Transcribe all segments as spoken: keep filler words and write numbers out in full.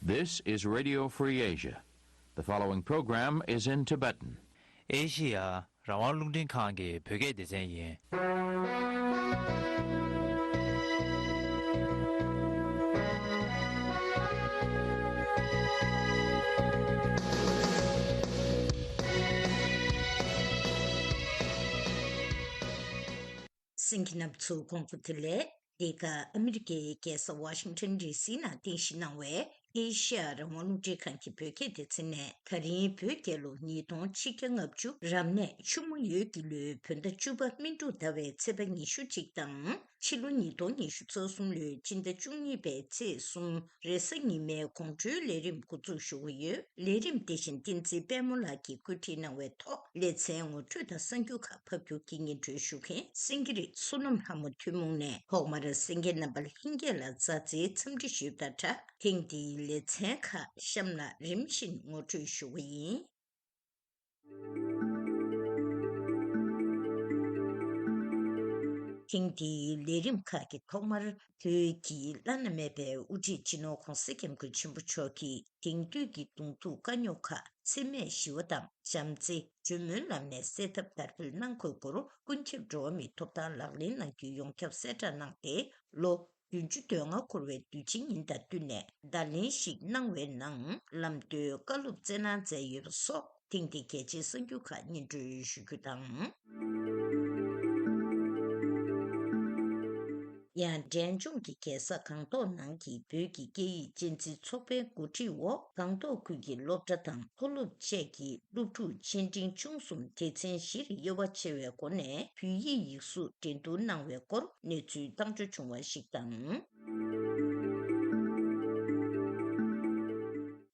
This is Radio Free Asia. The following program is in Tibetan. ཨེ་ཤི་ཡ་རང་དབང་རླུང་འཕྲིན་ཁང་གི་བོད་སྐད་སྡེ་ཚན་ཡིན། གསན་མཁན་རྣམ་པ་ཚོ་སྐུ་ཁམས་བཟང་། འདི་ག་ཨ་མི་རི་ཀའི་རྒྱལ་ས་ཝ་ཤིང་ཊོན་ཌི་སི་ནང་རྟེན་གཞི་གནང་བའི་ཨེ་ཤི་ཡ་རང་དབང་རླུང་འཕྲིན་ཁང་གི་བོད་སྐད་སྡེ་ཚན་ནས། ད་རིང་བོད་རྒྱལ་ལོ་ཉིས་སྟོང་ཆིག་བརྒྱ་ལྔ་བཅུ་རབ་གནས་ཆུ་མོ་ཡོས་ཀྱི་ལོའི་བོད་ཟླ་བཅུ་པ་སྨིན་དྲུག་ཟླ་བའི་ཚེས་པ་ཉི་ཤུ་གཅིག་དང་། ཕྱི་ལོ་ཉིས་སྟོང་ཉི་ཤུ་རྩ་གསུམ་ལོའི་སྤྱི་ཟླ་བཅུ་གཉིས་པའི་ཚེས་གསུམ་རེས་གཟའ་ཉི་མའི་དགོང་དྲོའི་ལས་རིམ་འགོ་འཛུགས་ཞུ་གི་ཡོད། ལས་རིམ་དེ་བཞིན་བསྟན་འཛིན་དཔལ་མོ་ལགས་ཀྱིས་བཀོད་སྒྲིག་གནང་བའི་ཐོག་ལེ་ཚན་ངོ་སྤྲོད་དང་གསར་འགྱུར་ཁག་ཕབ་སྒྱུར་གྱིས་སྙན་སྒྲོན་ཞུ་མཁན་སེང་གེ་རི་བསོད་ནམས་ལྷ་མོ་ཐུན་མོང་ནས། ཐོག་མར་གསན་མཁན་རྣམ་པ་ལྷན་རྒྱས་ལ་མཛའ་བརྩེའི་འཚམས་འདྲི་ཞུས་པ་དང་སྦྲགས། ཐེངས་འདིའི་ལེ་ཚན་ཁག་གཤམ་ལ་རིམ་བཞིན་ངོ་སྤྲོད་ཞུ་གི་ཡིན། ཐེངས་འདིའི་ལས་རིམ་ཁག་གི་ཐོག་མར། བོད་ཀྱི་བླ་ན་མེད་པའི་དབུ་ཁྲིད་སྤྱི་ནོར་༧གོང་ས་༧སྐྱབས་མགོན་ཆེན་པོ་མཆོག་གིས་དེང་དུས་ཀྱི་གདོང་ཐུག་དཀའ་རྙོག་ཁག་འཚེ་མེད་ཞི་བ་དང་བྱམས་བརྩེ། གྲོས་མོལ་ལམ་ནས་སེལ་ཐབས་དར་སྤེལ་གནང་དགོས་སྐོར་ཀུན་ཁྱབ་འགྲོ་བ་མིའི་ཐོབ་ཐང་ལག་ལེན་གནང་རྒྱུའི་ཡོངས་ཁྱབ་གསལ་བསྒྲགས་གནང་སྟེ། ལོ་བདུན་ཅུ་དོན་ལྔ་འཁོར་བའི་དུས་ཆེན་ཉིན་དང་བསྟུན་ནས་བརྡ་ལན་ཞིག་གནང་བའི་ནང་ལམ་སྟོན་བཀའ་སློབ་སྩལ་གནང་མཛད་ཡོད་པ་སོགས། ཐེངས་འདིའི་གལ་ཆེའི་གསར་འགྱུར་ཁག་སྙན་སྒྲོན་ཞུ་རྒྱུ་དང་། ཡང་འབྲས་ལྗོངས་ཀྱི་རྒྱལ་ས་སྒང་ཏོག་ནང་གི་བོད་ཀྱི་སྐད་ཡིག་གཅེས་འཛིན་ཚོགས་པའི་འགོ་ཁྲིད་འོག་སྒང་ཏོག་ཁུལ་གྱི་སློབ་གྲྭ་དང་མཐོ་སློབ་བཅས་ཀྱི་སློབ་ཕྲུག་ཆེ་འབྲིང་ཆུང་གསུམ་སྡེ་ཚན་བཞིར་དབྱེ་བ་ཕྱེ་བའི་སྒོ་ནས་བོད་ཡིག་ཡིག་གཟུགས་འགྲན་བསྡུར་གནང་བའི་སྐོར་གནས་ཚུལ་བཏང་འབྱོར་བྱུང་བ་ཞིག་དང་།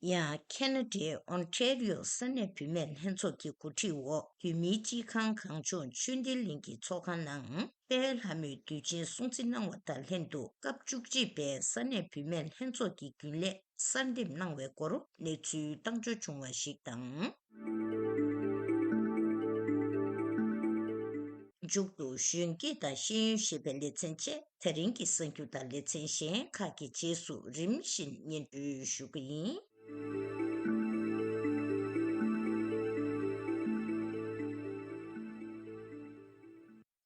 ཡང་ཁེ་ན་ཌའི་ཨོན་ཊེ་རི་ཡོ་ས་གནས་བུད་མེད་ལྷན་ཚོགས་ཀྱི་འགོ་ཁྲིད་འོག་བོད་མིའི་སྤྱི་ཁང་གངས་ལྗོངས་ཆོས་ལྡན་གླིང་གི་ཚོགས་ཁང་ནང་། དཔལ་ལྷ་མོའི་དུས་ཆེན་སྲུང་བརྩི་གནང་བ་དང་ལྷན་དུ་སྐབས་བཅུ་གཅིག་པའི་ས་གནས་བུད་མེད་ལྷན་ཚོགས་ཀྱི་རྒྱུན་ལས་གསར་འདེམས་གནང་བའི་སྐོར་གནས་ཚུལ་བཏང་འབྱོར་བྱུང་བ་ཞིག་དང་། མཇུག་ཏུ་གཞོན་སྐྱེས་དང་ཤེས་ཡོན་ཞེས་པའི་ལེ་ཚན་བཅས་ད་རིང་གི་གསར་འགྱུར་དང་ལེ་ཚན་གཞན་ཁག་གི་རྗེས་སུ་རིམ་བཞིན་སྙན་སྒྲོན་ཞུ་གི་ཡིན།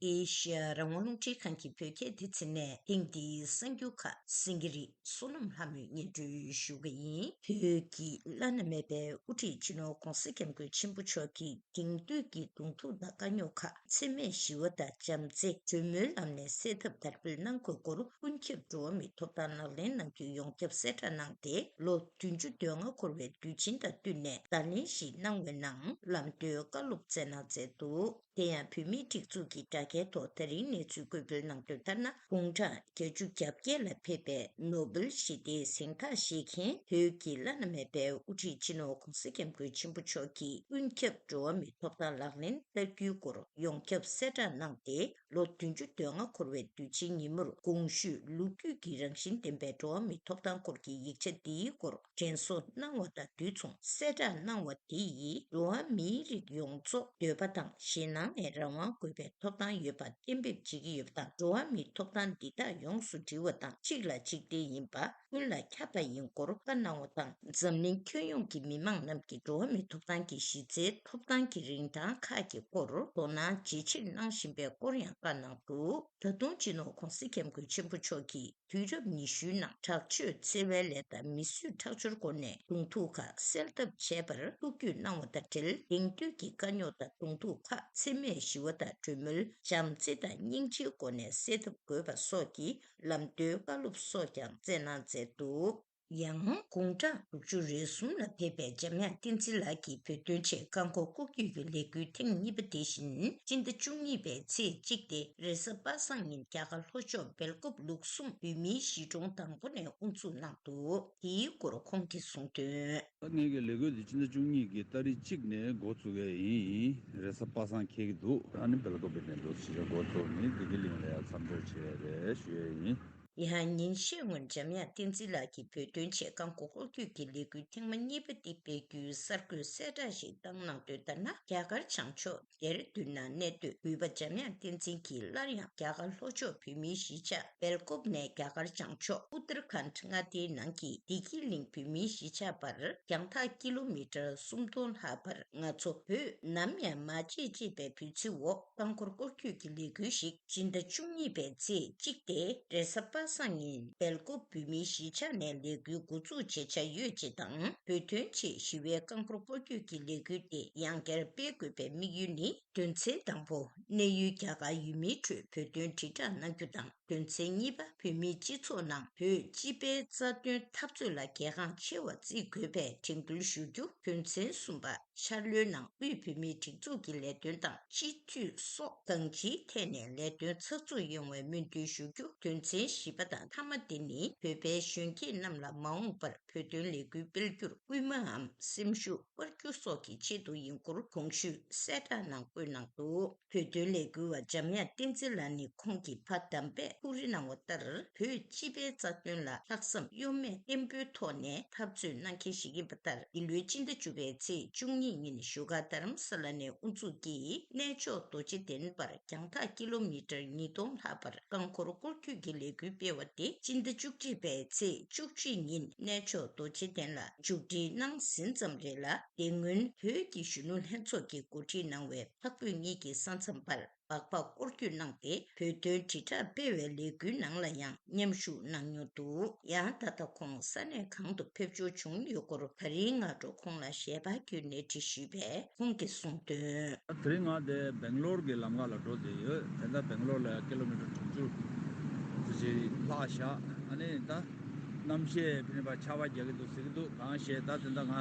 ཨེ་ཤེ་ཡ་རང་དབང་རླུང་འཕྲིན་ཁང་གི་བོད་སྐད་སྡེ་ཚན་ནས་ཐེངས་འདིའི་གསར་འགྱུར་ཁག་སེང་གེ་རི་བསོད་ནམས་ལྷ་མོས་སྙན་སྒྲོན་ཞུ་གི་ཡིན། བོད་ཀྱི་བླ་ན་མེད་པའི་དབུ་ཁྲིད་སྤྱི་ནོར་༧གོང་ས་༧སྐྱབས་མགོན་ཆེན་པོ་མཆོག་གིས་དེང་དུས་ཀྱི་གདོང་ཐུག་དང་དཀའ་རྙོག་ཁག་འཚེ་མེད་ཞི་བ་དང་བྱམས་བརྩེ། གྲོས་མོལ་ལམ་ནས་སེལ་ཐབས་དར་སྤེལ་གནང་དགོས་སྐོར་ཀུན་ཁྱབ་འགྲོ་བ་མིའི་ཐོབ་ཐང་ལག་ལེན་གནང་རྒྱུའི་ཡོངས་ཁྱབ་གསལ་བསྒྲགས་གནང་སྟེ། ལོ་བདུན་ཅུ་དོན་ལྔ་འཁོར་བའི་དུས་ཆེན་དང་བསྟུན་ནས་བརྡ་ལན་ཞིག་གནང་བའི་ནང་ལམ་སྟོན་བཀའ་སློབ་སྩལ་གནང་མཛད་འདུག་དེ་ཡང་བོད་མིའི་སྒྲིག་འཛུགས་ཀྱི་དྲ་རྒྱའི་ཐོག་ད་རིང་གནས་ཚུལ་འགོད་སྤེལ་གནང་དོན་ལྟར་ན། དགུང་གྲངས་བརྒྱད་ཅུ་གྱ་བརྒྱད་ལ་ཕེབས་པའི་ནོ་སྦེལ་ཞི་བདེའི་གཟེངས་རྟགས་བཞེས་མཁན་བོད་ཀྱི་བླ་ན་མེད་པའི་དབུ་ཁྲིད་སྤྱི་ནོར་༧གོང་ས་༧སྐྱབས་མགོན་ཆེན་པོ་མཆོག་གིས་ཀུན་ཁྱབ་འགྲོ་བ་མིའི་ཐོབ་ཐང་ལག་ལེན་བསྟར་རྒྱུའི་སྐོར་ཡོངས་ཁྱབ་གསལ་བསྒྲགས་གནང་སྟེ། ལོ་བདུན་ཅུ་དོན་ལྔ་འཁོར་བའི་དུས་ཆེན་ཉིན་མོར་གོང་ཞུས་ལོ་རྒྱུས་ཀྱི་རང་བཞིན་ལྡན་པའི་འགྲོ་བ་མིའི་ཐོབ་ཐང་སྐོར་གྱི་ཡིག་ཆ་འདིའི་སྐོར་དྲན་གསོ་གནང་བ་དང་དུས་མཚུངས་གསལ་བསྒྲགས་གནང་བ་དེ་ཡིས་འགྲོ་བ་མིའི་རིགས་ཡོངས་རྫོགས་འདོད་པ་དང་ཞེད་སྣང་མེད་རང་དབང་དགོས་པའི་ཐོབ་ཐང་ཡོད་པ་གཏན་འབེབས་བྱེད་ཀྱི་ཡོད་པ་དང་། འགྲོ་བ་མིའི་ཐོབ་ཐང་འདི་དག་ཡོངས་སུ་འདྲིལ་བ་དང་གཅིག་ལ་གཅིག་བརྟེན་ཡིན་པ་ཀུན་ལ་ཁྱབ་པ་ཡིན་སྐོར་བཀའ་གནང་བ་དང་། འཛམ་གླིང་ཁྱོན་ཡོངས་ཀྱི་མི་མང་རྣམས་ཀྱིས་འགྲོ་བ་མིའི་ཐོབ་ཐང་གི་གཞི་རྩའི་ཐོབ་ཐང་གི་རིན་ཐང་ཁག་གི་སྐོར་དོ་སྣང་ཇེ་ཆེར་གནང་བཞིན་པའི་སྐོར་ཡང་བཀའ་གནང་འདུག་ད་དུང་སྤྱི་ནོར་༧གོང་ས་༧སྐྱབས་མགོན་ཆེན་པོ་མཆོག་གིས་དུས་རབས་ཉི་ཤུའི་ནང་དྲག་སྤྱོད་འཚེ་བའི་ལས་དང་མི་གསོད་ཁྲག་སྦྱོར་སྒོ་ནས་གདོང་ཐུག་ཁག་སེལ་ཐབས་བྱས་པར་ཐུགས་རྒྱུས་གནང་བ་དང་འབྲེལ། དེང་དུས་ཀྱི་དཀའ་རྙོག་དང་གདོང་ཐུག་ཁག་འཚེ་མེད་ཞི་བ་དང་གྲོས་མོལ། བྱམས་བརྩེ་དང་སྙིང་རྗེའི་སྒོ་ནས་སེལ་ཐབས་དགོས་པ་སོགས་ཀྱི་ལམ་སྟོན་བཀའ་སློབ་སོགས་ཀྱང་སྩལ་གནང་མཛད་འདུག་ཡང་དགུང་གྲངས་དྲུག་ཅུ་རེ་གསུམ་ལ་ཕེབས་པའི་འཇམ་དབྱངས་བསྟན་འཛིན་ལགས་ཀྱིས་བོད་དོན་ཆེད་བཀག་འགོག་ལྐོག་གྱོད་ཀྱི་ལས་འགུལ་ཐེངས་གཉིས་པ་དེ་བཞིན་སྤྱི་ཟླ་བཅུ་གཉིས་པའི་ཚེས་གཅིག་སྟེ་རེས་གཟའ་པ་སངས་ཉིན་རྒྱ་གར་ལྷོ་ཕྱོགས་སྦེལ་ཀོབ་ལུགས་གསུམ་བོད་མིའི་གཞིས་གྲོང་དང་པོ་ནས་དབུ་འཛུགས་གནང་འདུག་དེའི་སྐོར་ཁོང་གིས་གསུངས་དོན། ངེད་ཀྱི་ལས་འགུལ་འདི་སྤྱི་ཟླ་བཅུ་གཉིས་ཀྱི་ཏ་རིག་གཅིག་ནས་འགོ་བཙུགས་ཡས་ཡིན། རེས་གཟའ་པ་སངས་འཁེལ་གྱི་འདུག་ཨ་ནི་སྦེལ་ཀོབ་ནས་འགོ་ཚུགས་ནས་བདེ་སྐྱིད་གླིང་ལ་ཡང་མཚམས་འཇོག་བྱེད་ཡས་རེད་ཞུ་ཡས་ཡིན། ཡང་ཉིན་ཤས་སྔོན་འཇམ་དབྱངས་བསྟན་འཛིན་ལགས་ཀྱིས་བོད་དོན་ཆེད་རྐང་འཁོར་སྐོར་སྐྱོད་ཀྱི་ལས་འགུལ་ཐེངས་མ་གཉིས་པ་དེ་སྤེལ་རྒྱུའི་གསར་འགོད་གསལ་བསྒྲགས་ཤིག་བཏང་གནང་དོན་ལྟར་ན། རྒྱ་གར་བྱང་ཕྱོགས་ལྡེར་ལྡུན་ན་གནས་སྡོད་གུས་པ་འཇམ་དབྱངས་བསྟན་འཛིན་གྱིས་སླར་ཡང་རྒྱ་གར་ལྷོ་ཕྱོགས་བོད་མིའི་གཞིས་ཆགས་སྦེལ་ཀོབ་ནས་རྒྱ་གར་བྱང་ཕྱོགས་ཨུ་ཏར་ཁཱན་མངའ་སྡེའི་ནང་གི་བདེ་སྐྱིད་གླིང་བོད་མིའི་གཞིས་ཆགས་བར། རྒྱང་ཐག་ཀི་ལོ་མི་ཊར་སུམ་སྟོང་ལྷག་བར། ང་ཚོ་བོད་ནམ་ཡང་མ་བརྗེད་ཅེས་པའི་འབོད་ཚིག་འོག་རྐང་འཁོར་སྐོར་སྐྱོད་ཀྱི་ལས་འགུལ་ཞིག་སྤྱི་ཟླ་བཅུ་གཉིས་པའི་ཚེས་གཅིག་སྟེ་རེས་གཟའ་པ་སངས་ཉིན་སྦེལ་ཀོབ་བོད་མིའི་གཞིས་ཆགས་ནས་ལས་འགུལ་འགོ་འཛུགས་བྱེད་འཆར་ཡོད་ཅེས་དང་། བོད་དོན་ཆེད་ཞི་བའི་རྐང་འཁོར་སྐོར་སྐྱོད་ཀྱི་ལས་འགུལ་དེ་ཡང་བསྐྱར་སྤེལ་དགོས་པའི་དམིགས་ཡུལ་ནི། དོན་ཚན་དང་པོ། གནས་ཡུལ་རྒྱ་གར་ཡུལ་མིའི་ཁྲོད་བོད་དོན་དྲིལ་བསྒྲགས་གནང་རྒྱུ་དང་། དོན་ཚན་གཉིས་པ། བོད་མིའི་སྤྱི་ཚོགས་ནང་བོད་སྤྱི་པའི་རྩ་དོན་འཐབ་རྩོད་ལ་གལ་འགངས་ཆེ་བ་བརྩི་དགོས་པའི་དྲན་སྐུལ་ཞུ་རྒྱུ། དོན་ཚན་གསུམ་པ། ཤར་ལྷོའི་ནང་དབུས་བོད་མིའི་སྒྲིག་འཛུགས་ཀྱི་ལས་དོན་དང་སྤྱི་འཐུས་སོགས་གང་ཅིའི་ཐད་ནས་ལས་དོན་ཚགས་ཚུད་ཡོང་བའི་སྨོན་འདུན་ཞུ་རྒྱུ། དོན་ཚན་བཞི་པ་དང་མཐའ་མ་དེ་ནི་བོད་པའི་གཞོན་སྐྱེས་རྣམས་ལ་མ་འོངས་པར་བོད་དོན་ལས་འགུལ་སྤེལ་རྒྱུར་སྐུལ་མའམ་སེམས་ཤུགས་སྤར་རྒྱུ་སོགས་ཀྱི་ཆེད་དུ་ཡིན་སྐོར་གོང་ཞུས་གསལ་བསྒྲགས་ནང་བཀོད་གནང་འདུག་བོད་དོན་ལས་འགུལ་བ་འཇམ་དབྱངས་བསྟན་འཛིན་ལགས་ནི་ཁོང་གི་ཕ་དམ་པས་ཐུགས་རེ་གནང་བ་ལྟར། བོད་སྤྱི་པའི་རྩ་དོན་ལ་ལྷག་བསམ་གཡོ་མེད་བརྟན་པོའི་ཐོག་ནས་འཐབ་རྩོད་གནང་མཁན་ཞིག་ཡིན་པ་ལྟར། འདི་ལོའི་སྤྱི་ཟླ་བཅུ་པའི་ཚེས་བཅུ་གཉིས་ཉིན་བཞུགས་སྒར་རྡ་རམ་ས་ལ་ནས་དབུ་འཛུགས་ཀྱིས་གནས་མཆོག་རྡོ་རྗེ་གདན་བར་རྒྱང་ཐག་ཀི་ལོ་མི་ཊར་ཉིས་སྟོང་ལྷག་བར་རྐང་འཁོར་སྐོར་སྐྱོད་ཀྱི་ལས་འགུལ་སྤེལ་བ་དེ་སྤྱི་ཟླ་བཅུ་གཅིག་པའི་ཚེས་བཅུ་གཅིག་ཉིན་གནས་མཆོག་རྡོ་རྗེ་གདན་ལ་མཇུག་སྒྲིལ་གནང་ཟིན་ཙམ་རེད་ལ། དེ་སྔོན་བོད་ཀྱི་གཞོན་ནུ་ལྷན་ཚོགས་ཀྱིས་གོ་སྒྲིག་གནང་བའི་འཕགས་བོད་གཉིས་ཀྱི་ས་མཚམས་བར་སྦག་སྦག་སྐོར་སྐྱོད་གནང་སྟེ། བོད་དོན་དྲིལ་བསྒྲགས་སྤེལ་བའི་ལས་འགུལ་ནང་ལ་ཡང་མཉམ་ཞུགས་གནང་མྱོང་འདུག་ཡང་ད་ལྟ་ཁོང་ས་གནས་གང་དུ་ཕེབས་འབྱོར་བྱུང་ཡོད་སྐོར་ད་རིང་སྔ་དྲོ་ཁོང་ལ་ཞལ་པར་བརྒྱུད་ནས་དྲི་ཞུས་པས། ཁོང་གིས་གསུངས་དོན། དེ་རིང་ང་དེ་སྦེང་ལོར་གྱི་ལམ་ཁ་ལ་འགྲོ་བསྡད་ཡོད། དེ་འདྲ་སྦེང་ལོར་ལ་ཀི་ལོ་མི་ཊར་དྲུག་ཅུ་ཙམ་ཞིག་ལྷག་བཞག་ཨ་ནི་ད་གནམ་གཤིས་ཕན་པ་ཆར་པ་རྒྱག་གི་འདུག་ཟེར་གྱི་འདུག་གང་ཤེས། ད་དེ་འདྲ་ང་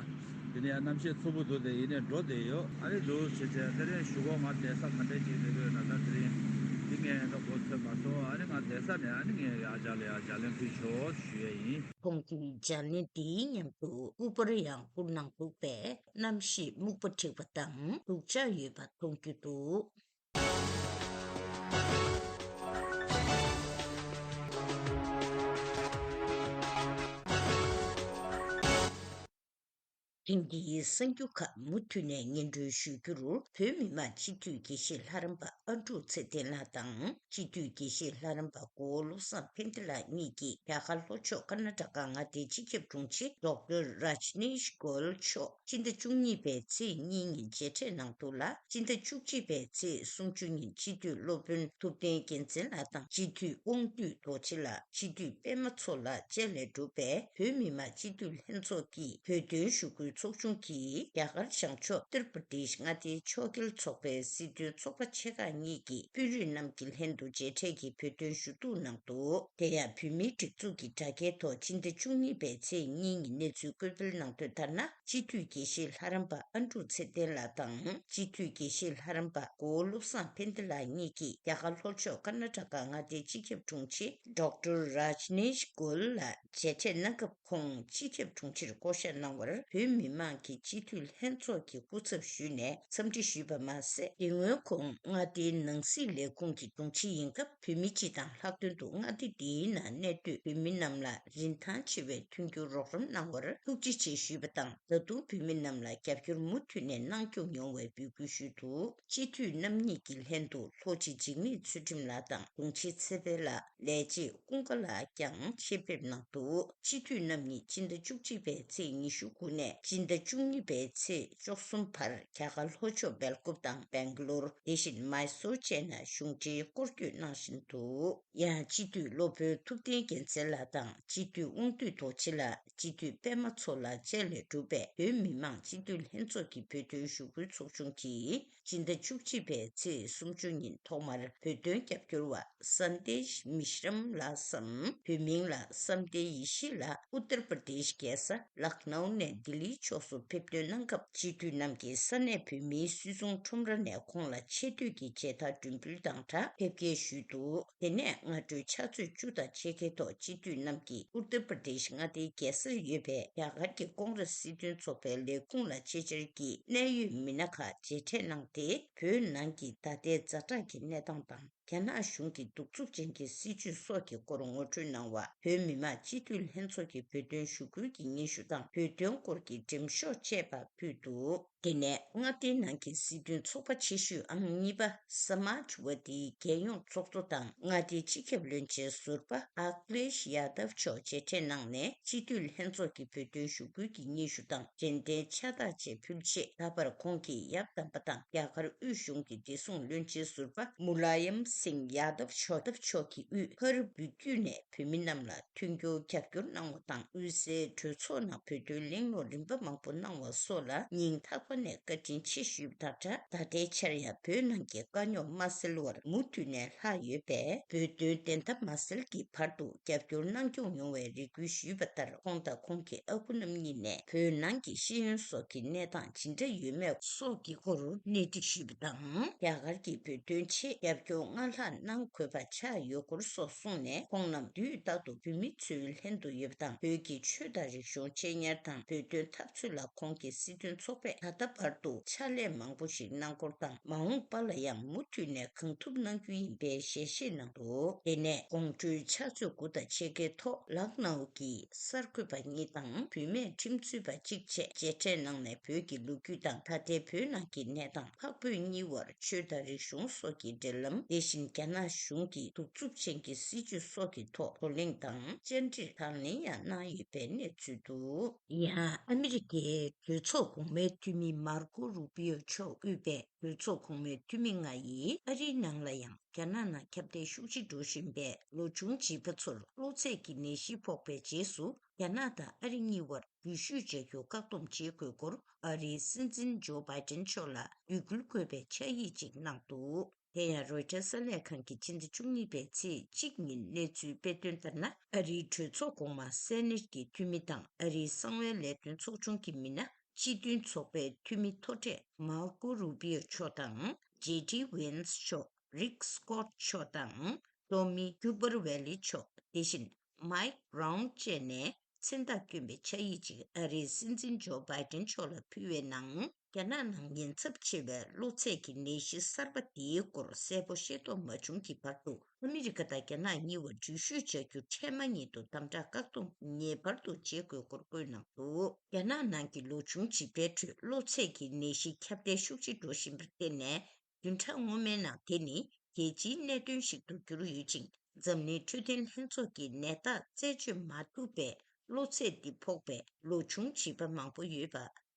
དེ་ནས་གནམ་གཤིས་འཚུབ་པོ་འདུག་དེ་ཡིན་ནས་འགྲོ་བསྡད་ཡོད། ཨ་ནི་འདུག་བྱས་བྱས་དེ་རིང་གཞུག་གུ་ང་བསྡད་ས་ག་འདྲས་ཅིག་རེད་འདོད་ན། ད་དེ་རིང་འདི་ངས་ད་གོ་ཐོས་མ་སོང་། ཨ་ནི་ང་བསྡད་ས་ནས་ཨ་ནི་ངས་ཡར་ལྗགས་ལེན་ཡར་ལྗགས་ལེན་ཕུལ་ཆོག་ཞུ་ཡས་ཡིན། ཁོང་གིས་ལྗགས་ལན་དེའི་མཉམ་དུ་སྐུ་པར་ཡང་བསྐུར་གནང་འདུག་པས། གནམ་གཤིས་སྨུག་པ་འཁྲིགས་པ་དང་སྡུག་ཅག་ཡོད་པ་མཐོང་རྒྱུ་འདུག་དེང་གི་གསར་འགྱུར་ཁག་མུ་མཐུད་ནས་སྙན་སྒྲོན་ཞུ་རྒྱུར། བོད་མི་མང་སྤྱི་འཐུས་དགེ་བཤེས་ལྷ་རམས་པ་ཨ་འབྲུག་ཚེ་བརྟན་ལགས་དང་། སྤྱི་འཐུས་དགེ་བཤེས་ལྷ་རམས་པ་གོ་བོ་བློ་བཟང་ཕན་བདེ་ལགས་གཉིས་ཀྱིས་རྒྱ་གར་ལྷོ་ཕྱོགས་ཀར་ན་ཊ་ཀ་མངའ་སྡེའི་སྤྱི་ཁྱབ་དྲུང་ཆེ་ཌོག་ཊར་རཱཇ་ནེཤ་གོལ་མཆོག་སྤྱི་ཟླ་བཅུ་གཉིས་པའི་ཚེས་གཉིས་ཉིན་མཇལ་འཕྲད་གནང་འདུག་ལ། སྤྱི་ཟླ་བཅུ་གཅིག་པའི་ཚེས་སུམ་ཅུ་ཉིན་སྤྱི་འཐུས་སློབ་དཔོན་ཐུབ་བསྟན་རྒྱལ་མཚན་ལགས་དང་། སྤྱི་འཐུས་དབང་འདུས་རྡོ་རྗེ་ལགས། སྤྱི་འཐུས་པད་མ་མཚོ་ལགས་བཅས་ལས་གྲུབ་པའི་བོད་མི་མང་སྤྱི་འཐུས་ལྷན་ཚོགས་ཀྱི་བོད་དོན་ཞུ་སྐུལ་ཚོགས་ཆུང་གིས་རྒྱ་གར་བྱང་ཕྱོགས་ཏིར་པ་ཏིཤ་མངའ་སྡེའི་ཕྱོགས་འགལ་ཚོགས་པའི་སྲིད་དོན་ཚོགས་པ་ཆེ་ཁག་གཉིས་ཀྱི་དཔོན་རིགས་རྣམས་ཀྱི་ལྷན་དུ་མཇལ་འཕྲད་ཀྱིས་བོད་དོན་ཞུ་གཏུག་གནང་འདུག་དེ་ཡང་བོད་མིའི་སྒྲིག་འཛུགས་ཀྱི་དྲ་རྒྱའི་ཐོག་སྤྱི་ཟླ་བཅུ་གཉིས་པའི་ཚེས་གཉིས་ཉིན་གནས་ཚུལ་བཀོད་སྤེལ་གནང་དོན་ལྟར་ན། སྤྱི་འཐུས་དགེ་བཤེས་ལྷ་རམས་པ་ཨ་འབྲུག་ཚེ་བརྟན་ལགས་དང་། སྤྱི་འཐུས་དགེ་བཤེས་ལྷ་རམས་པ་གོ་བོ་བློ་བཟང་ཕན་བདེ་ལགས་གཉིས་ཀྱིས་རྒྱ་གར་ལྷོ་ཕྱོགས་ཀར་ན་ཊ་ཀ་མངའ་སྡེའི་སྤྱི་ཁྱབ་དྲུང་ཆེ་ཌོག་ཊར་རཱཇ་ནེཤ་གོལ་ལ་མཇལ་འཕྲད་གནང་སྐབས། ཁོང་སྤྱི་ཁྱབ་དྲུང་ཆེར་བསྐོ་བཞག་གནང་བར་བོད་མི་མང་གི་སྤྱི་འཐུས་ལྷན་ཚོགས་ཀྱི་སྐུ་ཚབ་ཞུས་ནས་འཚམས་འདྲི་ཞུས་པ་མ་ཟད། དེ་སྔོན་ཁོང་མངའ་སྡེའི་ནང་སྲིད་ལས་ཁུངས་ཀྱི་དྲུང་ཆེ་ཡིན་སྐབས། བོད་མི་སྤྱི་དང་ལྷག་དོན་དུ་མངའ་སྡེ་འདིའི་ནང་གནས་སྡོད་བོད་མི་རྣམས་ལ་རིན་ཐང་ཆེ་བའི་མཐུན་འགྱུར་རོགས་རམ་གནང་བར་ཐུགས་རྗེ་ཆེ་ཞུས་པ་དང་། ད་དུང་བོད་མི་རྣམས་ལ་རྒྱབ་སྐྱོར་མུ་མཐུད་ནས་གནང་སྐྱོང་ཡོང་བའི་འབོད་སྐུལ་ཞུས་འདུག་སྤྱི་འཐུས་རྣམ་གཉིས་ཀྱི་ལྷན་དུ་ལྷོ་སྤྱི་འཇིགས་མེད་ཚུལ་ཁྲིམས་ལགས་དང་དྲུང་ཆེ་ཚེ་འཕེལ་ལགས། ལས་བྱེད་ཀུན་དགའ་ལགས་ཀྱང་ཆེད་ཕེབས་གནང་འདུག་སྤྱི་འཐུས་རྣམ་གཉིས་སྤྱི་ཟླ་བཅུ་གཅིག་པའི་ཚེས་ཉི་ཤུ་དགུ་ནས་སྤྱི་ཟླ་བཅུ་གཉིས་པའི་ཚེས་བཅུ་གསུམ་བར་རྒྱ་གར་ལྷོ་ཕྱོགས་སྦེལ་ཀོབ་དང་སྦེང་ལོར། དེ་བཞིན་མཱི་སོར་བཅས་ནས་གཞུང་འབྲེལ་སྐོར་སྐྱོད་གནང་བཞིན་འདུག་ཡང་སྤྱི་འཐུས་སློབ་དཔོན་ཐུབ་བསྟན་རྒྱལ་མཚན་ལགས་དང་། སྤྱི་འཐུས་དབང་འདུས་རྡོ་རྗེ་ལགས། སྤྱི་འཐུས་པད་མ་མཚོ་ལགས་བཅས་ལས་གྲུབ་པའི་བོད་མི་མང་སྤྱི་འཐུས་ལྷན་ཚོགས་ཀྱི་བོད་དོན་ཞུ་སྐུལ་ཚོགས་ཆུང་གིས། སྤྱི་ཟླ་བཅུ་གཅིག་པའི་ཚེས་སུམ་ཅུ་ཉིན་ཐོག་མར་བོད་དོན་རྒྱབ་སྐྱོར་བ་སན་དེཤ་མི་ཤྲམ་ལགས་སམ། བོད་མིང་ལ་བསམ་གཏན་ཡེ་ཤེས་ལགས་ཨུ་ཏར་པར་དེཤ་རྒྱལ་ས་ལག་ནའུ་ནས་ལྡི་ལིའི་ཕྱོགས་སུ་ཕེབས་ཐོན་གནང་སྐབས། སྤྱི་འཐུས་རྣམས་ཀྱིས་ས་གནས་བོད་མིའི་སུད་ཚོང་ཁྲོམ་ར་ནས་ཁོང་ལ་ཆེ་བསྟོད་ཀྱི་མཇལ་དར་སྒྲོན་འབུལ་དང་སྦྲགས་ཕེབས་སྐྱེལ་ཞུས་འདུག་དེ་ནས་སྔ་དྲོའི་ཕྱག་ཚོད་བཅུ་དང་ཕྱེད་ཀའི་ཐོག་སྤྱི་འཐུས་རྣམས་ཀྱིས་ཨུ་ཏར་པར་དེཤ་མངའ་སྡེའི་རྒྱལ་སར་ཡོད་པའི་རྒྱ་གར་གྱི་ཀོང་རེ་སི་སྲིད་དོན་ཚོགས་པའི་ལས་ཁུངས་ལ་ཆེད་བཅར་གྱིས་གནད་ཡོད་མི་སྣ་ཁག་མཇལ་འཕྲད་གནང་སྟེ། བོད་ནང་གི་ད་ལྟའི་ཛ་དྲག་གི་གནས་སྟངས་དང་ རྒྱ་ནག་གཞུང་གི་གདུག་རྩུབ་ཅན་གྱི་སྲིད་བྱུས་སོགས་ཀྱི་སྐོར་ངོ་སྤྲོད་གནང་བ། བོད་མི་མང་སྤྱི་འཐུས་ལྷན་ཚོགས་ཀྱི་བོད་དོན་ཞུ་སྐུལ་གྱི་སྙན་ཞུ་དང་བོད་དོན་སྐོར་གྱི་འགྲེམས་ཤོག་བཅས་པ་ཕུལ་འདུག་དེ་ནས་མངའ་སྡེའི་ནང་གི་སྲིད་དོན་ཚོགས་པ་ཆེ་ཤོས་ཨང་གཉིས་པ་སཱ་མཱཇ་ཝ་དིའི་རྒྱལ་ཡོངས་ཚོགས་གཙོ་དང་མངའ་སྡེའི་སྤྱི་ཁྱབ་བློན་ཆེན་ཟུར་པ་ཨ་ཁི་ལེཤ་ཡ་དབ་མཆོག་མཇལ་འཕྲད་གནང་ནས་སྤྱི་འཐུས་ལྷན་ཚོགས་ཀྱི་བོད་དོན་ཞུ་སྐུལ་གྱི་སྙན་ཞུ་དང་དྲན་རྟེན་ཕྱག་རྟགས་བཅས་ཕུལ་རྗེས། ད་བར་ཁོང་གིས་ཡབ་དམ་པ་དང་རྒྱ་གར་དབུས་གཞུང་གི་བདེ་སྲུང་བློན་ཆེན་ཟུར་པ་མུ་ལ་ཡམ་སིང་ཡ་དབ་མཆོག་ཡ་དབ་མཆོག་གི་དབུས་ཕར་འབུལ་རྒྱུད་ནས་བོད་མི་རྣམས་ལ་མཐུན་འགྱུར་རྒྱབ་སྐྱོར་གནང་བ་དང་། དབུས་སའི་གྲོས་ཚོགས་ནང་བོད་དོན་གླེང་སློང་རིམ་པ་མང་པོ་གནང་བ་སོགས་ལ་སྙིང་ཐག་པ་ནས་བཀའ་དྲིན་ཆེ་ཞུས་པ་དང་སྦྲགས། ད་ལྟའི་ཆར་ཡང་བོད་ནང་གི་དཀའ་རྙོག་མ་སེལ་བར་མུ་མཐུད་ནས་ལྷག་ཡོད་པས། བོད་དོན་བདེན་མཐའ་མ་སེལ་གྱི་བར་དུ་རྒྱབ་སྐྱོར་གནང་སྐྱོང་ཡོང་བའི་རེ་སྐུལ་ཞུས་པ་ལྟར། ཁོང་དང་ཁོང་གི་ཨ་ཁུ་རྣམ་གཉིས་ནས་བོད་ནང་གི་ཤེས་ཡོན་སོགས་ཀྱི་གནས་སྟངས་ཇི་འདྲ་ཡོད་མེད་སོགས་ཀྱི་སྐོར་གནས་འདྲི་ཞུས་པ་དང་། རྒྱ་གར་གྱི་བོད་དོན་ཆེད་རྒྱབ་སྐྱོར་སྔར་ལྷག་གནང་དགོས་པ་ཆགས་ཡོད་སྐོར་སོགས་གསུངས་ནས། ཁོང་རྣམས་དུས་རྟག་ཏུ་བོད་མི་ཚོའི་ལྷན་དུ་ཡོད་པ་དང་། བོད་ཀྱི་ཆོས་དང་རིག་གཞུང་གཅེས་ཉར་དང་བོད་དོན་འཐབ་རྩོད་ལ་ཁོང་གི་སྲིད་དོན་ཚོགས་པས་ད་ལྟ་བར་དུ་ཕྱག་ལས་མང་པོ་ཞིག་གནང་སྐོར་དང་། མ་འོངས་པ་ལ་ཡང་མུ་མཐུད་ནས་གང་ཐུབ་གནང་རྒྱུ་ཡིན་པའི་ཞལ་བཞེས་གནང་འདུག་དེ་ནས་དགོང་དྲོའི་ཕྱག་ཚོད་དགུ་དང་ཕྱེད་ཀའི་ཐོག་ལག་ནའུ་གི་གསར་འགོད་པ་གཉིས་དང་བུད་མེད་ཁྲིམས་རྩོད་པ་གཅིག་བཅས་མཇལ་འཕྲད་གནང་ནས། བོད་ཀྱི་ལོ་རྒྱུས་དང་ད་ལྟའི་བོད་ནང་གི་གནས་སྟངས། འཕགས་བོད་གཉིས་དབར་ཆོས་དང་རིག་གཞུང་སོགས་ཀྱི་འབྲེལ་ལམ། དེ་བཞིན་རྒྱ་ནག་གཞུང་གི་གདུག་རྩུབ་ཅན་གྱི་སྲིད་བྱུས་སོགས་ཀྱི་ཐོག་བགྲོ་གླེང་དང་བཅར་འདྲིར་དང་ལེན་ཡང་གནང་ཡོད་པའི་གནས་ཚུལ་འདུག་ཡང་ཨ་མི་རི་ཀའི་གྲོས་ཚོགས་གོང་མའི་འཐུས་མི་མར་ཀོ་རུ་པིའོ་མཆོག་དབུས་པའི་གྲོས་ཚོགས་གོང་མའི་འཐུས་མི་ལྔ་ཡིས་ཨ་རིའི་ནང་ལ་ཡང་རྒྱ་ནག་ནང་ཁྱབ་གདལ་ཤུགས་ཆེ་འགྲོ་བཞིན་པའི་ལོ་ཆུང་བྱིས་པ་ཚོར་གློ་ཚད་ཀྱི་ནད་གཞི་ཕོག་པའི་རྗེས་སུ། རྒྱ་ནག་དང་ཨ་རི་གཉིས་དབར་འགུལ་སྐྱོད་བྱ་རྒྱུར་བཀག་སྡོམ་བྱེད་དགོས་སྐོར་ཨ་རིའི་སྲིད་འཛིན་ཇོ་བྷའི་ཏིན་མཆོག་ལ་འབོད་སྐུལ་དགོས་པའི་ཕྱག་ཡིག་ཅིག་གནང་འདུག་དེ་ཡང་རོའི་ཊར་གསར་ལས་ཁང་གིས་ཕྱི་ཟླ་བཅུ་གཉིས་པའི་ཚེས་གཅིག་ཉིན་གནས་ཚུལ་སྤེལ་དོན་ལྟར་ན། ཨ་རིའི་གྲོས་ཚོགས་གོང་མ་སེ་ནེཊ་ཀྱི་འཐུས་མི་དང་ཨ་རིའི་གསང་བའི་ལས་དོན་ཚོགས་ཆུང་གི་མི་སྣ། སྤྱི་མཐུན་ཚོགས་པའི་འཐུས་མི་མཐོ་གྲས་མར་ཀོ་རུ་པིའོ་མཆོག་དང་། ཇེ་ཌི་ཝེན་སི་མཆོག་རིག་སི་ཀོཊ་མཆོག་དང་། ཊོ་མི་ཀུ་པར་ཝེ་ལི་མཆོག་དེ་བཞིན་མཱིག་བྷ་རའུན་བཅས་ནས་མཚན་རྟགས་བསྐྱོན་པའི་ཕྱག་ཡིག་ཅིག་ཨ་རིའི་སྲིད་འཛིན་ཇོ་བྷའི་ཏིན་མཆོག་ལ་ཕུལ་བའི་ནང་། རྒྱ་ནག་ནང་ཉེན་ཚབས་ཆེ་བའི་གློ་ཚད་ཀྱི་ནད་གཞི་གསར་པ་འདིའི་སྐོར་གསལ་པོ་ཤེས་རྟོགས་མ་བྱུང་གི་བར་དུ། ཨ་མི་རི་ཀ་དང་རྒྱ་ནག་གཉིས་བར་འགྲུལ་བཞུད་བྱ་རྒྱུ་འཕྲལ་མ་ཉིད་དུ་དམ་དྲག་བཀག་སྡོམ་ངེས་པར་དུ་བྱེད་དགོས་སྐོར་བཀོད་གནང་འདུག་རྒྱ་ནག་ནང་གི་ལོ་ཆུང་བྱིས་པའི་ཁྲོད་གློ་ཚད་ཀྱི་ནད་གཞི་ཁྱབ་གདལ་ཤུགས་ཆེ་འགྲོ་བཞིན་པར་བརྟེན་ནས། བདུན་ཕྲག་སྔོན་མའི་ནང་དེ་ནི་རྒྱལ་སྤྱིའི་གནད་དོན་ཞིག་ཏུ་གྱུར་ཡོད་ཅིང་། འཛམ་གླིང་འཕྲོད་བསྟེན་ལྷན་ཚོགས་ཀྱིས་ནད་རྟགས་རྩད་གཅོད་མ་ཐུབ་པའི་གློ་ཚད་འདི་ཕོག་པའི་ལོ་ཆུང་བྱིས་པ་མང་པོ་ཡོད་པ།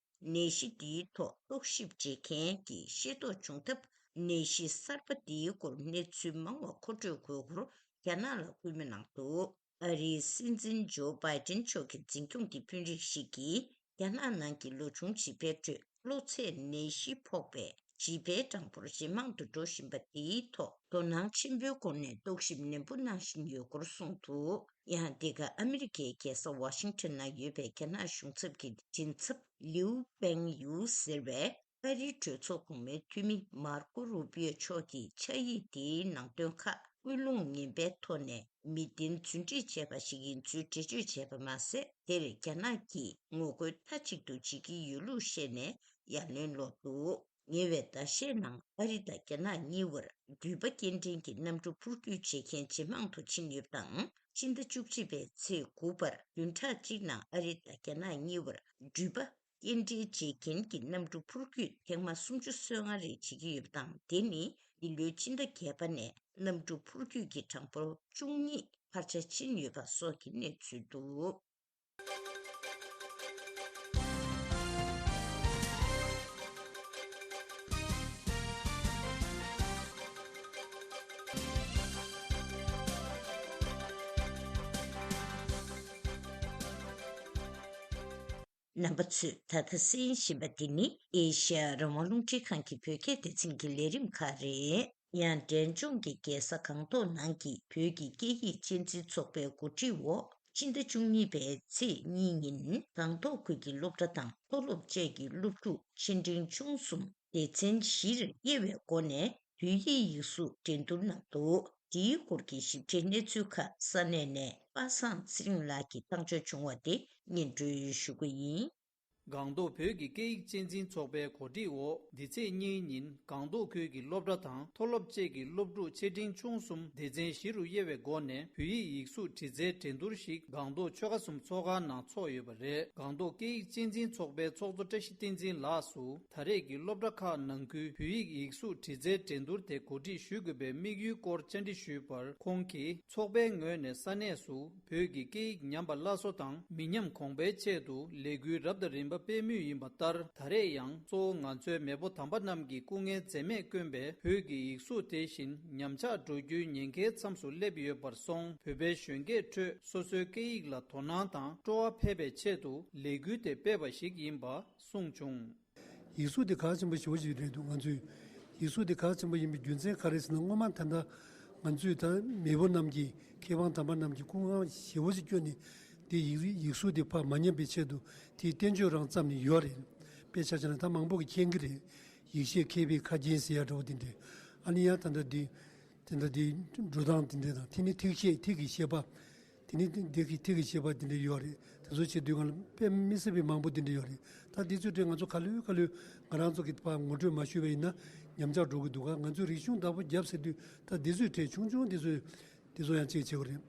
ནད་གཞི་འདིའི་ཐོག་རྟོག་ཞིབ་བྱེད་མཁན་གྱིས་ཤེས་རྟོགས་བྱུང་སྟབས། ནད་གཞི་གསར་པ་འདིའི་སྐོར་གནས་ཚུལ་མང་བ་མཁོ་སྤྲོད་དགོས་སྐོར་རྒྱ་ནག་ལ་སྐུལ་མ་གནང་འདུག་ཨ་རིའི་སྲིད་འཛིན་ཇོ་བྷའི་ཏིན་མཆོག་གི་འཛིན་སྐྱོང་གི་དཔོན་རིགས་ཤིག་གིས། རྒྱ་ནག་ནང་གི་ལོ་ཆུང་བྱིས་པའི་ཁྲོད་གློ་ཚད་ནད་གཞི་ཕོག་པའི་བྱིས་པའི་གྲངས་འབོར་ཇེ་མང་དུ་འགྲོ་བཞིན་པ་དེའི་ཐོག་དོ་སྣང་ཆེན་པོའི་སྒོ་ནས་རྟོག་ཞིབ་ནན་པོ་གནང་བཞིན་ཡོད་སྐོར་གསུངས་འདུག་ཡང་འདི་ག་ཨ་མི་རི་ཀའི་རྒྱལ་ས་ཝ་ཤིང་ཊོན་ན་ཡོད་པའི་རྒྱ་ནག་གཞུང་ཚབ་ཀྱི་མགྲིན་ཚབ་ལིའུ་པེང་ཡུའུ་ཟེར་བས། ཨ་རིའི་གྲོས་ཚོགས་གོང་མའི་འཐུས་མི་མར་ཀོ་རུ་པིའོ་མཆོག་གི་ཕྱག་ཡིག་དེའི་ནང་དོན་ཁག་ཀུན་སློང་ངན་པའི་ཐོག་ནས་མི་བདེན་རྫུན་སྒྲིག་བྱས་པ་ཞིག་ཡིན་ཚུལ་འགྲེལ་བརྗོད་བྱས་པ་མ་ཟད། དེར་རྒྱ་ནག་གིས་ངོ་རྒོལ་མཐའ་གཅིག་ཏུ་བྱེད་ཀྱི་ཡོད་ལུགས་བཤད་ནས་ཡ་ལན་སློག་འདུག་ཉེ་བའི་ཟླ་ཤས་ནང་ཨ་རི་དང་རྒྱ་ནག་གཉིས་བར་འགྲུལ་པ་སྐྱེལ་འདྲེན་གྱི་གནམ་གྲུ་འཕུར་སྐྱོད་བྱེད་མཁན་ཇེ་མང་དུ་ཕྱིན་ཡོད་པ་དང་། ཕྱི་ཟླ་བཅུ་གཅིག་པའི་ཚེས་དགུ་བར་བདུན་ཕྲག་གཅིག་ནང་ཨ་རི་དང་རྒྱ་ནག་གཉིས་བར་འགྲུལ་པ། སྐྱེལ་འདྲེན་བྱེད་མཁན་གྱི་གནམ་གྲུ་འཕུར་སྐྱོད་ཐེངས་མ་སུམ་ཅུ་སོ་ལྔ་རེ་བྱེད་ཀྱི་ཡོད་པ་དང་། དེ་ནི་འདི་ལོའི་ཕྱི་ཟླ་བརྒྱད་པ་ནས་གནམ་གྲུ་འཕུར་སྐྱོད་ཀྱི་གྲངས་འབོར་བཅུ་གཉིས་འཕར་ཆ་ཕྱིན་ཡོད་པ་སོགས་ཀྱི་གནས་ཚུལ་འདུག་རྣམ་པ་ཚོས་ད་ལྟ་གསན་བཞིན་པ་འདི་ནི་ཨེ་ཤ་ཡ་རང་དབང་རླུང་འཕྲིན་ཁང་གི་བོད་སྐད་སྡེ་ཚན་གྱི་ལས་རིམ་ཁག་རེད། ཡང་འབྲས་ལྗོངས་ཀྱི་རྒྱལ་ས་སྒང་ཏོག་ནང་གི་བོད་ཀྱི་སྐད་ཡིག་གཅེས་འཛིན་ཚོགས་པའི་གོ་སྒྲིག་འོག་ཕྱི་ཟླ་བཅུ་གཉིས་པའི་ཚེས་གཉིས་ཉིན་སྒང་ཏོག་ཁུལ་གྱི་སློབ་གྲྭ་དང་མཐོ་སློབ་བཅས་ཀྱི་སློབ་ཕྲུག་ཆེ་འབྲིང་ཆུང་གསུམ་སྡེ་ཚན་བཞིར་དབྱེ་བའི་སྒོ་ནས། བོད་ཡིག་ཡིག་གཟུགས་འགྲན་བསྡུར་གནང་འདུག་འདིའི་སྐོར་གྱི་ཞིབ་ཕྲའི་གནས་ཚུལ་ཁག་ས་གནས་ནས་པ་སངས་ཚེ་རིང་ལགས་ཀྱིས་བཏང་འབྱོར་བྱུང་བ་དེ་སྙན་སྒྲོན་ཞུ་གི་ཡིན། སྒང་ཏོག་བོད་ཀྱི་སྐད་ཡིག་གཅེས་འཛིན་ཚོགས་པའི་གོ་སྒྲིག་འོག་འདི་ཚེས་གཉིས་ཉིན་སྒང་ཏོག་ཁུལ་གྱི་སློབ་གྲྭ་དང་མཐོ་སློབ་བཅས་ཀྱི་སློབ་ཕྲུག་ཆེ་འབྲིང་ཆུང་གསུམ་སྡེ་ཚན་བཞི་རུ་དབྱེ་བའི་སྒོ་ནས་བོད་ཡིག་ཡིག་གཟུགས་འབྲི་རྩལ་འགྲན་བསྡུར་ཞིག་སྒང་ཏོག་ཆོལ་ཁ་གསུམ་ཚོགས་ཁང་ནང་འཚོགས་ཡོད་པ་རེད། སྒང་ཏོག་སྐད་ཡིག་གཅེས་འཛིན་ཚོགས་པའི་ཚོགས་གཙོ་བཀྲ་ཤིས་བསྟན་འཛིན་ལགས་སུ། ད་རེས་ཀྱི་སློབ་གྲྭ་ཁག་ནང་ཁུལ་བོད་ཡིག་ཡིག་གཟུགས་འབྲི་རྩལ་འགྲན་བསྡུར་དེ་གོ་སྒྲིག་ཞུ་དགོས་པའི་དམིགས་ཡུལ་སྐོར་བཅར་འདྲི་ཞུས་པར། ཁོང་གིས་ཚོགས་པའི་ངོས་ནས་ས་གནས་སུ་བོད་ཀྱི་སྐད་ཡིག་ཉམས་པ་སླར་གསོ་དང་མི་ཉམས་གོང་འཕེལ་ཆེད་དུ་ལས་འགུལ་རབ་དང་རིམ་པ་སྤེལ་མུས་ཡིན་པ་ལྟར། ད་རེས་ཡང་གཙོ་བོ་ང་ཚོའི་མེས་པོ་དམ་པ་རྣམས་ཀྱི་སྐུ་ངལ་འཛེམས་མེད་བསྐོན་པའི་བོད་ཀྱི་ཡིག་གཟུགས་དེ་བཞིན་ཉམས་ཆག་འགྲོ་རྒྱུའི་ཉེན་ཁའི་མཚམས་སུ་སླེབས་ཡོད་པར་སོང་། བོད་པའི་གཞོན་སྐྱེས་ཁྲོད་སོ་སོའི་སྐད་ཡིག་ལ་དོ་སྣང་དང་སྤྲོ་བ་འཕེལ་བའི་ཆེད་དུ་ལས་འགུལ་དེ་སྤེལ་བ་ཞིག་ཡིན་པ་གསུངས་བྱུང་། ཡིག་གཟུགས་དེ་གལ་ཆེན་པོ་ཞེ་པོ་ཅིག་རེད་འདུག་ང་ཚོས་ཡིག་གཟུགས་དེ་གལ་ཆེན་པོ་ཡིན་པའི་རྒྱུ་མཚན་ག་རེ་ཟེར་ན། སྔོན་མ་ད་ལྟ་ང་ཚོས་ད་མེས་པོ་རྣམས་ཀྱི་མཁས་དབང་དམ་པ་རྣམས་ཀྱི་སྐུ་ངལ་ཞེ་པོ་ཅིག་བསྐྱོན་ནས། དེ་ཡིག་ཡིག་གཟུགས་དེ་ཕར་མ་ཉམས་པའི་ཆེད་དུ་དེའི་བསྟན་བཅོས་རང་བརྩམས་ནས་ཡོད་རེད། དཔེ་ཆ་བཞག་ན་ད་མང་པོ་གིས་མཁྱེན་གྱི་རེད། ཡིག་ཤེས་མཁས་པའི་ཁ་རྒྱན་ཟེར་ཡ་འདྲ་བོ་དེ་འདྲས། ཨ་ནི་ཡང་ད་ལྟ་དེ་དེ་འདྲ་དེ་འགྲོ་སྟངས་དེ་འདྲས་དང་། དེ་ནི་ཐིག་ཤེས་ཐིག་གི་ཤེས་པ། དེ་ནི་འདི་གི་ཐིག་གི་ཤེས་པ་དེ་འདྲ་ཡོད་རེད། དེ་ཚོ་བྱེད་དུས་སྒང་ལ་དཔེ་མི་སྲིད་པའི་མང་པོ་དེ་འདྲ་ཡོད་རེད། ད་འདི་ཚོའི་གྲས་ང་ཚོ་ག་ལེར་ག་ལེར་ང་རང་ཚོ་གི་ཕར་ངོ་སྤྲོད་མ་ཞུས་པ་ཡིན་ན་ཉམས་ཆག་འགྲོ་གི་འདུག་ག་ང་ཚོས་རིག་གཞུང་བདག་པོ་བརྒྱབ་ཟེར་དུས་ད་འདི་ཚོའི་གྲས་ཆུང་ཆུང་འདི་ཚོས་འདི་ཚོ་ཡང་གཅིག་བྱེད་དགོས་རེད།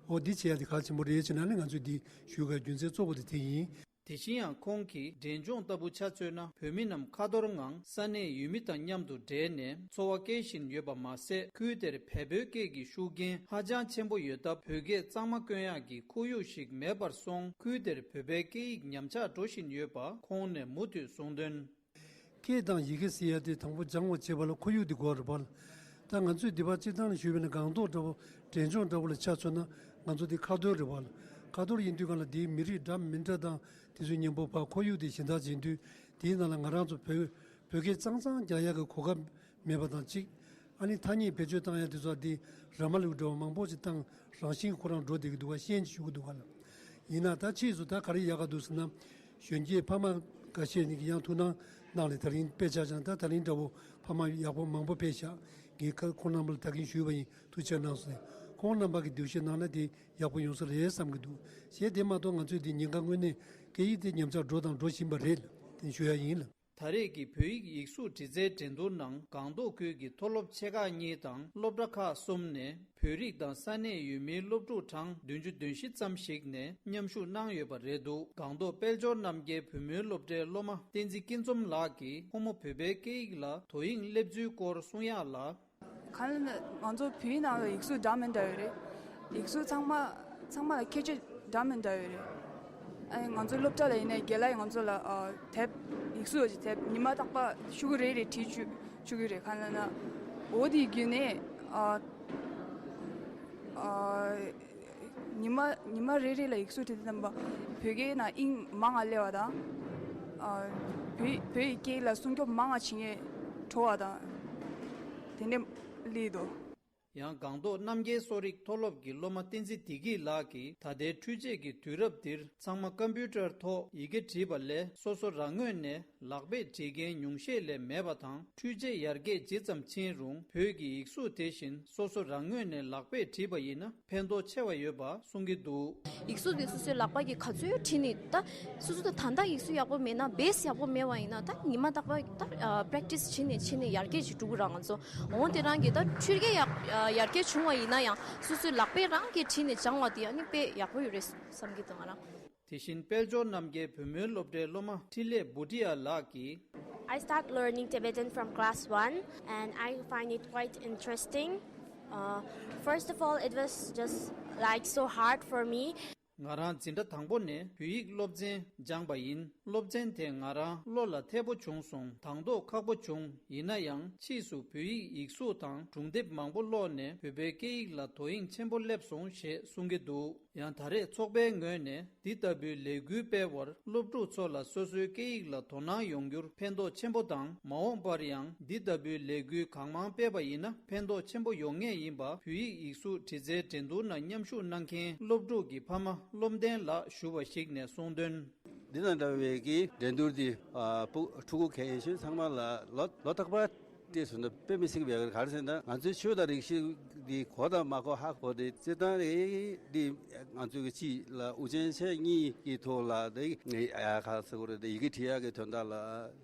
འོ་འདི་བྱེད་ཡ་དེ་གལ་ཆེན་པོ་རེད་བྱས་ན་ནི་ང་ཚོས་འདི་ཞུ་དགོས་རྒྱུ་མཚན་གཙོ་བོ་དེ་དེ་ཡིན། དེ་བཞིན་ཡང་ཁོང་གིས་འབྲས་ལྗོངས་ལྟ་བུ་ཆ་མཚོན་ན། བོད་མི་རྣམས་ཁ་ཐོར་ངང་ས་གནས་ཡུལ་མི་དང་མཉམ་དུ་འབྲེལ་ནས་འཚོ་བ་སྐྱེལ་བཞིན་ཡོད་པ་མ་ཟད། ཁུལ་དེར་བལ་པོའི་སྐད་ཀྱི་ཤུགས་རྐྱེན་ཧ་ཅང་ཆེན་པོ་ཡོད་སྟབས། བོད་སྐད་གཙང་མ་བཀོལ་ཡག་གི་ཁོར་ཡུག་ཞིག་མེད་པར་སོང་། ཁུལ་དེར་བོད་པའི་སྐད་ཡིག་ཉམས་ཆག་འགྲོ་བཞིན་ཡོད་པ་ཁོང་ནས་མུ་མཐུད་གསུངས་དོན། སྐད་དང་ཡི་གེ་ཟེར་ཡ་དེ་དང་པོ་སྦྱང་བ་བྱེད་པ་ལ་ཁོར་ཡུག་དེ་དགོས་རེད་པ། ད་ང་ཚོས་འདི་པར་སྤྱིར་བཏང་ནས་ཞུས་པ་ཡིན་ན་སྒང་ཏོག་འདྲ་པོ་འབྲས་ལྗོངས་འདྲ་པོ་ལ་ཆ་མཚོན་ན་ང་ཚོ་འདི་ཁ་ཐོར་རེད་པ། ཁ་ཐོར་ཡིན་དུས་སྒང་ལ་འདིའི་མི་རིགས་འདྲ་མི་འདྲ་དང་དེ་ཚོའི་མཉམ་པོ་ཕར་ཁོར་ཡུག་དེ་གཞན་དག་བྱེད་དུས། དེའི་ནང་ལ་ང་རང་ཚོ་བོད་བོད་སྐད་གཙང་གཙང་རྒྱག་ཡག་གི་གོ་སྐབས་མེད་པ་དང་གཅིག་ཨ་ནི་ཐ་སྙད་བེད་སྤྱོད་བཏང་ཡ་དེ་ཚོ་འདི་ར་མ་ལུག་འདྲ་བ་མང་པོ་ཞིག་བཏང་། རང་བཞིན་ཁོ་རང་འགྲོ་བསྡད་ཀྱི་འདུག་ག་ཤེས་ཀྱི་ཞུ་གི་འདུག་ག་ལ། ཡིན་ན་ད་ཕྱིས་སུ་ད་ག་རེ་ཡག་ག་འདུག་ཟེར་ན། གཞོན་སྐྱེས་ཕ་མ་འགའ་ཤས་ནི་ཡང་ཐུགས་སྣང་གནང་ནས་ད་རིང་དཔེ་ཆ་ཅང་ད་ད་རིང་འདྲ་བོ་ཕ་མ་ཡག་པོ་མང་པོ་ཕེབས་ཤག་ངས་ཁ་ཁོང་རྣམ་པ་ལ་ད་གིན་ཞུས་པ་ཡིན། ཐུགས་རྗེ་གནང་སོང་། ཁོང་རྣམ་པ་གི་འདུ་ཤེས་གནང་ན་དེ་ཡག་པོ་ཡོང་ས་རེད་བསམ་གྱི་འདུག་ཞེས་དེ་མ་གཏོགས་ང་ཚོས་དེ་ཉེན་ཁ་དངོས་གནས་སྐད་ཡིག་དེ་ཉམས་ཆག་འགྲོ་དང་འགྲོ་བཞིན་པ་རེད་ལ་དེ་ཞུ་ཡ་ཡིན་ལ། ད་རེས་ཀྱི་བོད་ཡིག་ཡིག་གཟུགས་འབྲི་རྩལ་འགྲན་བསྡུར་ནང་སྒང་ཏོག་ཁུལ་གྱི་མཐོ་སློབ་ཆེ་ཁག་གཉིས་དང་སློབ་གྲྭ་ཁག་གསུམ་ནས་བོད་རིགས་དང་ས་གནས་ཡུལ་མིའི་སློབ་ཕྲུག་གྲངས་བདུན་ཅུ་དོན་བཞི་ཙམ་ཞིག་ནས་མཉམ་ཞུགས་གནང་ཡོད་པ་རེད་འདུག་སྒང་ཏོག་དཔལ་འབྱོར་རྣམ་རྒྱལ་བུ་མོའི་སློབ་གྲྭའི་སློབ་མ་བསྟན་འཛིན་སྐྱིད་འཛོམས་ལགས་ཀྱིས་ཁོ་མོ་བོད་པའི་སྐད་ཡིག་ལ་དོ་དབྱིངས་སླེབས་ཚུལ་སྐོར་གསུང་ཡག་ལ། གང་ལ་ན་ང་ཚོ་བོད་ཡིག་ནང་ལ་ཡིག་གཟུགས་འདྲ་མི་འདྲ་ཡོད་རེད། ཡིག་གཟུགས་ཚང་མ་ཚང་མ་ལ་ཁྱད་ཆོས་འདྲ་མི་འདྲ་ཡོད་རེད། ཨ་ནི་ང་ཚོ་སློབ་གྲྭ་ལ་ཡིན་ནའི་རྒན་ལགས་ང་ཚོ་ལ་ཨ་དེབ་ཡིག་གཟུགས་ཀྱི་དེབ་ཉི་མ་རྟག་པར་ཤོག་གུ་རེ་རེ་བྲིས་བཅུག་བཅུག་གི་རེད། གང་ལ་ན་འོ་དེའི་བརྒྱུད་ནས་ཨ་ཨ་ཉི་མ་ཉི་མ་རེ་རེ་ལ་ཡིག་གཟུགས་བྲིས་དུས་ཙམ་པ་བོད་སྐད་ནང་དབྱིངས་མང་ང་སླེབས་པ་དང་ཨ་བོད་བོད་ཡི་སྐད་ལ་སྲུང་སྐྱོབ་མང་ང་བྱེད་མཁན་བྲོ་བ་དང་དེ་འདྲ་སླེབས་འདུག་ཡང་སྒང་ཏོག་རྣམ་རྒྱལ་གསོ་རིག་མཐོ་སློབ་ཀྱི་སློབ་མ་བསྟན་འཛིན་བདེ་སྐྱིད་ལགས་ཀྱིས་ད་ལྟའི་འཕྲུལ་ཆས་ཀྱི་དུས་རབས་འདིར་ཚང་མ་ཀམ་པུའུ་ཊར་ཐོག་ཡི་གེ་བྲིས་པ་ལས་སོ་སོ་རང་ངོས་ནས་ལག་པས་བྲིས་མཁན་ཉུང་ཤས་ལས་མེད་པ་དང་། འཕྲུལ་ཆས་ཡར་རྒྱས་ཇི་ཙམ་ཕྱིན་རུང་བོད་ཀྱི་ཡིག་གཟུགས་དེ་བཞིན་སོ་སོ་རང་ངོས་ནས་ལག་པས་བྲིས་པ་ཡིན་ན་ཕན་ཐོགས་ཆེ་བ་ཡོད་པ་གསུང་གི་འདུག་ཡིག་གཟུགས་དེ་སོ་སོའི་ལག་པ་གིས་ག་ཚོད་བྲིས་ནས་ད་སོ་སོ་ད་ད་ལྟ་ཡིག་གཟུགས་ཡག་པོ་མེད་ན། བེ་སི་ཡག་པོ་མེད་པ་ཡིན་ན་ད་ཉི་མ་རྟག་པར་ད་པེ་རེག་ཊི་སི་བྱས་ནས་བྱས་ནས་ཡར་རྒྱས་ཅིག་འགྲོ་གི་ར། ང་ཚོ་འོང་དེ་རང་གི་ད་འཕྲུལ་སྐད་ཡག་ཡར་རྒྱས་བྱུང་བ་ཡིན་ན་ཡང་སོ་སོའི་ལག་པས་རང་གིས་བྲིས་ནས་སྦྱང་བ་དེ་ཨ་ནི་དཔེ་ཡག་པོ་ཡོད་རེད་བསམ་གྱི་འདུག་ང་རང་། དེ་བཞིན་དཔལ་འབྱོར་རྣམ་རྒྱལ་བུ་མོའི་སློབ་གྲྭའི་སློབ་མ་འཕྲིན་ལས་བུ་ཏི་ཡ་ལགས་ཀྱིས། I start learning Tibetan from class one, and I find it quite interesting. Uh, first of all, it was just like so hard for me. ང་རང་འཛིན་གྲྭ་དང་པོ་ནས་བོད་ཡིག་སློབ་ཚན་སྦྱངས་པ་ཡིན། སློབ་ཚན་དེ་ང་རང་བློ་ལ་འཐད་པོ་བྱུང་སོང་། དང་ཐོག་ཁག་པོ་བྱུང་། ཡིན་ན་ཡང་ཕྱིས་སུ་བོད་ཡིག་ཡིག་གཟུགས་དང་སྒྲུང་དེབ་མང་པོ་ཀློག་ནས་བོད་པའི་སྐད་ཡིག་ལ་དོ་དབྱིངས་ཆེན་པོ་སླེབས་སོང་ཞེས་གསུང་གི་འདུག་ཡང་ད་རེས་ཚོགས་པའི་ངོས་ནས་འདི་ལྟ་བུའི་ལས་འགུལ་སྤེལ་བར་སློབ་ཕྲུག་ཚོ་ལ་སོ་སོའི་སྐད་ཡིག་ལ་དོ་སྣང་ཡོང་རྒྱུར་ཕན་ཐོགས་ཆེན་པོ་དང་། མ་འོངས་པར་ཡང་འདི་ལྟ་བུའི་ལས་འགུལ་གང་མང་སྤེལ་བ་ཡིན་ན་ཕན་ཐོགས་ཆེན་པོ་ཡོང་ངེས་ཡིན་པ་བོད་ཡིག་ཡིག་གཟུགས་འབྲི་རྩལ་འགྲན་བསྡུར་ནང་མཉམ་ཞུགས་གནང་མཁན་སློབ་ཕྲུག་གི་ཕ་མ་བློ་བརྟན་ལགས་ཞུ་བ་ཞིག་ནས་གསུངས་དོན། འདི་དང་འདྲ་བའི་གི་འགྲན་བསྡུར་འདི་ཕྲུ་གུ་གལ་ཆེན་ཚང་མ་ལ་ལོ་ལོ་རྟག་པར་ དེ་སོང་ན་དཔེ་མི་སྲིད་པའི་ག་རེ་ཟེར་ན། ང་ཚོའི་ཆོས་དང་རིག་གཞི་འདི་གོ་དང་མ་གོ་ཧ་གོ་སྟེ་སྤྱིར་བཏང་རེད། འདི་ང་ཚོའི་གི་སྤྱི་ལ་དབུ་ཅན་ཆེ་གཉིས་ཀྱི་ཐོག་ལ་འདི་ངས་ཡ་ག་ཟེར་དགོས་རེད། འདི་ཡི་གེ་བྲིས་ཡག་གི་དོན་དག་ལ་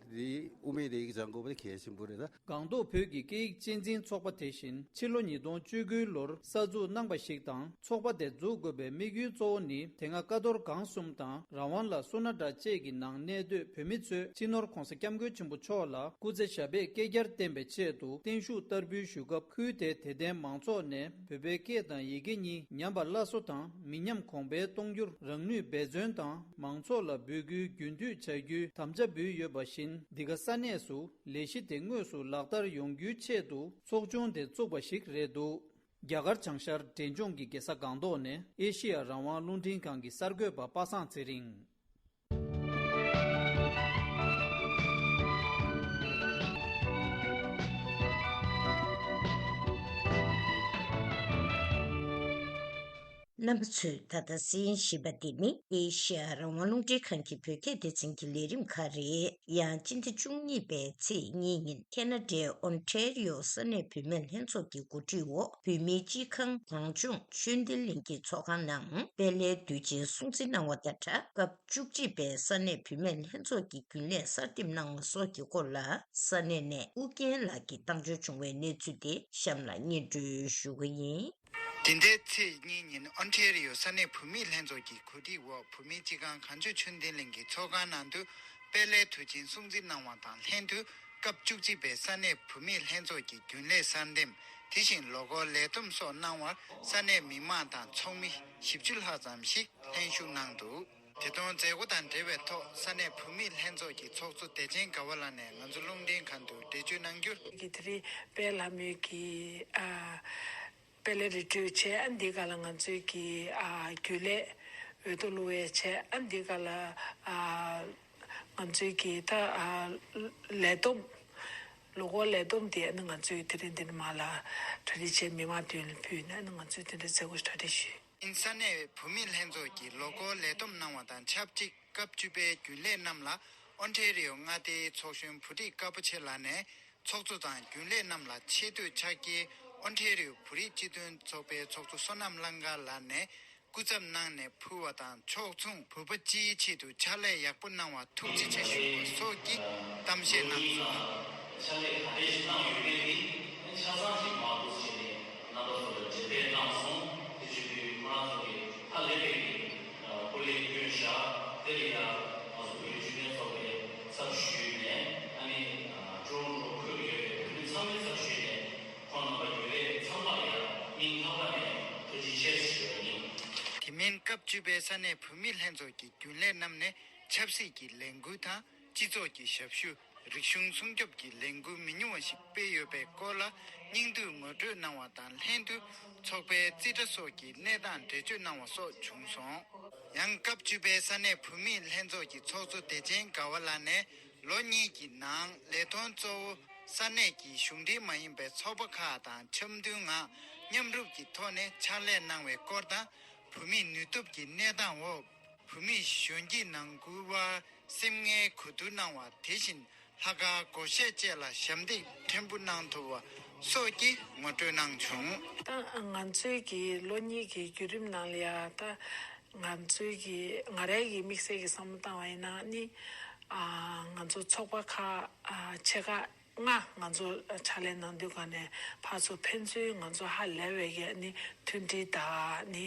འདི་དབུ་མེད་འདི་ཡི་གེ་སྦྱང་དགོས་པ་གལ་ཆེན་པོ་རེད་ད། སྒང་ཏོག་བོད་ཀྱི་སྐད་ཡིག་གཅེས་འཛིན་ཚོགས་པ་དེ་བཞིན་ཕྱི་ལོ་ཉིས་སྟོང་བཅུ་དགུའི་ལོར་གསར་འཛུགས་གནང་བ་ཞིག་དང་། ཚོགས་པ་དེ་འཛུགས་དགོས་པའི་དམིགས་ཡུལ་གཙོ་བོ་ནི། དེ་སྔ་ཀ་རྡོར་སྒང་གསུམ་དང་རང་དབང་ལ་སོ་ན་སྒྲ་བཅས་ཀྱི་ནང་གནས་སྡོད་བོད་མི་ཚོས་སྤྱི་ནོར་༧གོང་ས་༧སྐྱབས་མགོན་ཆེན་པོ་མཆོག་ལ་སྐུ་ཚེ་ཞབས་པད་བསྐལ་བརྒྱར་བརྟན་པའི་ཆེད་དུ་བརྟན་བཞུགས་བསྟར་འབུལ་ཞུ་སྐབས། ཁུལ་དེའི་དད་ལྡན་མང་ཚོགས་ནས་བོད་པའི་སྐད་དང་ཡི་གེ་གཉིས་ཉམས་པ་སླར་གསོ་དང་མི་ཉམས་གོང་འཕེལ་གཏོང་རྒྱུར་རང་ནུས་འབད་བརྩོན་དང་། མང་ཚོགས་ལ་འབོད་སྐུལ་རྒྱུན་མཐུད་བྱ་རྒྱུའི་དམ་བཅའ་འབུལ་ཡོད་པ་བཞིན། འདི་ག་ས་གནས་སུ་ལས་གཞི་དེ་དངོས་སུ་ལག་བསྟར་ཡོང་རྒྱུའི་ཆེད་དུ་ཚོགས་ཆུང་དེ་བཙུགས་པ་ཞིག་རེད་འདུག་རྒྱ་གར་བྱང་ཤར་འབྲས་ལྗོངས་ཀྱི་རྒྱལ་ས་སྒང་ཏོག་ནས་ཨེ་ཤེ་ཡ་རང་དབང་རླུང་འཕྲིན་ཁང་གི་གསར་འགོད་པ་པ་སངས་ཚེ་རིང་། རྣམ་པ་ཚོས་ད་ལྟ་གསན་བཞིན་པ་འདི་ནི་ཨེ་ཤེ་ཡ་རང་དབང་རླུང་འཕྲིན་ཁང་གི་བོད་སྐད་སྡེ་ཚན་གྱི་ལས་རིམ་ཁག་རེད། ཡང་སྤྱི་ཟླ་བཅུ་གཉིས་པའི་ཚེས་གཉིས་ཉིན་ཁེ་ན་ཌའི་ཨོན་ཊེ་རི་ཡོ་ས་གནས་བུད་མེད་ལྷན་ཚོགས་ཀྱི་གོ་སྒྲིག་འོག་བོད་མིའི་སྤྱི་ཁང་གངས་ལྗོངས་ཆོས་ལྡན་གླིང་གི་ཚོགས་ཁང་ནང་དཔལ་ལྷའི་དུས་ཆེན་སྲུང་བརྩི་གནང་བ་དང་སྦྲགས། སྐབས་བཅུ་གཅིག་པའི་ས་གནས་བུད་མེད་ལྷན་ཚོགས་ཀྱི་རྒྱུན་ལས་གསར་འདེམས་གནང་བ་སོགས་ཀྱི་སྐོར་ལ་ས་གནས་ནས་ཨུ་རྒྱན་ལགས་ཀྱིས་བཏང་འབྱོར་བྱུང་བའི་གནས་ཚུལ་དེ་གཤམ་ལ་སྙན་སྒྲོན་ཞུ་གི་ཡིན། འདི་ཟླའི་ཚེས་གཉིས་ཉིན་ཨོན་ཊེ་རི་ཡོ་ས་གནས་བུད་མེད་ལྷན་ཚོགས་ཀྱི་གོ་སྒྲིག་འོག་བུད་མེད་སྤྱི་ཁང་གངས་ལྗོངས་ཆོས་ལྡན་གླིང་གི་ཚོགས་ཁང་ནང་དུ་དཔལ་ལྷའི་དུས་ཆེན་སྲུང་བརྩི་གནང་བ་དང་ལྷན་དུ། སྐབས་བཅུ་གཅིག་པའི་ས་གནས་བུད་མེད་ལྷན་ཚོགས་ཀྱི་རྒྱུན་ལས་གསར་འདེམས། དེ་བཞིན་ལོ་འཁོར་ལས་བསྡོམས་སོགས་གནང་བར་ས་གནས་མི་མང་དང་ཚོགས་མི་བཞི་བཅུ་ལྷག་ཙམ་ཞིག་ལྷན་ཞུགས་གནང་འདུག་དེ་དོན་མཛད་སྒོ་དང་འབྲེལ་བའི་ཐོག་ས་གནས་བུད་མེད་ལྷན་ཚོགས་ཀྱི་ཚོགས་གཙོ་བདེ་ཆེན་དགའ་བ་ལགས་ནས་ང་ཚོ་རླུང་འཕྲིན་ཁང་དུ་འགྲེལ་བརྗོད་གནང་རྒྱུར། གི་དེ་རིང་དཔལ་ལྷ་མོའི་གི་ཨ་དཔལ་ལྷའི་རི་ཁྲོད་བྱས། ཨ་འདི་ག་ལ་ང་ཚོའི་གི་ཨ་རྒྱུན་ལས་འོས་བསྡུ་བླུག་པའི་བྱས། ཨ་འདི་ག་ལ་ཨ་ང་ཚོའི་གི་ད་ཨ་ལས་བསྡོམས། ལོ་འཁོར་ལས་བསྡོམས་དེ་ཨ་ནི་ང་ཚོའི་དེ་རིང་འདི་ནས་མར་ལ་གྲ་སྒྲིག་བྱས། མི་མང་མདུན་ལ་ཕུལ་ནས་ཨ་ནི་ང་ཚོའི་དེ་འདྲའི་མཛད་སྒོ་ཞིག་གྲ་སྒྲིག་ཞུས། ཨིན། ས་གནས་བུད་མེད་ལྷན་ཚོགས་ཀྱིས་ལོ་འཁོར་ལས་བསྡོམས་གནང་བ་དང་ཆབས་ཅིག་སྐབས་བཅུ་པའི་རྒྱུན་ལས་རྣམས་ལ་ཨོན་ཊེ་རི་ཡོ་མངའ་སྡེའི་ཚོགས་གཞོན་བུ་ཁྲིད་དཀར་པོ་ཆེ་ལགས་ནས་ཚོགས་གཙོ་དང་རྒྱུན་ལས་རྣམས་ལ་ཆེ་བསྟོད་ཕྱག་འཁྱེར། ཨོན་ཊེ་རི་ཡོ་བོད་རིགས་སྤྱི་མཐུན་ཚོགས་པའི་ཚོགས་གཙོ་བསོད་ནམས་གླང་དཀར་ལགས་ནས་སྐུ་ཚབ་གནང་ནས་ཕུལ་བ་དང་། ཕྱོགས་མཚུངས་བོད་པ་སྤྱིའི་ཆེད་དུ་ཕྱག་ལས་ཡག་པོ་གནང་བར་ཐུགས་རྗེ་ཆེ་ཞུ་བ་སོགས་ཀྱི་གཏམ་བཤད་གནང་སོང་། ཕྱག་ལས་ག་འདྲས་ཤིག་གནང་ཡོད་མེད་ནི་ཆ་ཚང་ཞིག་མ་གཏོགས་བྱས་ནས་རྣམ་པ་ཚོ་ལ་འགྲེལ་བཤད་གནང་སོང་། དེ་བཞིན་དུ་ཁོ་རང་ཚོ་གི་ཧ་ལས་པའི་གི་སྐུ་ལས་བསྐྱོན་བཞག་དེ་ལ་ཡང་ང་ཚོ་བོད་རིགས་སྤྱི་མཐུན་ཚོགས་པའི་ཚབ་ཞུས་ནས། ཨ་ནི་ཀྲོ་རོན་ཀྲོ་ཁུལ་དུ་ཡོད་པའི་བོད་མི་ཚང་མའི་ཚབ་ཞུས་ནས་ཁོང་རྣམ་པ་རྒྱུན་ལས་ཚང་མ་ལ་ཡང་སྙིང་ཐག་པ་ནས་ཐུགས་རྗེ་ཆེ་ཞུ་བ་ཡིན། དེ་མིན་སྐབས་བཅུ་པའི་ས་གནས་བུད་མེད་ལྷན་ཚོགས་ཀྱི་རྒྱུན་ལས་རྣམས་ནས་ཆབ་སྲིད་ཀྱི་ལས་འགུལ་དང་སྤྱི་ཚོགས་ཀྱི་ཞབས་ཞུ། རིག་གཞུང་སྲུང་སྐྱོབ་ཀྱི་ལས་འགུལ་མི་ཉུང་བ་ཞིག་སྤེལ་ཡོད་པའི་སྐོར་ལ་སྙིང་བསྡུས་ངོ་སྤྲོད་གནང་བ་དང་ལྷན་དུ། ཚོགས་པའི་རྩིས་ཁྲ་སོགས་ཀྱི་གནས་སྟངས་འགྲེལ་བརྗོད་གནང་བ་སོགས་བྱུང་སོང་། ཡང་སྐབས་བཅུ་པའི་ས་གནས་བུད་མེད་ལྷན་ཚོགས་ཀྱི་ཚོགས་གཙོ་བདེ་ཆེན་དགའ་བ་ལགས་ནས་ལོ་གཉིས་ཀྱི་ནང་ལས་དོན་གཙོ་བོ་ས་གནས་ཀྱི་གཞུང་འབྲེལ་མ་ཡིན་པའི་ཚོགས་པ་ཁག་དང་འཆམ་མཐུན་ངང་མཉམ་རུབ་ཀྱི་ཐོག་ནས་ཕྱག་ལས་གནང་བའི་སྐོར་དང་། བོད་མིའི་ནུས་སྟོབས་ཀྱི་གནས་སྟངས་འོག་བོད་མིས་གཞོན་སྐྱེས་ནང་ཁུལ་བར་སེམས་ངལ་གོ་བསྡུར་གནང་བ། དེ་བཞིན་ལྷག་དཀར་སྒོར་གཞས་བཅས་ལ་ཞབས་འདེགས་ཕྲན་བུ་གནང་ཐུབ་པ་སོགས་ཀྱི་ངོ་སྤྲོད་གནང་བྱུང་། ད་ང་ཚོའི་གི་ལོ་གཉིས་ཀྱི་བརྒྱུད་རིམ་ནང་ལ་ཡ། ད་ང་ཚོའི་གི་ང་རའི་གི་དམིགས་བསལ་གྱི་བསམ་བློ་བཏང་བ་ཡིན་ན་ནི། ཨ་ང་ཚོ་ཚོགས་པ་ཁག་ཨ་ཆེ་ཁག་ལྔ་ང་ཚོ་ཕྱག་ལས་གནང་དུས་ག་ནས་ཕར་ཚུར་ཕན་ཚུན་ང་ཚོ་ཧ་ལས་པའི་གི་ནི་མཐུན་སྒྲིལ་དང་ནི།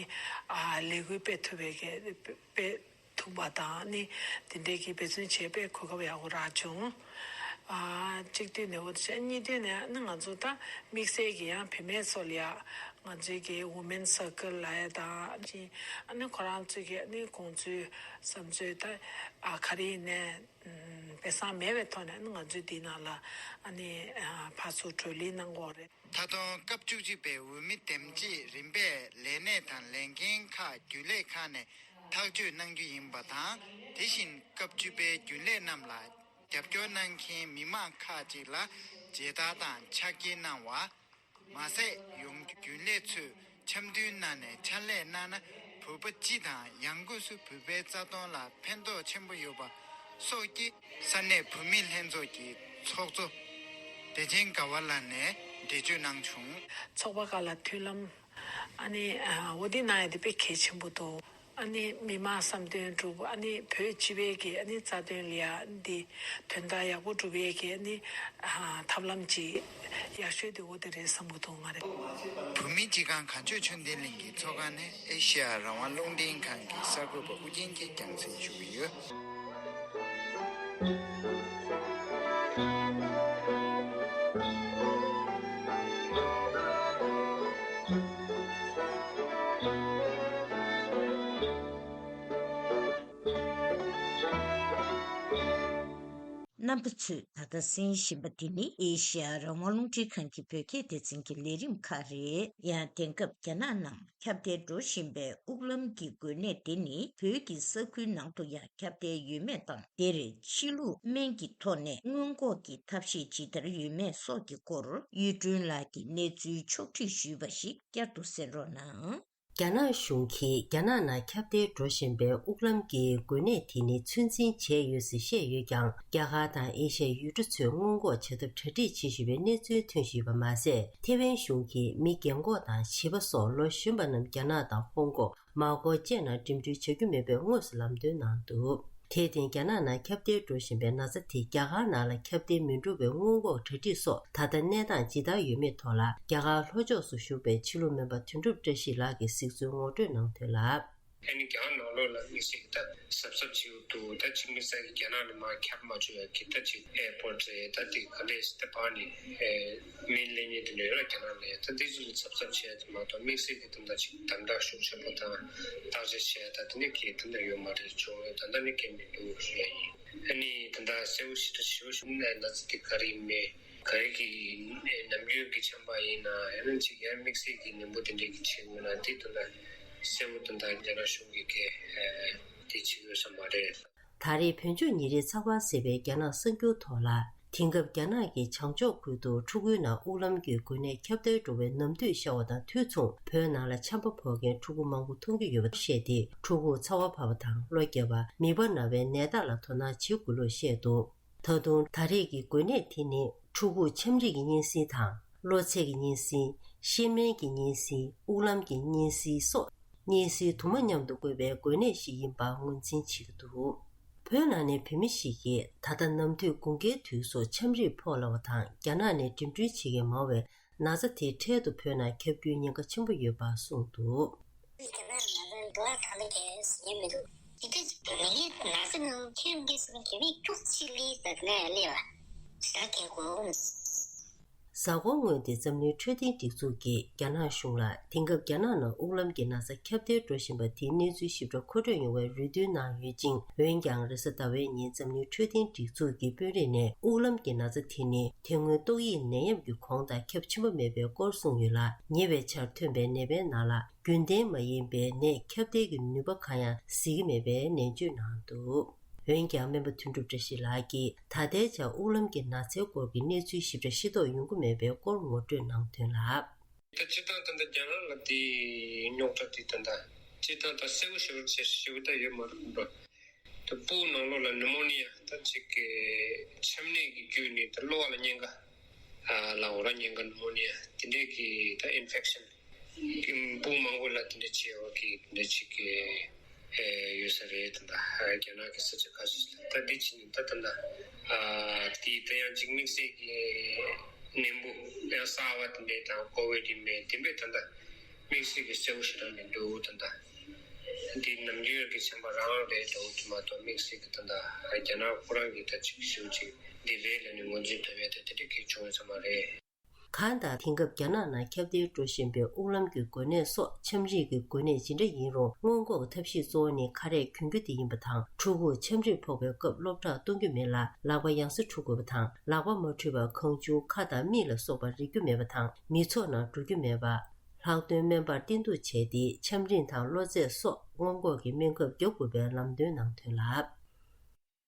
ཨ་ལས་འགུལ་སྤེལ་ཐུབ་པའི་གི་སྤེལ་ཐུབ་པ་དང་ནི། དེ་འདྲའི་གི་འབད་བརྩོན་བྱས་པས་གོ་སྐབས་ཡག་པོ་རག་བྱུང་། ཨ་གཅིག་བསྡུས་ནས་འོ་དེ་བྱས། གཉིས་བསྡུས་ནས་ནི་ང་ཚོ་ད་དམིགས་བསལ་གྱི་ཡང་བུད་མེད་ཚོ་ལ་ཡ་ང་ཚོའི་གི་Women Circle་ལབ་ཡ་དང་། ཨ་ནི་ཁོ་རང་ཚོའི་གི་ནི་དགོངས་ཚུལ་བསམ་ཚུལ་ད་ཨ་ག་རེ་ཡིན་ནའི་ཨམ་སྦས་གསང་མེད་པའི་ཐོག་ནས་ནི་ང་ཚོའི་འདི་ནང་ལ་ཨ་ནི་ཨ་ཕར་ཚུར་བགྲོ་གླེང་གནང་གི་ཡོད་རེད། ད་དུང་སྐབས་བཅུ་གཅིག་པའི་འོས་མི་འདེམས་བྱེད་རིམ་པས་ལས་གནས་དང་ལས་འགན་ཁག་རྒྱུན་ལས་ཁག་ནས་ཐག་གཅོད་གནང་རྒྱུ་ཡིན་པ་དང་། དེ་བཞིན་སྐབས་བཅུ་པའི་རྒྱུན་ལས་རྣམས་ལ་རྒྱབ་སྐྱོར་གནང་མཁན་མི་མང་ཁག་ཅིག་ལ་མཇལ་དར་དང་ཕྱག་འཁྱེར་གནང་བ། མ་ཟད་ཡོངས་རྒྱུན་ལས་ཚོས་འཆམ་མཐུན་གནང་ནས་ཕྱག་ལས་གནང་ན་བོད་པ་སྤྱི་དང་ཡང་སྒོས་སུ་བོད་པའི་རྩ་དོན་ལ་ཕན་ཐོགས་ཆེན་པོ་ཡོད་པ་སོགས་ཀྱི་ས་གནས་བུད་མེད་ལྷན་ཚོགས་ཀྱི་ཚོགས་གཙོ། བདེ་ཆེན་དགའ་བ་ལགས་ནས་འགྲེལ་བརྗོད་གནང་བྱུང་། ཚོགས་པ་ཁག་ལ་མཐུན་ལམ། ཨ་ནི་འོ་འདི་གནང་ཡ་དེ་དཔེ་གལ་ཆེན་པོ་འདུག་ཨ་ནི་མི་མང་བསམ་དོན་འགྲུབ། ཨ་ནི་བོད་སྤྱི་པའི་གི་ཨ་ནི་རྩ་དོན་ལ་ཡ་འདི་དོན་དག་ཡག་པོ་སྒྲུབ་ཡས་ཀྱི་ཨ་ནི་ཐབས་ལམ་ཅིག་ཡག་ཤོས་དེ་འོ་དེ་རེད་བསམ་གི་འདུག་ང་རེ། བོད་མིའི་སྤྱི་ཁང་གངས་ལྗོངས་ཆོས་ལྡན་གླིང་གི་ཚོགས་ཁང་ནས་ཨེ་ཤེ་ཡ་རང་དབང་རླུང་འཕྲིན་ཁང་གི་གསར་འགོད་པ་ཨུ་རྒྱན་གྱིས་རྒྱང་སྲིང་ཞུ་གི་ཡོད། རྣམ་པ་ཚོས་ད་ལྟ་གསན་བཞིན་པ་འདི་ནི་ཨེ་ཤེ་ཡ་རང་དབང་རླུང་འཕྲིན་ཁང་གི་བོད་སྐད་སྡེ་ཚན་གྱི་ལས་རིམ་ཁག་རེད། ཡང་དེང་སྐབས་རྒྱ་ནག་ནང་ཁྱབ་གདལ་འགྲོ་བཞིན་པའི་དབུགས་ལམ་གྱི་འགོས་ནད་དེ་ནི་བོད་ཀྱི་ས་ཁུལ་ནང་དུ་ཡང་ཁྱབ་གདལ་ཡོད་མེད་དང་། དེར་ཕྱི་ལུགས་སྨན་གྱི་ཐོག་ནས་སྔོན་འགོག་གི་ཐབས་ཤེས་ཇི་ལྟར་ཡོད་མེད་སོགས་ཀྱི་སྐོར་གཡུ་སྒྲོན་ལགས་ཀྱིས་གནས་ཚུལ་ཕྱོགས་བསྒྲིགས་ཞུས་པ་ཞིག་བསྐྱར་དུ་གསན་རོགས་གནང་། རྒྱ་ནག་གཞུང་གིས་རྒྱ་ནག་ནང་ཁྱབ་གདལ་འགྲོ་བཞིན་པའི་དབུགས་ལམ་གྱི་འགོས་ནད་དེ་ནི་ཚོད་འཛིན་བྱས་ཡོད་ཟེར་བཤད་ཡོད་ཀྱང་། རྒྱ་གར་དང་ཨེ་ཤ་ཡའི་ཡུལ་གྲུ་ཚོས་སྔོན་འགོག་བྱ་ཐབས་གྲ་སྒྲིག་བྱེད་བཞིན་པའི་གནས་ཚུལ་ཐོན་བཞིན་པ་མ་ཟད། ཐེ་ཝན་གཞུང་གིས་མི་རྒན་འཁོགས་དང་བྱིས་པ་སོགས་ལོ་གཞོན་པ་རྣམས་རྒྱ་ནག་དང་ཧོང་ཀོང་། མ་ཀོ་བཅས་ནང་འགྲིམ་འགྲུལ་བྱ་རྒྱུ་མེད་པའི་དངོས་སུ་ལམ་སྟོན་གནང་འདུག་དེར་བརྟེན། རྒྱ་ནག་ནང་ཁྱབ་གདལ་འགྲོ་བཞིན་པའི་ན་ཚ་དེ་རྒྱ་གར་ནང་ལ་ཁྱབ་གདལ་མི་འགྲོ་བའི་སྔོན་འགོག་གྲ་སྒྲིག་སོགས་ད་ལྟ་གནས་སྟངས་ཇི་ལྟར་ཡོད་མེད་ཐོག་ལ། རྒྱ་གར་ལྷོ་ཕྱོགས་སུ་བཞུགས་པའི་ཕྱི་ལུགས་སྨན་པ་དོན་གྲུབ་བཀྲ་ཤིས་ལགས་ཀྱིས་གཟིགས་ཚུལ་ངོ་སྤྲོད་གནང་དོན་ལ། ཨ་ནི་རྒྱ་གར་ནང་ལོགས་ལ་དམིགས་བསལ་གྱི་ད་གཟབ་གཟབ་བྱེད་དགོས་འདུག་ད་ཅིག་དམིགས་བསལ་གྱི་རྒྱ་ནག་ནས་མར་ཁྱབ་མ་བཅུག་ཡ་གི་ད་ཅིག་ཨེར་པོར་ཊི་རེད། ད་དེ་ག་འདྲས་ད་ཕར་ནས་ཨེ། མི་ལེན་མཁན་དེ་འདྲ་ཡོད་ལ། རྒྱ་ནག་ལ་ཡ་ད་འདི་ཚོ་ལ་གཟབ་གཟབ་བྱས་ཏེ་མ་གཏོགས་དམིགས་བསལ་གྱི་ད་ལྟ་ཅིག་དམ་དྲག་ཤུགས་ཆེན་པོ་དང་བརྟག་དཔྱད་བྱས་ད་དེ་འདྲ་གི་ད་ལྟ་ཡོད་མ་རེད། བྱུང་ཡོད་ད་ལྟ་ནི་གལ་མི་འདུག་ཞུ་ཡ་ཡིན། ཨ་ནི་ད་ལྟ་གསལ་པོ་ཞེ་དྲག་ཞེ་པོ་ཞུ་ན་ན་ཚ་དེ་ག་རེ་ཡིན་མིན་ག་རེ་གི་ནམ་རྒྱུན་གྱི་ཆམ་པ་ཡིན་ན་ཡང་ན་ཅིག་ཡང་དམིགས་བསལ་གྱི་ནད་འབུ་དེ་འདྲ་གི་ཆེ་དགོས་ན་དེ་ད་ལྟ་གསལ་པོ་ད་ལྟ་རྒྱ་ནག་གཞུང་གི་གི་དེ་བྱེད་ཡོད་ས་མ་རེད། ད་རེས་བོད་ལྗོངས་ཉིན་རེའི་ཚགས་པར་ཟེར་བའི་རྒྱ་ནག་གསར་འགྱུར་ཐོག་ལ། དེང་སྐབས་རྒྱ་ནག་གི་བྱང་ཕྱོགས་ཁུལ་དུ་ཕྲུ་གུའི་ནང་དབུགས་ལམ་གྱི་འགོས་ནད་ཁྱབ་གདལ་འགྲོ་བའི་ནམ་དུས་ཤར་བ་དང་དུས་མཚུངས། བོད་ནང་ལ་ཆམ་པ་ཕོག་མཁན་ཕྲུ་གུ་མང་པོ་མཐོང་རྒྱུ་ཡོད་པ་བཤད་དེ། ཕྲུ་གུར་ཚ་བ་བབས་པ་དང་གློ་བརྒྱབ་པ། མིད་པ་ན་བའི་ནད་རྟགས་ལ་དོ་སྣང་བྱེད་དགོས་ལུགས་བཤད་འདུག་ད་དུང་ད་རེས་ཀྱི་འགོས་ནད་དེ་ནི་ཕྲུ་གུར་ཆམ་རིམས་ཀྱི་གཉན་སྲིན་དང་། གློ་ཚད་ཀྱི་གཉན་སྲིན། གཤེར་རྨེན་གྱི་གཉན་སྲིན། དབུགས་ལམ་གྱི་གཉན་སྲིན་སོགས་གཉན་སྲིན་དུ་མ་མཉམ་དུ་འགོས་པའི་འགོས་ནད་ཞིག་ཡིན་པ་ངོས་འཛིན་བྱེད་ཀྱི་འདུག་བོད་ནང་ནས་བོད་མི་ཞིག་གིས་ད་ལྟ་ནམ་དུས་དགུན་ཁའི་དུས་སུ་ཆམ་རིམས་ཕོག་སླ་བ་དང་། རྒྱ་ནག་ནས་འགྲིམ་འགྲུལ་བྱེད་མཁན་མང་བས་ན་ཚ་དེ་འཕྲལ་དུ་བོད་ནང་ཁྱབ་རྒྱུའི་ཉེན་ཁ་ཆེན་པོ་ཡོད་པ་གསུངས་འདུག་དེ་ལྟར་ང་ཚོ་འགྲོ་བ་གང་ལ་གལ་ཡིན་མི་འདུག་དེ་ག་ཅིག་མི་ཡིན་ན་ཟེར་ནོ་ཁྱོད་འདི་སོང་དེ་བས་ཁྱུག་ཅིག་ལི་ད་ང་ལས་བ་ཟ་གེ་གོ། གཟའ་འཁོར་སྔོན་ཏེ་འཛམ་གླིང་འཕྲོད་བསྟེན་སྒྲིག་འཛུགས་ཀྱིས་རྒྱ་ནག་གཞུང་ལ་དེང་སྐབས་རྒྱ་ནག་ནང་དབུགས་ལམ་གྱི་ན་ཚ་ཁྱབ་གདལ་འགྲོ་བཞིན་པ་དེའི་གནས་ཚུལ་ཞིབ་ཕྲ་མཁོ་སྤྲོད་ཡོང་བའི་རེ་འདུན་གནང་ཡོད་ཅིང་། འོན་ཀྱང་རེས་གཟའ་ཟླ་བའི་ཉིན་འཛམ་གླིང་འཕྲོད་བསྟེན་སྒྲིག་འཛུགས་ཀྱི་དཔོན་རིགས་ནས་དབུགས་ལམ་གྱི་ན་ཚ་དེ་ནི་དེ་སྔོན་ཏོག་དབྱིབས་ནད་ཡམས་ཀྱི་གོང་དང་ཁྱབ་ཆེན་པོ་མེད་པའི་སྐོར་གསུངས་ཡོད་ལ། ཉེ་བའི་ཆར་ཐོན་པའི་ནད་པའི་ནང་ལ་རྒྱུན་ལྡན་མ་ཡིན་པའི་ནད་ཁྱབ་གདལ་གྱི་ནུས་པ་གང་ཡང་གཟིགས་ཀྱི་མེད་པའི་ནན་བརྗོད་གནང་འདུག་འོན་ཀྱང་སྨན་པ་དོན་གྲུབ་བཀྲ་ཤིས་ལགས་ཀྱིས་ད་ལྟའི་ཆར་དབུགས་ལམ་གྱི་ན་ཚའི་སྐོར་གྱི་གནས་ཚུལ་ཞིབ་ཕྲ་ཤེས་རྟོགས་ཡོང་གི་མེད་པའི་སྐོར་ངོ་སྤྲོད་གནང་དོན་ལ། ད་སྤྱིར་བཏང་ད་ལྟ་རྒྱ་ནག་ལ་དེ་རྙོག་དྲ་དེ་ད་ལྟ་སྤྱིར་བཏང་ད་གསལ་པོ་ཞེ་པོ་བྱས་ཞེ་པོ་ད་ཡོད་མ་རེད་པ། ད་སྤུ་ནང་ལོགས་ལ་ནུ་མོ་ནི་ཡ་ད་ཅིག་གི་ཆམ་ནད་ཀྱི་བརྒྱུད་ནས་ད་གློ་བ་ལ་གཉན་ཁ་ལ་འོ་ར་གཉན་ཁ་ནུ་མོ་ནི་ཡ་དེ་འདྲས་ཀྱི་ད་ཨིན་ཕེག་ཤན་གྱི་སྤུ་མང་པོ་ལ་དེ་འདྲས་བྱས་པ་གི་དེ་འདྲས་ཅིག་གི་ཡོད་ས་རེད། ད་ལྟ་རྒྱ་ནག་གི་ས་ཆ་ཁ་ཤས་ལ་ད་འདི་ཕྱིན་ད་ད་ལྟ་དེ་ད་ཡང་ཅིག་དམིགས་བསལ་གྱི་ནད་འབུ་ཡང་གསར་བ་དེ་འདྲས་དང་ཀོ་བིད་དེ་མེད་དེ་འདྲས་ད་ལྟ་དམིགས་བསལ་གྱི་གསལ་པོ་ཞེ་དྲག་མི་འདུག་ད་ལྟ། འདི་ནམ་རྒྱུན་གྱི་ཆམ་པ་རང་རེད་འདྲ་བོ་དེ་མ་གཏོགས་དམིགས་བསལ་གྱི་ད་ལྟ་རྒྱ་ནག་ཁོ་རང་གི་ད་ཅིག་ཞེ་པོ་ཅིག་འདི་རེད་ལབ་ནས་ངོས་འཛིན་ཐུབ་ཡ་དེ་དེ་འདྲ་གལ་བྱུང་ཡོད་ས་མ་རེད། གང་ལྟར་དེང་སྐབས་རྒྱ་ནག་ནང་ཁྱབ་གདལ་འགྲོ་བཞིན་པའི་དབུགས་ལམ་གྱི་འགོས་ནད་སོགས་ཆམ་རིམས་ཀྱི་འགོས་ནད་ཇི་འདྲ་ཡིན་རུང་སྔོན་འགོག་གི་ཐབས་ཤེས་གཙོ་བོ་ནི་ཁ་རས་གྱོན་རྒྱུ་དེ་ཡིན་པ་དང་། ཕྲུ་གུར་ཆམ་རིམས་ཕོག་པའི་སྐབས་གློ་བཀྲག་གཏོང་རྒྱུ་མིན་ལ། ལག་པ་ཡང་སེ་འཁྲུ་དགོས་པ་དང་། ལག་པ་མ་འཁྲུས་པར་གང་བྱུང་ཁ་དང་མིག་ལ་སོགས་པ་རེག་རྒྱུ་མེད་པ་དང་། མི་ཚོགས་ནང་འགྲོ་རྒྱུ་མེད་པ། ལྷག་དོན་སྨན་པར་བསྟེན་གཏུགས་བྱས་ཏེ་ཆམ་རིམས་དང་གློ་ཚད་སོགས་སྔོན་འགོག་གི་སྨན་ཁབ་རྒྱག་དགོས་པའི་ལམ་སྟོན་གནང་དོན་ལ།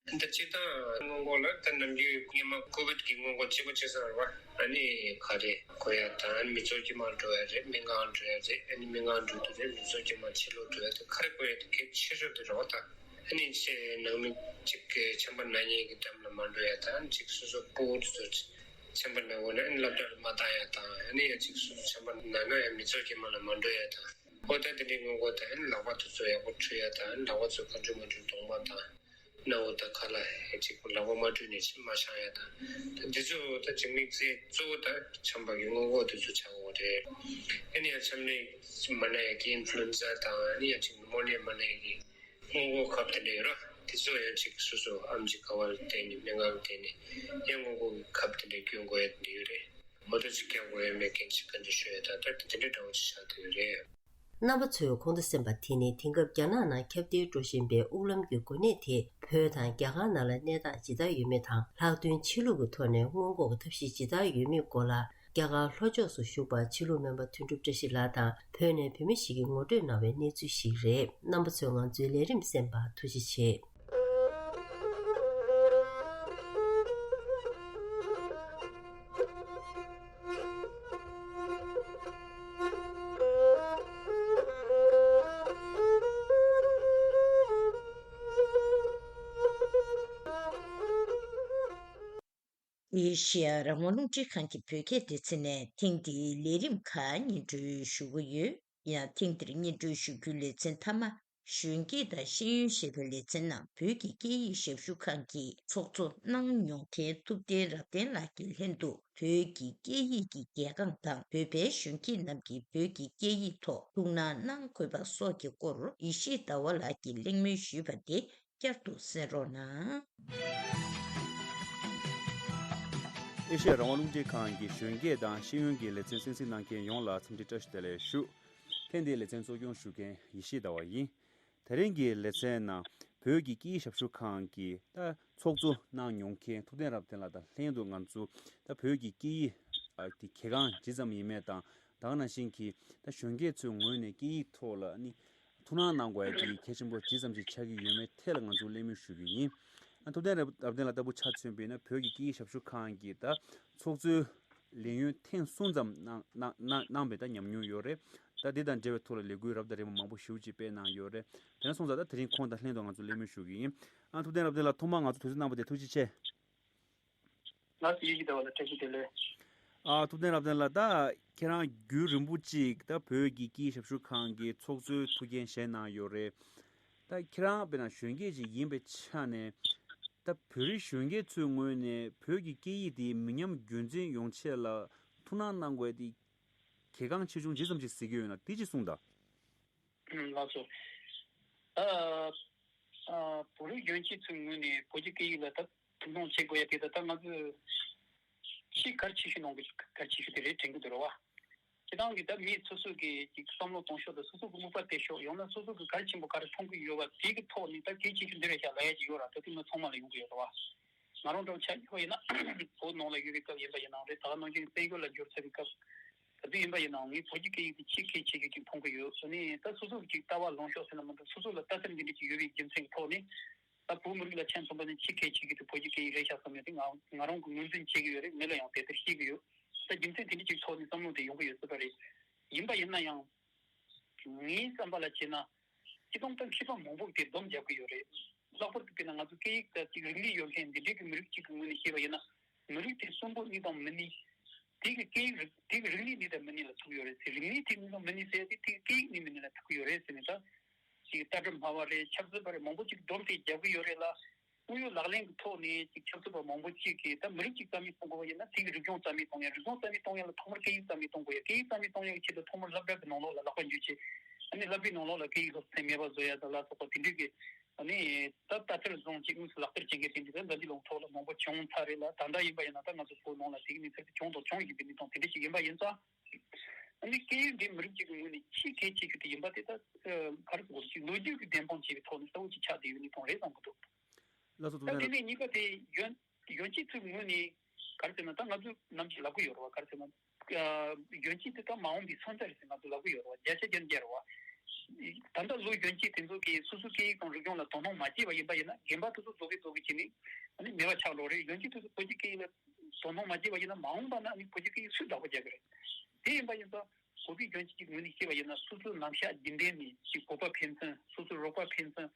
ད་སྤྱིར་བཏང་སྔོན་འགོག་ལ་ད་ནམ་རྒྱུན་སྔོན་མ་ཀོ་བིད་ཀྱི་སྔོན་འགོག་གཅིག་པ་གཅིག་ཙམ་རེད་བ། ཨ་ནི་ག་རེ་གོ་ཡ་དང་མི་ཚོགས་ཀྱི་མར་འགྲོ་ཡ་རེད། མི་ངང་འགྲོ་ཡ་རེད། ཨ་ནི་མི་ངང་འགྲོ་དུས་རེད། མི་ཚོགས་ཀྱི་མར་ཕྱི་ལོགས་འགྲོ་ཡ་དེ་ག་རེ་གོ་ཡ་དེ་གལ་ཆེ་ཤོས་དེ་རེད་བ། ད་ཨ་ནི་ཆེ་ནང་མི་གཅིག་གི་ཆམ་པ་ན་མཁན་གྱི་འགྲམ་ལ་མར་འགྲོ་ཡ་དང་གཅིག་སོ་སོ་སྤུ་གུ་དེ་ཚོ། ཆམ་པ་ན་འོ་ན་ཨ་ནི་སློབ་གྲྭ་ལ་མ་བཏང་ཡ་དང་། ཨ་ནི་ཡང་ཅིག་སུ་ཆམ་པ་ན་ན་ཡང་མི་ཚོགས་ཀྱི་མ་ལ་མ་འགྲོ་ཡ་དང་། ཨོ་ད་དེ་འདྲའི་སྔོན་འགོག་དང་། ཨ་ནི་ལག་པ་དེ་ཚོ་ཡག་པོ་འཁྲུ་ཡ་དང་། ཨ་ནི་ལག་པ་ཚོ་གང་འཁྲུ་མ་འཁྲུ་གདོང་པ་དང་། སྣ་བུག་དང་ཁ་ལག་ཡ་གཅིག་པུ་ལག་པ་མ་བཀྲུས་ནས་ཕྱི་མ་བཞག་ཡ་དང་། ད་འདི་ཚོ་ད་འཇིགས་མེད་རྩེ་གཙོ་བོ་ད་ཆམ་པ་གི་སྔོན་འགོག་དེ་ཚོ་བྱ་དགོས་རེད། ཨ་ནི་ཡང་ཆམ་ནད་མ་ན་ཡ་གི་ཨིན་ཕུ་ལུ་ཨེན་ཛ་དང་། ཨ་ནི་ཡང་ཅིག་ནུ་མོ་ནི་ཡ་མ་ན་ཡ་གི་སྔོན་འགོག་ཁབ་དེ་འདྲ་ཡོད་ར། དེ་ཚོ་ཡང་ཅིག་སོ་སོ་ཨེམ་ཆི་ག་བ་ལ་བརྟེན་ནས་སྨན་ཁང་ལ་བརྟེན་ནས་ཡང་སྔོན་འགོག་གི་ཁབ་དེ་འདྲ་སྐྱོན་དགོས་ཡ་དེ་འདྲ་ཡོད་རེད། མོ་ཊ་ཅིག་རྒྱག་དགོས་ཡ་མེད་མཁན་ཅིག་ག་འདྲ་ཤོད་ཡ་ད་ལྟ་དེ་འདྲ་འདྲ་བོ་ཅིག་ཆགས་བསྡད་ཡོད་རེད། རྣམ་པ་ཚོས་གོང་དུ་གསན་པ་དེ་ནི་དེང་སྐབས་རྒྱ་ནག་ནང་ཁྱབ་གདལ་འགྲོ་བཞིན་པའི་དབུགས་ལམ་གྱི་འགོ་ནད་དེ་བོད་དང་རྒྱ་གར་ནང་ལ་གནས་སྟངས་ཇི་ལྟར་ཡོད་མེད་དང་། ལྷག་དོན་ཕྱི་ལུགས་ཀྱི་ཐོག་ནས་སྔོན་འགོག་གི་ཐབས་ཤེས་ཇི་ལྟར་ཡོད་མེད་སྐོར་ལ། རྒྱ་གར་ལྷོ་ཕྱོགས་སུ་བཞུགས་པ་ཕྱི་ལུགས་སྨན་པ་དོན་གྲུབ་བཀྲ་ཤིས་ལགས་དང་། བོད་ནས་བོད་མི་ཞིག་གིས་ངོ་སྤྲོད་གནང་བའི་གནས་ཚུལ་ཞིག་རེད། རྣམ་པ་ཚོས་ང་ཚོའི་ལས་རིམ་གསན་པར་ཐུགས་རྗེ་ཆེ། ཨེ་ཤེ་ཡ་རང་དབང་རླུང་འཕྲིན་ཁང་གི་བོད་སྐད་སྡེ་ཚན་ནས་ཐེངས་འདིའི་ལས་རིམ་ཁག་སྙན་སྒྲོན་ཞུ་གི་ཡོད། ཡང་ཐེངས་འདིར་སྙན་སྒྲོན་ཞུ་རྒྱུའི་ལེ་ཚན་མཐའ་མ། གཞོན་སྐྱེས་དང་ཤེས་ཡོན་ཞེས་པའི་ལེ་ཚན་ནང་བོད་ཀྱི་སྐད་ཡིག་ཞབས་ཞུ་ཁང་གི་ཚོགས་གཙོ་གནང་མྱོང་མཁན་ཐུབ་བསྟན་རབ་བརྟན་ལགས་ཀྱི་ལྷན་དུ། བོད་ཀྱི་སྐད་ཡིག་གི་རྒྱལ་ཁམས་དང་། བོད་པའི་གཞོན་སྐྱེས་རྣམས་ཀྱིས་བོད་ཀྱི་སྐད་ཡིག་ཐོག་ཐུགས་སྣང་གནང་དགོས་པ་སོགས་ཀྱི་སྐོར་ཡེ་ཤེས་ཟླ་བ་ལགས་ཀྱིས་གླེང་མོལ་ཞུས་པ་དེ་བསྐྱར་དུ་གསན་རོགས་གནང་། ཨེ་ཤེ་ཡ་རང་དབང་རླུང་འཕྲིན་ཁང་གི་གཞོན་སྐྱེས་དང་ཤེས་ཡོན་གྱི་ལེ་ཚན་གསན་གཟིགས་གནང་མཁན་ཡོངས་ལ་འཚམས་འདྲི་བཀྲ་ཤིས་བདེ་ལེགས་ཞུ། ཐེངས་འདིའི་ལེ་ཚན་གཙོ་སྐྱོང་ཞུ་མཁན་ཡེ་ཤེས་ཟླ་བ་ཡིན། དེ་རིང་གི་ལེ་ཚན་ནང་བོད་ཀྱི་སྐད་ཡིག་ཞབས་ཞུ་ཁང་གི་ད་ཚོགས་གཙོ་གནང་མྱོང་མཁན་ཐུབ་བསྟན་རབ་བརྟན་ལགས་དང་ལྷན་དུ་ང་ཚོ་ད་བོད་ཀྱི་སྐད་ཡིག་ཨ་དེ་གལ་འགངས་ཇི་ཙམ་ཡིན་མེད་དང་། ད་ག་ནང་བཞིན་གྱི་ད་གཞོན་སྐྱེས་ཚོའི་ངོས་ནས་སྐད་ཡིག་ཐོག་ལ་ནི་ཐུགས་སྣང་གནང་དགོས་ཡ་དེ་གལ་ཆེན་པོ་ཇི་ཙམ་ཞིག་ཆགས་ཀྱི་ཡོད་མེད་ཐད་ལ་ང་ཚོ་གླེང་མོལ་ཞུ་གི་ཡིན། ཨ་ཐུབ་བསྟན་རབ་རབ་བརྟན་ལགས་ལྟ་བུ་ཆ་མཚོན་པ་ཡིན་ན་བོད་ཀྱི་སྐད་ཡིག་ཞབས་ཞུ་ཁང་གི་ད་ཚོགས་གཙོའི་ལས་ཡུན་ཐེངས་གསུམ་ཙམ་གནང་གནང་གནང་གནང་བའི་ད་ཉམས་མྱོང་ཡོད་རེད། ད་འདི་དང་འབྲེལ་བའི་ཐོག་ལ་ལས་འགུལ་རབ་དང་རིམ་པ་མང་པོ་ཞེ་པོ་ཅིག་སྤེལ་གནང་ཡོད་རེད། དེ་འདྲ་སོང་ཙང་ད་དེ་རིང་ཁོང་དང་ལྷན་དུ་ང་ཚོ་གླེང་མོལ་ཞུ་གི་ཡིན། ཨ་ཐུབ་བསྟན་རབ་བརྟན་ལགས་ཐོག་མར་ང་ཚོ་དུས་ཚོད་གནང་བ་དེ་ཐུགས་རྗེ་ཆེ། ལགས་སོ། ཡེ་ཤེས་ཟླ་བ་ལགས་བཀྲ་ཤིས་བདེ་ལེགས། ཨ་ཐུབ་བསྟན་རབ་བརྟན་ལགས། ད་ཁྱེད་རང་རྒྱུན་རིང་པོ་ཅིག་ད་བོད་ཀྱི་སྐད་ཡིག་ཞབས་ཞུ་ཁང་གི་ཚོགས་གཙོའི་ཐུགས་འགན་བཞེས་གནང་ཡོད་རེད། ད་ཁྱེད་རང་དཔེར་ན་གཞོན་སྐྱེས་ཅིག་ཡིན་པའི་ཆ་ནས། ད་བོད་རིགས་གཞོན་སྐྱེས་ཚོའི་ངོས་ནས་བོད་ཀྱི་སྐད་ཡིག་དེ་མི་ཉམས་རྒྱུན་འཛིན་ཡོང་ཆེད་ལ་ཐུགས་སྣང་གནང་དགོས་དེ་གལ་འགངས་ཆེ་ཆུང་ཇི་ཙམ་ཞིག་གཟིགས་ཀྱི་ཡོད་ན་དེ་ཅིག་གསུངས་དང་། ལགས་སོ། ཨ་ཨ་བོད་རིགས་གཞོན་སྐྱེས་ཚོའི་ངོས་ནས་བོད་ཀྱི་སྐད་ཡིག་ལ་ད་ཐུགས་སྣང་བྱེད་དགོས་ཡ་དེ་ད་ལྟ་ང་ཚོས་ཆེས་གལ་ཆེ་ཤོས་ནང་གི་གལ་ཆེ་ཤོས་དེ་རེད་དྲན་གྱི་འདུག་རེད་བ། སྤྱིར་བཏང་གི་ད་མི་སོ་སོ་གི་ཅིག་བསམ་བློ་གཏོང་ཕྱོགས་དང་སོ་སོ་གི་མོས་པ་གཏད་ཕྱོགས། ཡང་ན་སོ་སོ་གི་གལ་ཆེན་པོ་ག་རེ་མཐོང་གི་ཡོད་པ་དེ་གི་ཐོག་ནས་ད་གལ་ཆེ་ཤོས་འདི་རེད་ཤག་ལབ་ཡ་ཅིག་ཡོད་ར། ད་དེ་མི་ཚང་མ་ལ་ཡོང་གི་ཡོད་རེད་བ། ང་རང་འདྲ་བོ་ཆ་བཞག་པ་ཡིན་ན་བོད་ནང་ལ་ཡོད་པའི་སྐབས་ཡིན་པ་ཡིན་ནའང་རེད། ད་ག་ནང་བཞིན་བཙན་བྱོལ་ལ་འབྱོར་ཚར་བའི་སྐབས་ད་དུང་ཡིན་པ་ཡིན་ནའང་ངས་བོད་ཀྱི་སྐད་ཡིག་དེ་ཆེས་གལ་ཆེ་རྒྱུ་ཅིག་མཐོང་གི་ཡོད། ཨ་ནི་ད་སོ་སོ་གི་ཅིག་ལྟ་བ་ལངས་ཕྱོགས་ཟེར་ན་མི་འདུག་སོ་སོ་ལ་ལྟ་ཚུལ་འདི་འདྲ་ཅིག་ཡོད་པའི་རྒྱུ་མཚན་གྱི་ཐོག་ནས། ད་བོད་མི་རིགས་ལ་ཆ་མཚོན་པ་ནི་ཆེས་གལ་ཆེ་གི་དེ་བོད་ཀྱི་སྐད་ཡིག་རེད་ཤག་བསམ་ཡོད་དེ་ང་ང་རང་གི་ངོས་འཛིན་བྱེད་ཀྱི་ཡོད་རེད། མི་ལ་ཡང་དེ་ལྟར་བཤད་ཀྱི་ཡོད། ད་རྒྱུ་མཚན་དེ་འདྲ་ཅིག་ཐོག་ནས་བསམ་བློ་དེ་ཡོང་གི་ཡོད་སྲིད་པ་རེད། ཡིན་པ་ཡིན་ན་ཡང་། ངའི་བསམ་པ་ལ་བྱས་ན། སྤྱི་བཏང་ད་མཁས་པ་མང་པོ་དེ་སྡོམ་རྒྱག་གི་ཡོད་རེད། ལྷག་པར་དུ་དཔེར་ན་ང་ཚོ་སྐད་ཡིག་ད་ཅིག་རིག་གནས་ཡོད་མཁན་འདི་འདྲའི་གི་མི་རིགས་གཅིག་གི་ངོས་ནས་བཤད་པ་ཡིན་ན། མི་རིགས་དེ་གསོན་པོ་གནས་དང་མི་གནས། དེ་གི་སྐད་ཡིག་རིག་དེ་གི་རིག་གནས་གནས་དང་མི་གནས་ལ་ཐུག་ཡོད་རེད་ཟེར། རིག་གནས་དེ་གནས་དང་མི་གནས་ཟེར་དེ་དེ་གི་སྐད་ཡིག་གནས་མི་གནས་ལ་ཐུག་གི་ཡོད་རེད་ཟེར་ནས་ད། ཅིག་ལྟ་གྲུབ་སྨྲ་བ་རེད། ཆབ་སྲིད་པ་རེད། མང་པོ་ཅིག་སྡོམ་དེ་རྒྱག་གི་ཡོད་རེད་ལ། དངོས་ཡོད་ལག་ལེན་གྱི་ཐོག་ནས་ཅིག་ཆབ་སྲིད་པ་མང་པོ་ཅིག་གིས་ད་མི་རིགས་ཅིག་རྩ་མེད་གཏོང་དགོས་པ་ཡིན་ན་དེ་གི་རིག་གཞུང་རྩ་མེད་གཏོང་ཡ། རིག་གཞུང་རྩ་མེད་གཏོང་ཡ་ལ་ཐོག་མར་སྐད་ཡིག་རྩ་མེད་གཏོང་དགོས་ཡ། སྐད་ཡིག་རྩ་མེད་གཏོང་ཡ་གི་ཆེད་དུ་ཐོག་མར་སློབ་གྲྭ་གི་ནང་ལོགས་ལ་ལག་པ་འཇུ་བྱེད། ཨ་ནི་སློབ་གྲྭའི་ནང་ལོགས་ལ་སྐད་ཡིག་སློབ་ཚན་མེད་པ་བཟོ་ཡ་དང་ལ་སོགས་པ་དེ་འདྲའི་གི། ཨ་ནི་ད་ལྟ་ཚུལ་བཟུང་ཅིག་དངོས་སུ་ལག་བསྟར་བྱེད་མཁན་དེ་འདྲ་ད་འདི་ལོ་ཐོག་ལ་མང་པོ་བྱུང་ཚར་རེད་ལ། ད་ལྟ་ཡིན་པ་ཡིན་ན་ད་ང་ཚོ་བོད་ནང་ལ་དེ་གི་གནས་ཚུལ་དེ་བྱུང་དང་བྱུང་བཞིན་པའི་གནས་སྟངས་དེ་འདྲ་ཞིག་ཡིན་པ་ཡིན་ཙང་། ཨ་ནི་སྐད་ཡིག་འདི་མི་རིགས་གཅིག་གི་ངོས་ནས་ཆེས་གལ་ཆེ་ཤོས་དེ་ཡིན་པ་དེ་ད་ག་རེ་ཟེར་དགོས་རེད། ཅིག་ལོ་རྒྱུས་ཀྱི་བདེན་དཔང་བྱས་པའི་ཐོག་ནས་གསལ་བོ་ཅིག་ཆགས་བསྡད་ཡོད་ནི་མཐོང་རེད་བསམ་གྱི་འདུག་ལགས་སོ། ཐུབ་ད་བསྟན་དེ་ལགས། ནས་གཉིས་པ་དེ་གཞོན་གཞོན་སྐྱེས་ཚོའི་ངོས་ནས་ག་རེ་ཟེར་ན་ད་ང་ཚོས་ནམ་ཞིག་ལབ་ཀྱི་ཡོད་རེད་བ། ག་རེ་ཟེར་ན་གཞོན་སྐྱེས་དེ་ད་མ་འོངས་པའི་མཚོན་རྟགས་རེད་ཟེར་ང་ཚོས་ལབ་ཀྱི་ཡོད་རེད་བ། བརྒྱ་ཆ་བརྒྱ་ནས་བརྒྱ་རེད་བ། ད་ལྟ་ལོ་གཞོན་སྐྱེས་དེ་ཚོ་གིས་སོ་སོའི་སྐད་ཡིག་དང་རིག་གཞུང་ལ་དོ་སྣང་མ་བྱས་པ་ཡིན་པ་ཡིན་ན་རྒན་པ་དེ་ཚོ་རྫོགས་གི་རྫོགས་གི་བྱས་ནས་ཨ་ནི་མེད་པ་ཆགས་འགྲོ་རེད། གཞོན་སྐྱེས་དེ་ཚོ་བོད་ཀྱི་སྐད་ཡིག་ལ་དོ་སྣང་མ་བྱས་པ་ཡིན་ན་མ་འོངས་པ་ན་ཨ་ནི་བོད་ཀྱི་སྐད་ཡིག་སུས་བདག་པོ་རྒྱག་གི་རེད། དེ་ཡིན་པ་ཡིན་ཙང་བོད་པའི་གཞོན་སྐྱེས་ཀྱི་ངོས་ནས་བཤད་པ་ཡིན་ན་སོ་སོའི་ནམ་ཞག་རྒྱུན་ལྡན་ནས་ཅིག་བོད་པ་ཕན་ཚུན་སོ་སོའི་རོགས་པ་ཕན་ཚུན་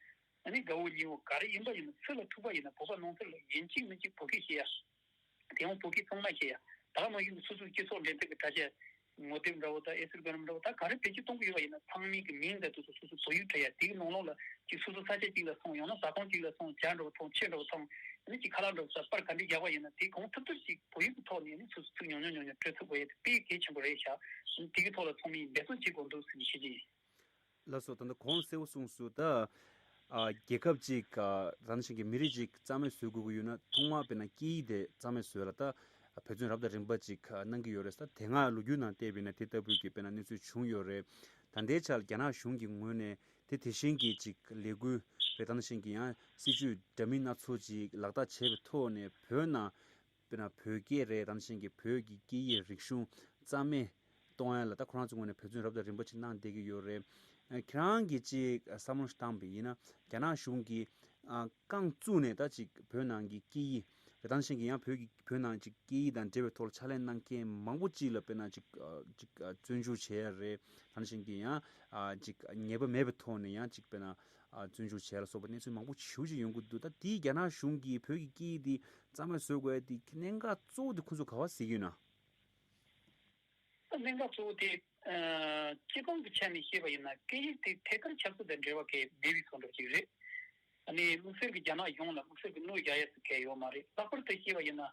ཨ་ནི་དགའ་བོ་ཉེ་བོ་ག་རེ་ཡིན་པ་ཡིན་ན་སུ་ལ་ཐུག་པ་ཡིན་ན་བོད་པ་ནང་ཚུར་ལ་ཡིན་གཅིག་མིན་གཅིག་བོད་སྐད་བཤད་ཡ། དེ་ཡང་བོད་སྐད་ཚང་མ་ཤེས་ཡ། ད་ག་ནང་བཞིན་སོ་སོའི་སྤྱི་ཚོགས་འབྲེལ་མཐུད་ཀྱི་དྲ་རྒྱ། ངོ་དེབ་འདྲ་བོ་དང་ཨེ་སི་གྷ་རམ་འདྲ་བོ་དང་ག་རེ་བེད་སྤྱོད་གཏོང་གི་ཡོད་པ་ཡིན་ན་ཚང་མའི་གི་མིང་དང་དེ་ཚོ་སོ་སོ་བོད་ཡིག་བྲིས་ཡ། དེའི་ནང་ལོགས་ལ་ཅིག་སོ་སོ་ས་ཆ་གཅིག་ལ་སོང་། ཡང་ན་ཟ་ཁང་གཅིག་ལ་སོང་། ཇ་འདྲ་བོ་འཐུང་། ཕྱེ་འདྲ་བོ་འཐུང་། ཨ་ནི་ཅིག་ཁ་ལག་འདྲ་བོ་ཟ། པར་ག་འདྲ་རྒྱག་པ་ཡིན་ན་དེ་གང་ཐུབ་ཐུབ་ཅིག་བོད་ཡིག་གི་ཐོག་ནས་ཨ་ནི་སོ་སོ་ཚིག་ཉུང་ཉུང་ཉུང་ཉུང་འབྲི་ཐུབ་པ་ཡིན། དེ་དཔེ་གལ་ཆེན་པོ་རེད་ཤག་དེ་གི་ཐོག་ལ་ཚང་མས་འབད་བརྩོན་བྱེད་དགོས་འདུག་ཟེར་ནས་ཞུ་རྒྱུ་ཡིན། ལགས་སོ། ད་ལྟ་གོང་གསལ་བོ་གསུངས་སོང་། ད་ཨ་རྒྱལ་ཁབ་ཅིག་ཨ་ད་ནང་བཞིན་གྱི་མི་རིགས་ཅིག་རྩ་མེད་བཟོ་དགོས་ཀྱི་ཡོད་ན་ཐོག་མར་དཔེར་ན་སྐད་ཡིག་དེ་རྩ་མེད་བཟོ་ཡ་ལ་ད་འབད་བརྩོན་རབ་དང་རིམ་པ་ཅིག་ཨ་གནང་གི་ཡོད་རེད། ད་དེ་སྔ་ལོ་རྒྱུས་ནང་བལྟས་པ་ཡིན་ན་དེ་ལྟ་བུའི་གི་དཔེར་ན་གནས་ཚུལ་བྱུང་ཡོད་རེད། ད་ལྟའི་ཆར་རྒྱ་ནག་གཞུང་གི་ངོས་ནས་དེ་དེ་བཞིན་གྱི་ཅིག་ལས་འགུལ་རེད། ད་ནང་བཞིན་གྱི་ཡང་སྲིད་བྱུས་འདྲ་མིན་སྣ་ཚོགས་ཅིག་ལག་བསྟར་བྱས་པའི་ཐོག་ནས་བོད་ནང་དཔེར་ན་བོད་སྐད་རེད། ད་ནང་བཞིན་གྱི་བོད་ཀྱི་སྐད་ཡིག་རིག་གཞུང་རྩ་མེད་གཏོང་ཡ་ལ་ད་ཁོ་རང་ཚོའི་ངོས་ནས་འབད་བརྩོན་རབ་དང་རིམ་པ་ཅིག་གནང་བསྡད་ཀྱི་ཡོད་རེད། ཨ་ཁྱེད་རང་གིས་ཅིག་བསམ་བློ་ཞིག་བཏང་པ་ཡིན་ན་རྒྱ་ནག་གཞུང་གིས་ཨ་རྐང་བཙུགས་ནས་ད་ཅིག་བོད་ནང་གི་སྐད་ཡིག་རེད། ད་ནང་བཞིན་གྱི་ཡང་བོད་ཀྱི་བོད་ནང་ཅིག་སྐད་ཡིག་དང་འབྲེལ་བའི་ཐོག་ལ་ཕྱག་ལས་གནང་མཁན་མང་པོ་ཅིག་ལ་དཔེར་ན་ཅིག་ཨ་ཅིག་ཨ་བཙོན་འཇུག་བྱས་ཡ་རེད། ད་ནང་བཞིན་གྱི་ཡང་ཨ་ཅིག་ཉེས་པ་མེད་པའི་ཐོག་ནས་ཡང་ཅིག་དཔེར་ན་ཨ་བཙོན་འཇུག་བྱས་ལ་སོགས་པ་གནས་ཚུལ་མང་པོ་ཞེ་པོ་ཅིག་ཡོང་གི་འདུག་ད་དེའི་རྒྱ་ནག་གཞུང་གིས་བོད་ཀྱི་སྐད་ཡིག་འདི་རྩ་མེད་བཟོ་དགོས་ཡ་དེ་གནད་འགག་གཙོ་བོ་དེ་ཁོ་ཚོ་ག་པར་གཟིགས་ཡོད་ན། གནད་འགག་གཙོ་བོ་དེ་ཨ་སྤྱི་བཏང་གི་ཆ་ནས་བཤད་པ་ཡིན་ན་སྐད་ཡིག་དེ་ཐད་ཀར་ཆབ་སྲིད་དང་འབྲེལ་བ་གང་ཡང་མེད་པའི་བཟོ་འདྲ་ཅིག་རེད། ཨ་ནི་དམིགས་བསལ་གྱི་རྒྱ་ནག་གཞུང་ལ་དམིགས་བསལ་གྱི་གནོད་རྒྱག་ཡ་ཟེར་མཁན་ཡོད་མ་རེད། ལྷག་པར་དུ་བཤད་པ་ཡིན་ན།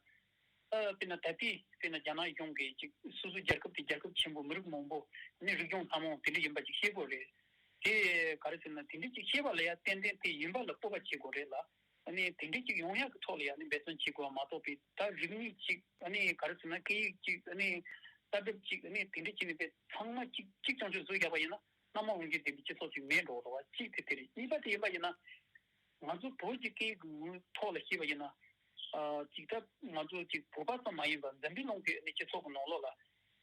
ཨ་དཔེར་ན་ད་ལྟའི་དཔེར་ན་རྒྱ་ནག་གཞུང་གིས་ཅིག་སོ་སོའི་རྒྱལ་ཁབ་དེ་རྒྱལ་ཁབ་ཆེན་པོ། མི་རིགས་མང་པོ། ཨ་ནི་རིག་གཞུང་སྣ་མང་དེ་འདྲ་ཡིན་པ་ཅིག་བཤད་དགོས་རེད། དེ་ག་རེ་ཟེར་ན་དེ་འདྲ་ཅིག་བཤད་པ་ལ་ཡ་ཏན་ཏན་དེ་ཡིན་པ་ལ་སྤོབས་པ་བྱེད་དགོས་རེད་ལ། ཨ་ནི་དེ་འདྲ་ཅིག་ཡོང་ཡག་གི་ཐོག་ལ་ཡ་ནི་འབད་བརྩོན་བྱེད་དགོས་པ་མ་གཏོགས་པའི་ད་རིག་གནས་ཅིག་ཨ་ནི་ག་རེ་ཟེར་ན་སྐད་ཡིག་ཅིག་ཨ་ནི་ལྟ་གྲུབ་ཅིག་ཨ་ནི་དེ་འདྲ་བྱས་ནས་པའི་ཚང་མ་གཅིག་གཅིག་རྐྱང་རྐྱང་བཟོས་བཞག་པ་ཡིན་ན་སྣ་མང་འོང་རྒྱུ་ལྡན་པའི་སྤྱི་ཚོགས་ཅིག་མེད་འགྲོ་འགྲོ་བ་གཅིག་དེ་དེ་རེད། གཉིས་པ་དེ་ཡིན་པ་ཡིན་ན། ང་ཚོ་བོད་ཀྱི་སྐད་ཡིག་གི་ངོས་ཐོག་ལ་བཤད་པ་ཡིན་ན། ཨ་ཅིག་ད་ང་ཚོ་ཅིག་བོད་པ་ཙམ་མ་ཡིན་པར་འཛམ་བུའི་གླིང་གི་ཨ་ནི་སྤྱི་ཚོགས་ཀྱི་ནང་ལོགས་ལ་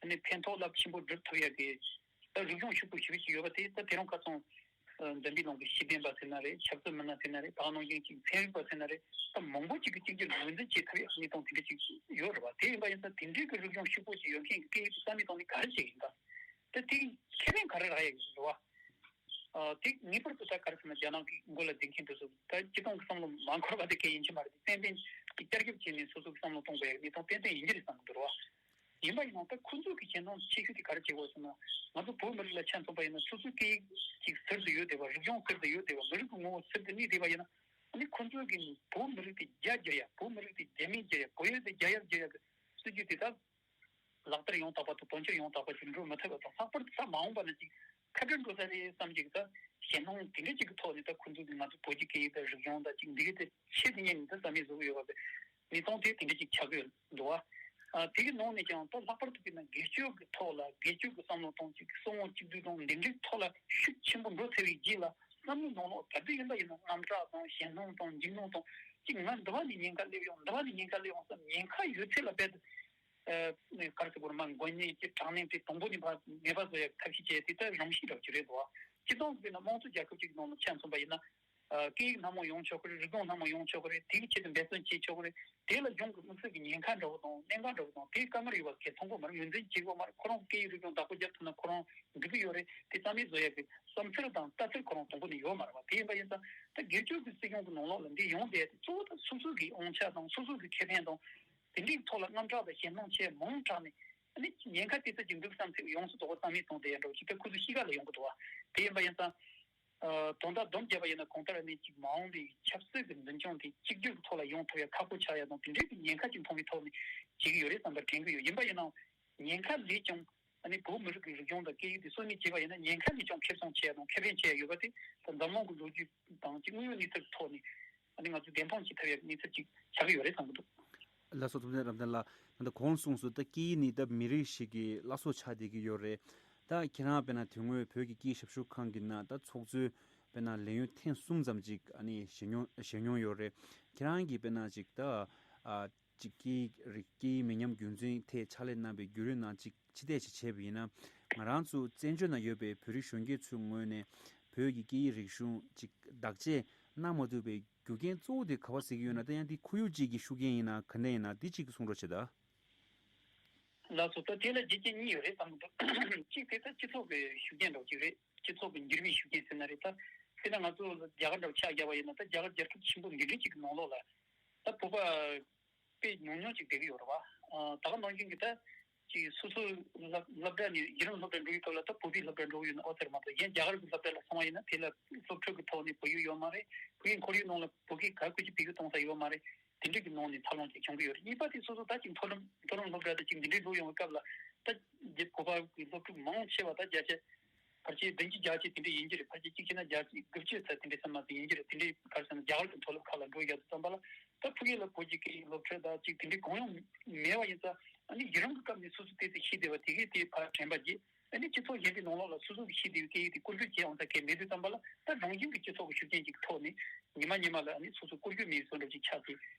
ཨ་ནི་ཕན་ཐོགས་རླབས་ཆེན་པོ་སྒྲུབ་ཐུབ་ཡ་གི་ད་རིག་གཞུང་ཕྱུག་པོ་ཞེ་པོ་ཅིག་ཡོད་པ་དེ་ད་དེ་རིང་ཁ་སང་ཨ་འཛམ་བུའི་གླིང་གི་ཤེས་ལྡན་པ་ཟེར་ན་རེད། ཆབ་སྲིད་མི་སྣ་ཟེར་ན་རེད། ད་ག་ནང་བཞིན་ཅིག་ཚན་རིག་པ་ཟེར་ན་རེད། ད་མང་པོ་ཅིག་གིས་གཅིག་གྱུར་ངོས་འཛིན་བྱེད་ཐུབ་ཡ་གནས་སྟངས་དེ་འདྲ་ཅིག་ཡོད་རེད་བ། དེ་ཡིན་པ་ཡིན་ཙང་དེ་འདྲའི་གི་རིག་གཞུང་ཕྱུག་པོ་ཅིག་ཡོད་མཁན་གྱི་སྐད་ཡིག་དེ་རྩ་མེད་གཏོང་ནས་ག་རེ་བྱེད་ཀྱི་ཡིན་ད། ད་དེ་ཁེ་ཕན་ག་རེ་རག་ཡ་ཡོད་རེད་བ། ཨ་དེ་ངེས་པར་དུ་ད་ག་རེ་ཟེར་ན་རྒྱ་ནག་གི་མགོ་ལ་སྡིག་མཁན་དེ་ཚོ་ད་སྤྱི་བཏང་གི་བསམ་བློ་མ་འཁོར་བ་དེ་གལ་ཡིན་གྱི་མ་རེད། ཏན་ཏན་གྱི་བསྐྱར་ཞིབ་བྱས་ནས་སོ་སོ་གི་བསམ་བློ་གཏོང་དགོས་ཡ་གནས་སྟངས་ཏན་ཏན་ཡིན་གྱི་རེད་བསམ་གྱི་འདུག་རེད་བ། ཡིན་པ་ཡིན་ན་ད་ཁོ་ཚོ་གི་ཞེད་སྣང་ཆེ་ཤོས་དེ་ག་རེ་བྱེད་དགོས་ཟེར་ན། ང་ཚོ་བོད་མི་རིགས་ལ་ཆ་མཚོན་པ་ཡིན་ན་སོ་སོའི་སྐད་ཡིག་ཅིག་ཟུར་དུ་ཡོད་བསྡད་པ། རིག་གཞུང་ཟུར་དུ་ཡོད་བསྡད་པ། མི་རིགས་ཀྱི་ངོ་བོ་ཟུར་དུ་གནས་བསྡད་པ་ཡིན་ན། ཨ་ནི་ཁོ་ཚོ་གི་བོད་མི་རིགས་དེ་རྒྱ་བསྒྱུར་ཡ། བོད་མི་རིགས་དེ་རྒྱ་མིན་བསྒྱུར་ཡ། བོད་ཡིག་དེ་རྒྱ་ཡིག་བསྒྱུར་ཡ་གི་སྲིད་ཇུས་དེ་ད་ལག་བསྟར་ཡང་དག་པ་དང་དོན་འཁྱོལ་ཡང་དག་པ་ཞིག་འགྲོ་མི་ཐུབ་པ་དང་། ལྷག་པར་དུ་ས་མ་འོངས་པ་ན་ཅིག་ཁ་བྲལ་འགྲོ་ས་རེད་བསམ་གྱི་ད་ཞེད་སྣང་དེ་འདྲ་ཅིག་གི་ཐོག་ནས་ད་ཁོ་ཚོ་གི་ང་ཚོ་བོད་ཀྱི་སྐད་ཡིག་དང་རིག་གཞུང་དང་ཅིག་འདི་གི་དེ་ཆེད་དུ་གཉེར་ནས་ད་རྩ་མེད་བཟོ་གི་ཡོད་པ་དེ་གནས་སྟངས་དེ་དེ་འདྲ་ཅིག་ཆགས་ཀྱི་ཡོད་འདུག་བ། ཨ་དེ་གི་ནང་ནས་ཀྱང་ད་ལྷག་པར་དུ་གི་ན་སྒེར་གཅོད་ཀྱི་ཐོག་ལ་སྒེར་གཅོད་ཀྱི་བསམ་བློ་གཏོང་ཅིག་གསོ་སྐྱོང་གཅིག་སྡུད་དང་འདི་འདྲའི་ཐོག་ལ་ཤུགས་ཆེན་པོ་འགྲོ་ཐུབ་པའི་རྗེས་ལ་བསམ་བློའི་ནང་ལོགས་ག་དུས་ཡིན་པ་ཡིན་ན་དངངས་སྐྲག་དང་ཞེད་སྣང་དང་འཇིགས་སྣང་དང་ཅིག་ང་འདི་བ་ནས་ཉེན་ཁ་སླེབས་ཡོང་། འདི་བ་ནས་ཉེན་ཁ་སླེབས་ཡོང་བསམ་ཉེན་ཁ་ཡོད་ཚད་ལ་རྦད་དེ། ཨ་ནི་ག་རེ་ཟེར་དགོས་རེད། མ་མགོ་ནད་ཀྱི་གྲངས་ལས་དེ་དང་པོ་ནས་ཕར་མེད་པ་བཟོ་ཡ་ཐབས་ཤེས་བྱས་དེ་ལྟར་རང་བཞིན་འདྲ་བོ་ཅིག་རེད་འདུག་བ། སྤྱི་བཏང་དཔེར་ན་དམངས་གཙོ་རྒྱལ་ཁབ་ཅིག་ནང་ལ་ཆ་མཚོན་པ་ཡིན་ན། ཨ་སྐད་ཡིག་སྣ་མང་ཡོང་ཆོག་གི་རེད། རིག་གཞུང་སྣ་མང་ཡོང་ཆོག་གི་རེད། དེའི་ཆེད་དུ་འབད་བརྩོན་བྱེད་ཆོག་གི་རེད། དེ་ལ་གཞུང་གི་དམིགས་བསལ་གྱི་ཉེན་ཁ་འདྲ་བོ་དང་གནད་འགག་འདྲ་བོ་དང་དེའི་དཀའ་ངལ་ཡོད་པ་གལ་མཐོང་གི་མ་རེད། ངོས་འཛིན་བྱེད་དགོས་མ་རེད། ཁོ་རང་སྐད་ཡིག་རིག་གཞུང་བདག་པོ་རྒྱབ་ཐུབ་ན་ཁོ་རང་འགྲིག་གི་ཡོད་རེད། དེ་རྩ་མེད་བཟོ་ཡ་གི་བསམ་ཚུལ་དང་ལྟ་ཚུལ་ཁོ་རང་དང་པོ་ནས་ཡོད་མ་རེད་བ། དེ་ཡིན་པ་ཡིན་ཙང་ད་སྒེར་གཅོད་ཀྱི་སྲིད་གཞུང་གི་ནང་ལོགས་ལ་འདི་ཡོང་བསྡད་དེ་གཙོ་བོ་ད་སོ་སོ་གི་དབང་ཆ་དང་སོ་སོ་གི་ཁེ་ཕན་དང་། དེ་འདྲའི་ཐོག་ལ་དངངས་སྐྲག་དང་ཞེད་སྣང་ཆེ་མང་དྲགས་ནས་ཨ་ནི་ཉེན་ཁ་དེ་ཚོ་ཅིག་འདུག་བསམ་ཚེ་ཡོངས་སུ་རྫོགས་པ་རྩ་མེད་གཏོང་བསྡད་ཡ་འདྲ་བོ་ཅིག་ད་ཁོ་ཚོ་གཤིས་ཀ་ལ་ཡོང་གི་འདུག་བ། དེ་ཡིན་པ་ཡིན་ཙང་། ཨ་དོན་དག་སྡོམ་བརྒྱབ་པ་ཡིན་ན་གང་ལྟར་ཨ་ནི་ཅིག་མ་འོངས་པའི་ཆབ་སྲིད་ཀྱི་འཛིན་སྐྱོང་དེ་གཅིག་གྱུར་གྱི་ཐོག་ལ་ཡོང་ཐུབ་ཡ་ཁག་པོ་ཆགས་ཡ་དང་དེ་འདྲའི་གི་ཉེན་ཁ་ཅིག་མཐོང་བའི་ཐོག་ནས་བྱེད་ཀྱི་ཡོད་རེད་བསམ་པ་དྲན་གྱི་ཡོད། ཡིན་པ་ཡིན་ནའང་ཉེན་ཁ་ལས་ཀྱང་ཨ་ནི་བོད་མི་རིགས་ཀྱི་རིག་གཞུང་དང་སྐད་ཡིག་དེ་གསོན་གནས་བྱེད་པ་ཡིན་ན་ཉེན་ཁ་ལས་ཀྱང་ཁེ་བཟང་ཆེ་ཡ་དང་ཁེ་ཕན་ཆེ་ཡ་ཡོད་པ་དེ་ད་འཛམ་གླིང་གི་ལོ་རྒྱུས་དང་ཅིག་དངོས་ཡོད་གནས་ཚུལ་ཐོག་ནས། ཨ་ནི་ང་ཚོས་བདེན་དཔང་བྱེད་ཐུབ་ཡག་གནས་ཚུལ་ཅིག་ཆགས་ཀྱི་ཡོད་རེད་བསམ་གྱི་འདུག། ལགས་སོ། ཐུབ་བསྟན་རབ་བརྟན་ལགས། ད་ལྟ་གོང་གསུངས་སོང་། ད་སྐད་ཡིག་ནི་ད་མི་རིགས་ཤིག་གི་བླ་སྲོག་ཆགས་བསྡད་ཀྱི་ཡོད་རེད། ད་ཁྱེད་རང་དཔེར་ན་དེ་སྔོན་བོད་ཀྱི་སྐད་ཡིག་ཞབས་ཞུ་ཁང་གི་ནང་ད་ཚོགས་གཙོའི་དཔེར་ན་ལས་ཡུན་ཐེངས་གསུམ་ཙམ་ཅིག་ཨ་ནི་བཞེས་མྱོང་བཞེས་མྱོང་ཡོད་རེད། ཁྱེད་རང་གིས་དཔེར་ན་ཅིག་ད་ཨ་ཅིག་སྐད་ཡིག་རིག་སྐད་ཡིག་མི་ཉམས་རྒྱུན་འཛིན་ཐད་ཕྱག་ལས་གནང་བའི་བརྒྱུད་རིམ་ནང་ཅིག་ཕྱི་བལྟས་ཤིག་བྱས་པ་ཡིན་ན། ང་རང་ཚོ་བཙན་བྱོལ་ནང་ཡོད་པའི་བོད་རིགས་གཞོན་སྐྱེས་ཚོའི་ངོས་ནས་བོད་ཀྱི་སྐད་ཡིག་རིག་གཞུང་ཅིག་བདག་གཅེས་གནང་མ་ཐུབ་པའི་རྒྱུ་རྐྱེན་གཙོ་བོ་དེ་ག་པར་གཟིགས་ཀྱི་ཡོད་ན། ད་ཡང་འདི་ཁོར་ཡུག་ཅིག་གི་ཤུགས་རྐྱེན་ཡིན་ན་ག་འདྲ་ཡིན་ན་འདི་གཅིག་གི་གསུང་རོགས་བྱེད་ད། ལགས་སོ། ད་དེ་ལ་རྒྱུ་རྐྱེན་གཉིས་ཡོད་རེད་བསམ་གྱི་འདུག། གཅིག་དེ་ད་སྤྱི་ཚོགས་ཀྱི་ཤུགས་རྐྱེན་འདྲ་བོ་ཅིག་རེད། སྤྱི་ཚོགས་ཀྱི་འགྱུར་བའི་ཤུགས་རྐྱེན་ཟེར་ན་རེད། ད་དཔེར་ན་ང་ཚོ་རྒྱ་གར་འདྲ་བོ་ཆ་བཞག་པ་ཡིན་ན། ད་རྒྱ་གར་རྒྱལ་ཁབ་ཆེན་པོ་འདི་འདྲའི་ཅིག་གི་ནང་ལོགས་ལ་ད་བོད་པ་ དཔེ་ཉུང་ཉུང་ཅིག་བསྡད་ཀྱི་ཡོད་རེད་བ། ཨ་ད་ག་ནང་བཞིན་གྱི་ད་ཅིག་སོ་སོའི་སློབ་སློབ་གྲྭ་ནས་ཡུན་རིང་སློབ་གྲྭ་འགྲོ་ཡི་སྐབས་ལ་ད་བོད་པའི་སློབ་གྲྭ་འགྲོ་གི་ཡོད་ན་ཨོ་ཟེར་མ་གཏོགས། གཞན་རྒྱ་གར་གྱི་སློབ་གྲྭ་ལ་སོང་བ་ཡིན་ན་དེ་ལ་སློབ་ཕྲུག་གི་ཐོག་ནས་བོད་ཡིག་ཡོད་མ་རེད། བོད་ཡིག་ཁོར་ཡུག་ནང་ལ་བོད་སྐད་ག་དགོས་ཀྱི་བེད་སྤྱོད་གཏོང་ས་ཡོད་མ་རེད། དེ་འདྲ་གི་ནང་ནས་འཚར་ལོངས་ཅིག་བྱུང་གི་ཡོད་རེད། གཉིས་པ་དེ་སོ་སོ་ད་ཅིག་མཐོ་རིམ་མཐོ་རིམ་སློབ་གྲྭ་དང་ཅིག་འདི་འདྲའི་འགྲོ་ཡོང་བའི་སྐབས་ལ་ད་རྒྱ་བོད་པ་གི་སློབ་ཕྲུག་མང་ཆེ་བ་ད་བརྒྱ་ཆ་ཕལ་ཆེར་བདུན་ཅུ་བརྒྱད་ཅུ་དེ་འདྲ་ཡིན་གྱི་རེད། ཕལ་ཆེར་གཅིག་བྱས་ན་བརྒྱ་ཆ་དགུ་བཅུ་ཙམ་དེ་འདྲ་ཙམ་མ་ཟིན་ཡིན་གྱི་རེད། དེ་འདྲའི་ག་རེ་ཟེར་ན་རྒྱ་གར་གྱི་མཐོ་སློབ་ཁག་ལ་འགྲོ་ཡག་དུས་ཙམ་པ་ལ་ད་ཕ་གི་ལ་བོད་ཀྱི་སྐད་ཡིག་སློབ་ཁྲིད་ད་ཅིག་དེ་འདྲའི་གང་ཡང་མེད་པ་ཡིན་ཙང་། ཨ་ནི་ཡུན་རིང་གི་སྐབས་ནས་སོ་སོ་ཏོག་ཙམ་ཤེས་བསྡད་པ་དེ་གས་དེ་ཕར་དྲན་པ་བརྗེད། ཨ་ནི་སྤྱི་ཚོགས་གཞན་པའི་ནང་ལོགས་ལ་སོ་སོ་གི་ཤེས་བསྡད་པའི་སྐད་ཡིག་དེ་བཀོལ་སྤྱོད་བྱེད་འོང་ས་གལ་མེད་དུས་ཙམ་པ་ལ། ད་རང་བཞིན་གྱི་སྤྱི་ཚོགས་ཀྱི་ཤུགས་རྐྱེན་ཅིག་ཐོག་ནས་ཉི་མ་ཉི་མ་ལ་ཨ་ནི་སོ་སོ་བཀོལ་སྤྱོད་མེད་བཟོ་འདྲ་ཅིག་ཆགས་ཏེ་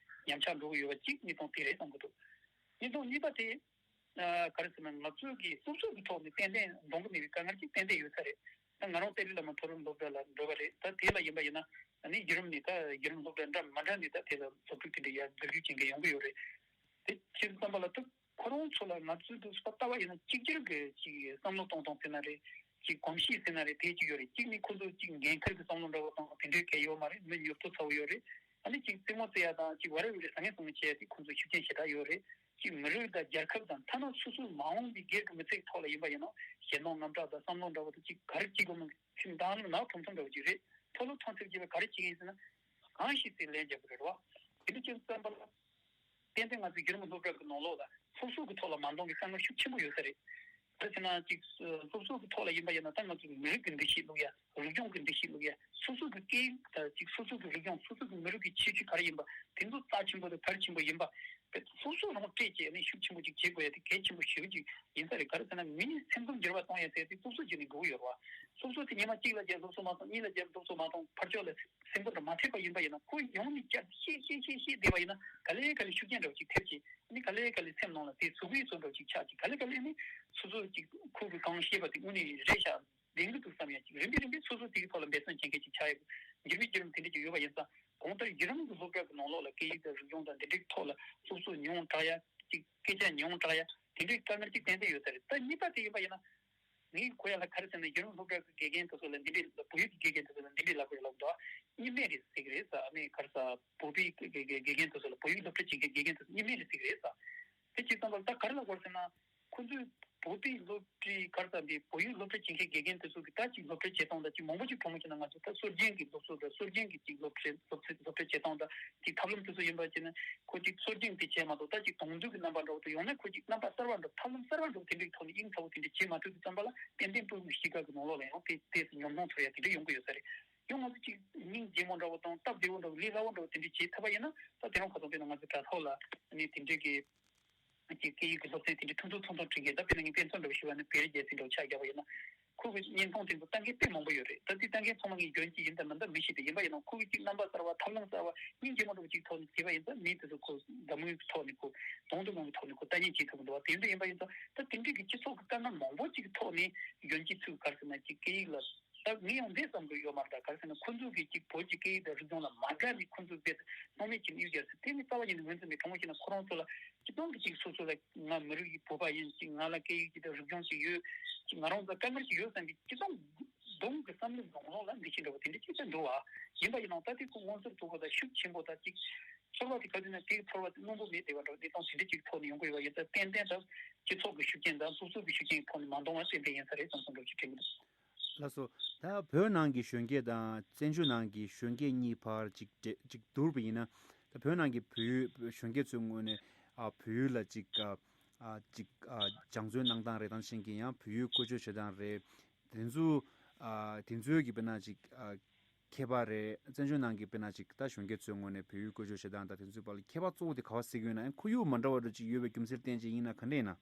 ཉམས་ཆག་འགྲོ་གི་ཡོད་པ་གཅིག་གནས་སྟངས་དེ་རེད་བསམ་གྱི་འདུག། གནས་སྟངས་གཉིས་པ་དེ། ཨ་ག་རེ་ཟེར་ན་ང་ཚོའི་གི་སློབ་གསོ་གི་ཐོག་ནས་ཏན་ཏན་འདང་གི་མེད་པའི་དཀའ་ངལ་ཅིག་ཏན་ཏན་ཡོད་ས་རེད། ད་ང་རང་ཏེ་ལི་བླ་མ་མཐོ་རིམ་སློབ་གྲྭ་ལ་འགྲོ་བ་རེད། ད་དེ་ལ་ཡིན་པ་ཡིན་ན་ཨ་ནི་བརྒྱུད་རིམ་ནས་ད་བརྒྱུད་རིམ་སློབ་གྲྭ་འདྲ་མི་འདྲ་ནས་ད་དེ་ལ་སློབ་ཕྲུག་དེ་འདྲ་ཡར་འཛུལ་རྒྱུ་བྱེད་མཁན་ཡོང་གི་ཡོད་རེད། དེ་བྱེད་དུས་ཙམ་པ་ལ་ད་ཁོ་རང་ཚོ་ལ་ང་ཚོའི་འདུག་སེ་ལྟ་བ་ཡིན་ན་གཅིག་གྱུར་གྱི་ཅིག་བསམ་བློ་གཏོང་སྟངས་ཟེར་ན་རེད། ཅིག་གོམས་གཤིས་ཟེར་ན་རེད། དེ་ཅིག་ཡོད་རེད། གཅིག་ནི་ཁོ་ཚོ་ཅིག་འགན་འཁུར་གྱི་བསམ་བློ་འདྲ་བོ་དང་དེ་འདྲའི་གལ་ཡོད་མ་རེད། མི་མྱུར་ཐོ་ཚ་བོ་ཡོད་རེད། ཨ་ནི་ཅིག་རྩེད་མོ་རྩེ་ཡ་དང་ཅིག་ཝ་རེ་ཝེ་རེ་ཟ་ངེ་ཟ་ངེ་བྱེད་ཡ་དེ་ཁོ་ཚོ་ཤུགས་རྐྱེན་ཞེ་དྲག་ཡོད་རེད། ཅིག་མི་རིགས་དང་རྒྱལ་ཁབ་དང་ཐ་ན་སོ་སོའི་མ་འོངས་པའི་སྒེར་གྱི་མི་ཚེ་ཐོག་ལ་ཡིན་པ་ཡིན་ནོ། ཞེད་སྣང་དངངས་སྐྲག་དང་བསམ་བློ་འདྲ་བོ་དང་ཅིག་ག་རེ་བྱེད་དགོས་མིན་ཅིག་མདང་ནག་ཐུམ་ཐུམ་འདྲ་བོ་ཅིག་རེད། མཐོ་སློབ་ཐོན་ཚར་རྗེས་ལ་ག་རེ་བྱེད་ཀྱི་ཡིན་ཟེར་ན། གང་ཤེས་ཚེ་ལན་རྒྱག་གི་རེད་བ། དེ་འདྲ་བྱས་ཙམ་པ་ལ། ཏན་ཏན་ང་ཚོའི་བརྒྱུད་རིམ་སློབ་གྲྭ་གི་ནང་ལོགས་ལ་སློབ་གསོ་གི་ཐོག་ལ་མ་འདང་གི་དཀའ་ངལ་ཤུགས་ཆེན་པོ་ཡོད་ས་རེད། ག་རེ་ཟེར་ན་ཅིག་སློབ་གསོ་གི་ཐོག་ལ་ཡིན་པ་ཡིན་ན་ད་ང་ཚོ་མི་རིགས་ཀྱི་འདུ་ཤེས་བླུག་ཡ། རིག་གཞུང་གི་འདུ་ཤེས་བླུག་ཡ། སོ་སོ་གི་སྐད་ཡིག་དང་ཅིག་སོ་སོ་གི་རིག་གཞུང་། སོ་སོ་གི་མི་རིགས་ཀྱི་ཁྱད་ཆོས་ག་རེ་ཡིན་པ། དེ་ཚོ་རྩ་ཆེན་པོ་དང་གལ་ཆེན་པོ་ཡིན་པ། དེ་སློབ་གསོ་རང་སྤྲད་བྱས་ནས་ཤུགས་ཆེན་པོ་ཅིག་བྱེད་དགོས་ཡ་དེ་གལ་ཆེན་པོ་ཞེ་པོ་ཅིག་ཡིན་ས་རེད། ག་རེ་ཟེར་ན་མི་སེམས་ཁམས་འགྱུར་བ་གཏོང་ཡ་ཟེར་དེ་སློབ་གསོ་བྱས་ནས་དགོས་ཀྱི་ཡོད་རེད་བ། སློབ་གསོ་དེ་ཉི་མ་གཅིག་ལ་བརྒྱབ་སློབ་གསོ་མ་གཏོང་། གཉིས་ལ་བརྒྱབ་སློབ་གསོ་མ་གཏོང་། ཕར་ཕྱོགས་ལ་སེམས་ཁུར་དང་མ་ཐེབས་པ་ཡིན་པ་ཡིན་ན། ཁོ་ཡོང་ནས་བསྐྱར་ཤེས་ཤེས་ཤེས་ཤེས་བསྡད་པ་ཡིན་ན་ག་ལེ་ག་ལེ་ཤུགས་རྐྱེན་འདྲ་བོ་ཅིག་ཐེབས་ཀྱི། ཨ་ནི་ག་ལེ་ག་ལེ་སེམས་ནང་ལ་དེ་ཟུག་གུའི་བཟོ་འདྲ་བོ་ཅིག་ཆགས་ཀྱི། ག་ལེ་ག་ལེ་ནི་སོ་སོ་ཅིག་ཁོ་གི་གང་ཤེས་པ་དེ་དངོས་གནས་རེད་ཤག་ལྡན་གྱི་འདུག་བསམ་ཡ་ཅིག་རིམ་པས་རིམ་པས་སོ་སོ་དེ་གི་ཐོག་ལ་འབད་བརྩོན་བྱེད་མཁན་ཅིག་ཆགས་ཡོད། འགྱུར་བའི་བརྒྱུད་རིམ་དེ་འདྲ་ཅིག་ཡོད་པ་ཡིན་ཙང་། གང་ལྟར་བརྒྱུད་རིམ་གྱི་སློབ་གྲྭ་གི་ནང་ལོགས་ལ་སྐད་ཡིག་དང་རིག་གཞུང་དང་འདི་འདྲའི་ཐོག་ལ་སློབ་གསོ་ཉུང་དྲགས་ཡ་ཅིག་སྐད་ཆ་ཉུང་དྲགས་ཡ་དེ་འདྲའི་དཀའ་ངལ་ཅིག་ཏན་ཏན་ཡོད་ས་རེད། ད་གཉིས་པ་དེ་ཡིན་པ་ཡིན་ན། ངས་གོ་ཡ་ལ་ག་རེ་ཟེར་ན་བརྒྱུད་རིམ་སློབ་གྲྭ་གི་དགེ་རྒན་དེ་ཚོ་ལ་འདི་འདྲའི་བོད་ཡིག་གི་དགེ་རྒན་དེ་ཚོ་ལ་འདི་འདྲའི་ལབ་དགོས་ལབ་འདུག་གཉིས་སྨན་རེད་ཟེར་གི་རེད་ཟེར། ཨ་ནི་ག་རེ་ཟེར་བོད་པའི་དགེ་དགེ་དགེ་རྒན་དེ་ཚོ་ལ་བོད་ཡིག་སློབ་ཁྲིད་བྱེད་མཁན་དགེ་རྒན་དེ་ཚོ་གཉིས་སྨན་རེད་ཟེར་གི་རེད་ཟེར། དེ་བྱས་ཙང་ལ་ད་ག་རེ་ལབ་དགོས་ཟེར་ན། ཁོ་ཚོས་བོད་པའི་སློབ་ཁྲིད་ག་རེ་ཟེར་འདི་བོད་ཡིག་སློབ་ཁྲིད་བྱེད་མཁན་དགེ་རྒན་དེ་ཚོ་གི་ད་ཅིག་སློབ་ཁྲིད་བྱེད་སྟངས་ད་ཅིག་མང་པོ་ཅིག་གྲོངས་མོ་བྱས་ན་ང་ཚོ་ད་སྲོལ་རྒྱུན་གྱི་སློབ་གསོ་ད་སྲོལ་རྒྱུན་གྱི་ཅིག་སློབ་ཁྲིད་སློབ་ཁྲིད་སློབ་ཁྲིད་བྱེད་སྟངས་ད་ཅིག་ཐབས་ལམ་དེ་ཚོ་ཡིན་པ་བྱས་ན་ཁོ་ཅིག་སྲོལ་རྒྱུན་དེ་བྱས་མ་གཏོགས་ད་ཅིག་དེང་དུས་ཀྱི་རྣམ་པ་འདྲ་བོ་དང་ཡང་ན་ཁོ་ཅིག་རྣམ་པ་གསར་བ་འདྲ་ཐབས་ལམ་གསར་བ་འདྲ་བོ་དེ་འདྲའི་ཐོག་ནས་དབྱིངས་ཚ་བོ་དེ་འདྲ་བྱེད་མ་ཐུབ་དུས་ཙམ་པ་ལ་ཏན་ཏན་བོད་ཀྱི་གཤིས་ཀ་གི་ནང་ལོགས་ལ་ཡང་དེ་དེ་ཉམས་མྱོང་ཚོར་ཡ་དེ་འདྲ་ཡོང་གི་ཡོད་ས་རེད། ཡང་ང་ཚོ་ཅིག་སྙིང་རྗེ་མོ་འདྲ་བོ་དང་སྟབས་བདེ་བོ་འདྲ་བོ་ལས་སླ་བོ་འདྲ་བོ་དེ་འདྲ་བྱེད་ཐུབ་པ་ཡིན་ན་ད་དེ་རིང་ཁ་སང་དཔེར་ན་ང་ཚོ་དྲ་ཐོག་ལ་ནི་དེ་འདྲའི་གི་ཅིག་སྐད་ཡིག་གི་སློབ་ཚན་དེ་འདྲའི་ཐུང་ཐུང་ཐུང་ཐུང་ཁྲིད་མཁན། ད་དཔེར་ན་ངས་དཔེ་མཚོན་འདྲ་བོ་ཞུ་བ་ནི་བེ་རི་རྒྱལ་མཚན་འདྲ་བོ་ཆ་བཞག་པ་ཡིན་ན། ཁོ་གི་བརྙན་ཐུང་དེ་ཚོ་ལྟ་མཁན་དཔེ་མང་པོ་ཡོད་རེད། ད་དེ་ལྟ་མཁན་ཚང་མ་ངས་རྒྱུན་གཅིག་ཡིན་དང་མིན་དང་མི་ཤེས་ཏེ། ཡིན་པ་ཡིན་ན་ཁོ་གི་ཅིག་རྣམ་པ་གསར་བ་ཐབས་ལམ་གསར་བ་སྙིང་རྗེ་མོ་འདྲ་བོ་ཅིག་ཐོག་ནས་བྱས་པ་ཡིན་ཙང་མི་དེ་ཚོ་ཁོ་འཛམ་གླིང་གི་ཐོག་ནས་ཁོ་དོན་དུ་མང་གི་ཐོག་ནས་ཁོ་ལྟ་ཉན་བྱེད་ཐུབ་ཀྱི་འདུག་བ། དེ་འདྲ་ཡིན་པ་ཡིན་ཙང་ད་དེ་འདྲའི་གི་སྤྱི་ཚོགས་ཀྱི་དཀའ་ངལ་མང་པོ་ཅིག་ཐོག་ནས་རྒྱུན་གཅིག་ཚུགས་ག་རེ་ཟེར་ན་ཅིག་སྐད་ཡིག་ལ། ད་ངས་ཡང་འདི་བསམ་གི་ཡོད་མ་རེད། ད་ག་རེ་ཟེར་ན་ཁོ་ཚོ་གིས་ཅིག་བོད་ཀྱི་སྐད་ཡིག་དང་རིག་གཞུང་ལ་མ་དགའ་ནས་ཁོ་ཚོ་དཔེ་སྣང་མེད་བྱས་ནས་གཡུག་རྒྱག་ཟེར་དེ་ནི་རྩ་བ་ཉིད་ནས་ངོས་འཛིན་མེད། དྲང་མོ་བཤད་ན་ཁོ་རང་ཚོ་ལ་སྤྱི་བཏང་གི་ཅིག་སོ་སོ་ལ་ང་མི་རིགས་ཀྱི་བོད་པ་ཡིན། ཅིག་ང་ལ་སྐད་ཡིག་ཅིག་དང་རིག་གཞུང་ཅིག་ཡོད། ཅིག་ང་རང་ཚོ་དཀའ་ངལ་ཅིག་ཡོད་བསམ་པའི་སྤྱི་བཏང་གདོང་གི་བསམ་བློའི་ནང་ལོགས་ལ་འདི་ཅིག་འདྲ་བོ་དེ་འདྲ་ཅིག་ད་འདུག་བ། ཡིན་པ་ཡིན་ནའང་ད་དེ་ཁོ་མངོན་གསལ་དོད་པོ་དང་ཤུགས་ཆེན་པོ་དང་ཅིག་ཚོར་བ་དེ་ག་དུས་ན་དེའི་ཚོར་བ་དེ་རྣོན་པོ་མེད་བསྡད་པ་འདྲ་བོ་དེ་དང་དེ་འདྲ་ཅིག་ཐོག་ནས་ཡོང་གི་ཡོད་པ་ཡིན་ཙང་ཏན་ཏན་ད་སྤྱི་ཚོགས་ཀྱི་ཤུགས་རྐྱེན་དང་སློབ་གསོ་གི་ཤུགས་རྐྱེན་ཐོག་ནས་མ་འདང་བ་ཏན་ཏན་ཡིན་ས་རེད་བསམ་བསམ་འདྲ་བོ་ཅིག་དྲན་གྱི་འདུག། ལགས་སོ། ད་བོད་ནང་གི་གཞོན་སྐྱེས་དང་བཙན་བྱོལ་ནང་གི་གཞོན་སྐྱེས་གཉིས་བར་ཅིག་འདྲེ་ཅིག་བསྡུར་བ་ཡིན་ན། ད་བོད་ནང་གི་བོད་ཡུལ་གཞོན་སྐྱེས་ཚོའི་ངོས་ནས་ཨ་བོད་ཡུལ་ལ་ཅིག་ཨ་ཨ་ཅིག་ཨ་སྦྱང་བརྩོན་གནང་སྟངས་རེད། དེ་ནང་བཞིན་གྱི་ཡང་བོད་ཡུལ་བཀོལ་སྤྱོད་བྱེད་སྟངས་རེད། དེ་ཚོ་ཨ་དེ་ཚོའི་གི་དཔེར་ན་ཅིག་ཨ་ཁྱད་པར་རེད། བཙན་བྱོལ་ནང་གི་དཔེར་ན་ཅིག་ད་གཞོན་སྐྱེས་ཚོའི་ངོས་ནས་བོད་ཡུལ་བཀོལ་སྤྱོད་བྱེད་སྟངས་དང་དེ་ཚོའི་བར་ལ་ཁྱད་པར་གཙོ་བོ་དེ་ག་པར་གཟིགས་ཡོད་ན། ཡང་ཁོར་ཡུག་མ་འདྲ་བ་འདྲ་ཅིག་ཡོད་པའི་རྒྱུ་མཚན་བརྟེན་ཅིག་ཡིན་ན་ག་འདྲ་ཡིན་ན།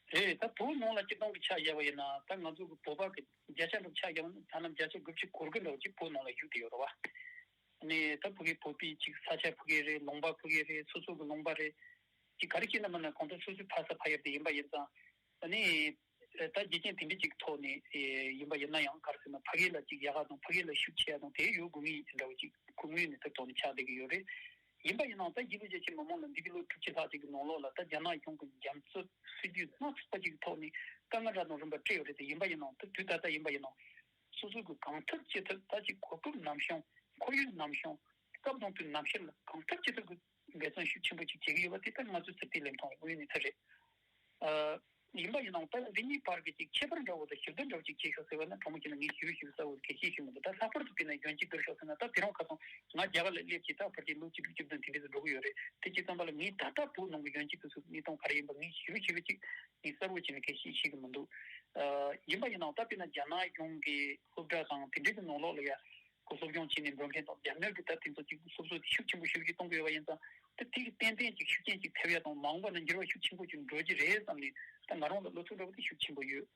རེད། ད་བོད་ནང་ལ་སྤྱི་བཏང་གི་ཆ་བཞག་པ་ཡིན་ན་ད་ང་ཚོ་གི་བོད་པ་གི་བརྒྱ་ཆ་འདྲ་ཆ་བཞག་ན་ཐ་ན་བརྒྱ་ཆ་དགུ་བཅུ་གོ་དགུ་འདྲ་ཅིག་བོད་ནང་ལ་བཞུགས་བསྡད་ཡོད་རེད་བ། ནས་ད་ཕ་གི་བོད་པའི་ཅིག་ས་ཆ་ཕ་གི་རེད། ལུང་པ་ཕ་གི་རེད། སོ་སོ་གི་ལུང་པ་རེད། ཅིག་ག་རེ་བྱས་ན་མིན་ན་གང་ལྟར་སོ་སོའི་ཕ་ས་ཕ་ཡུལ་དེ་ཡིན་པ་ཡིན་ཙང་། ཨ་ནི་ད་རྒྱུ་རྐྱེན་དེ་འདྲ་ཅིག་ཐོག་ནས་ཡིན་པ་ཡིན་ན་ཡང་ག་རེ་ཟེར་ན་ཕ་གི་ལ་ཅིག་ཡག་ག་དང་ཕ་གི་ལ་ཤུགས་ཆེ་ཡ་དང་དེ་ཡོད་དགོས་ངེས་འདྲ་བོ་ཅིག་ཁོ་ངོས་ནས་ད་དོན་ཆགས་བསྡད་ཀྱི་ཡོད་རེད། ཡིན་པ་ཡིན་ནའང་ད་རྒྱལ་ལོ་རྒྱ་ཆེ་མི་མང་ལ་འདི་གི་ལོ་དྲུག་ཅུ་ལྷག་ཅིག་གི་ནང་ལོགས་ལ་ད་རྒྱ་ནག་གཞུང་གི་འཇམ་རྩུབ་སྲིད་ཇུས་སྣ་ཚོགས་པ་ཅིག་གི་ཐོག་ནས་དཀའ་ངལ་འདྲ་དང་རིམ་པ་འཕྲད་ཡོད་རེད་དེ། ཡིན་པ་ཡིན་ནའང་ད་དུས་ད་ལྟ་ཡིན་པ་ཡིན་ནའང་སོ་སོ་གི་གང་ཐུབ་ཅི་ཐུབ་ད་ཅིག་གོ་སྐབས་ནམ་བྱུང་ཁོར་ཡུག་ནམ་བྱུང་སྐབས་དང་དུས་ནམ་ཤར་ལ་གང་ཐུབ་ཅི་ཐུབ་གི་ འབད་བརྩོན་ཤུགས་ཆེན་པོ་ཅིག་བྱེད་ཀྱི་ཡོད་པ་དེ་ད་ང་ཚོའི་སྲིད་དེ་ལེན་ཐོག་ལ་དངོས་ཡོད་གནས་ཚུལ་རེད། ཨ། ཡིན་པ་ཡིན་ནའང་ད་འདི་གཉིས་བར་གྱི་ཅིག་ཁྱད་པར་འདྲ་བོ་དང་ཞིབ་བསྡུར་འདྲ་བོ་ཅིག་བྱེད་ཤོག་ཟེར་བ་ན་དྲང་མོ་བྱས་ན་ངས་ཞིབ་ཞིབ་གསལ་བོ་གལ་ཆེ་ཞིག་མི་འདུག་ད་ལྷག་པར་དུ་དཔེར་ན་གཞོན་སྐྱེས་བསྡུར་ཤོག་ཟེར་ན་ད་དེ་རིང་ཁ་སང་ང་རྒྱ་གར་ལ་སླེབས་ཀྱི་ད་ཕལ་ཆེར་ལོ་བཅུ་དྲུག་བཅུ་བདུན་དེ་འདྲ་ཙམ་འགྲོ་གི་ཡོད་རེད། དེ་བྱས་ཙམ་པ་ལ་ངས་ད་ལྟ་བོད་ནང་གི་གཞོན་སྐྱེས་དེ་ཚོ་གནས་སྟངས་ག་རེ་ཡིན་པ་ངས་ཞིབ་ཞིབ་ཅིག་ངས་གསལ་བོ་བྱས་ནས་གལ་ཆེ་ཞིག་མི་འདུག་ཨ། ཡིན་པ་ཡིན་ནའང་ད་དཔེར་ན་རྒྱ་ནག་གཞུང་གི་སློབ་གྲྭ་དང་དེ་འདྲའི་གི་ནང་ལོགས་ལ་ཡ། ཁོ་སློབ་སྦྱོང་བྱས་ནས་འགྲོ་མཁན་དང་རྒྱ་ནག་གི་ད་དེ་ཚོ་ཅིག་སློབ་གསོ་དེ་ཤུགས་ཆེན་པོ་ཞེ་པོ་ཅིག་གཏོང་གི་ཡོད་པ་ཡིན་ཙང་ད་དེ་གི་ཏན་ཏན་ཅིག་ཤུགས་རྐྱེན་ཅིག་ཐེབས་ཡ་དང་མ་འོངས་པ་ན་འགྱུར་བ་ཤུགས་ཆེན་པོ་ཅིག་འགྲོ་གི་རེད་བསམ་ནས་ད་ང་རང་ལ་བློ་ཚོད་འདྲ་བོ་དེ་ཤུགས་ཆེན་པོ་ཡོད།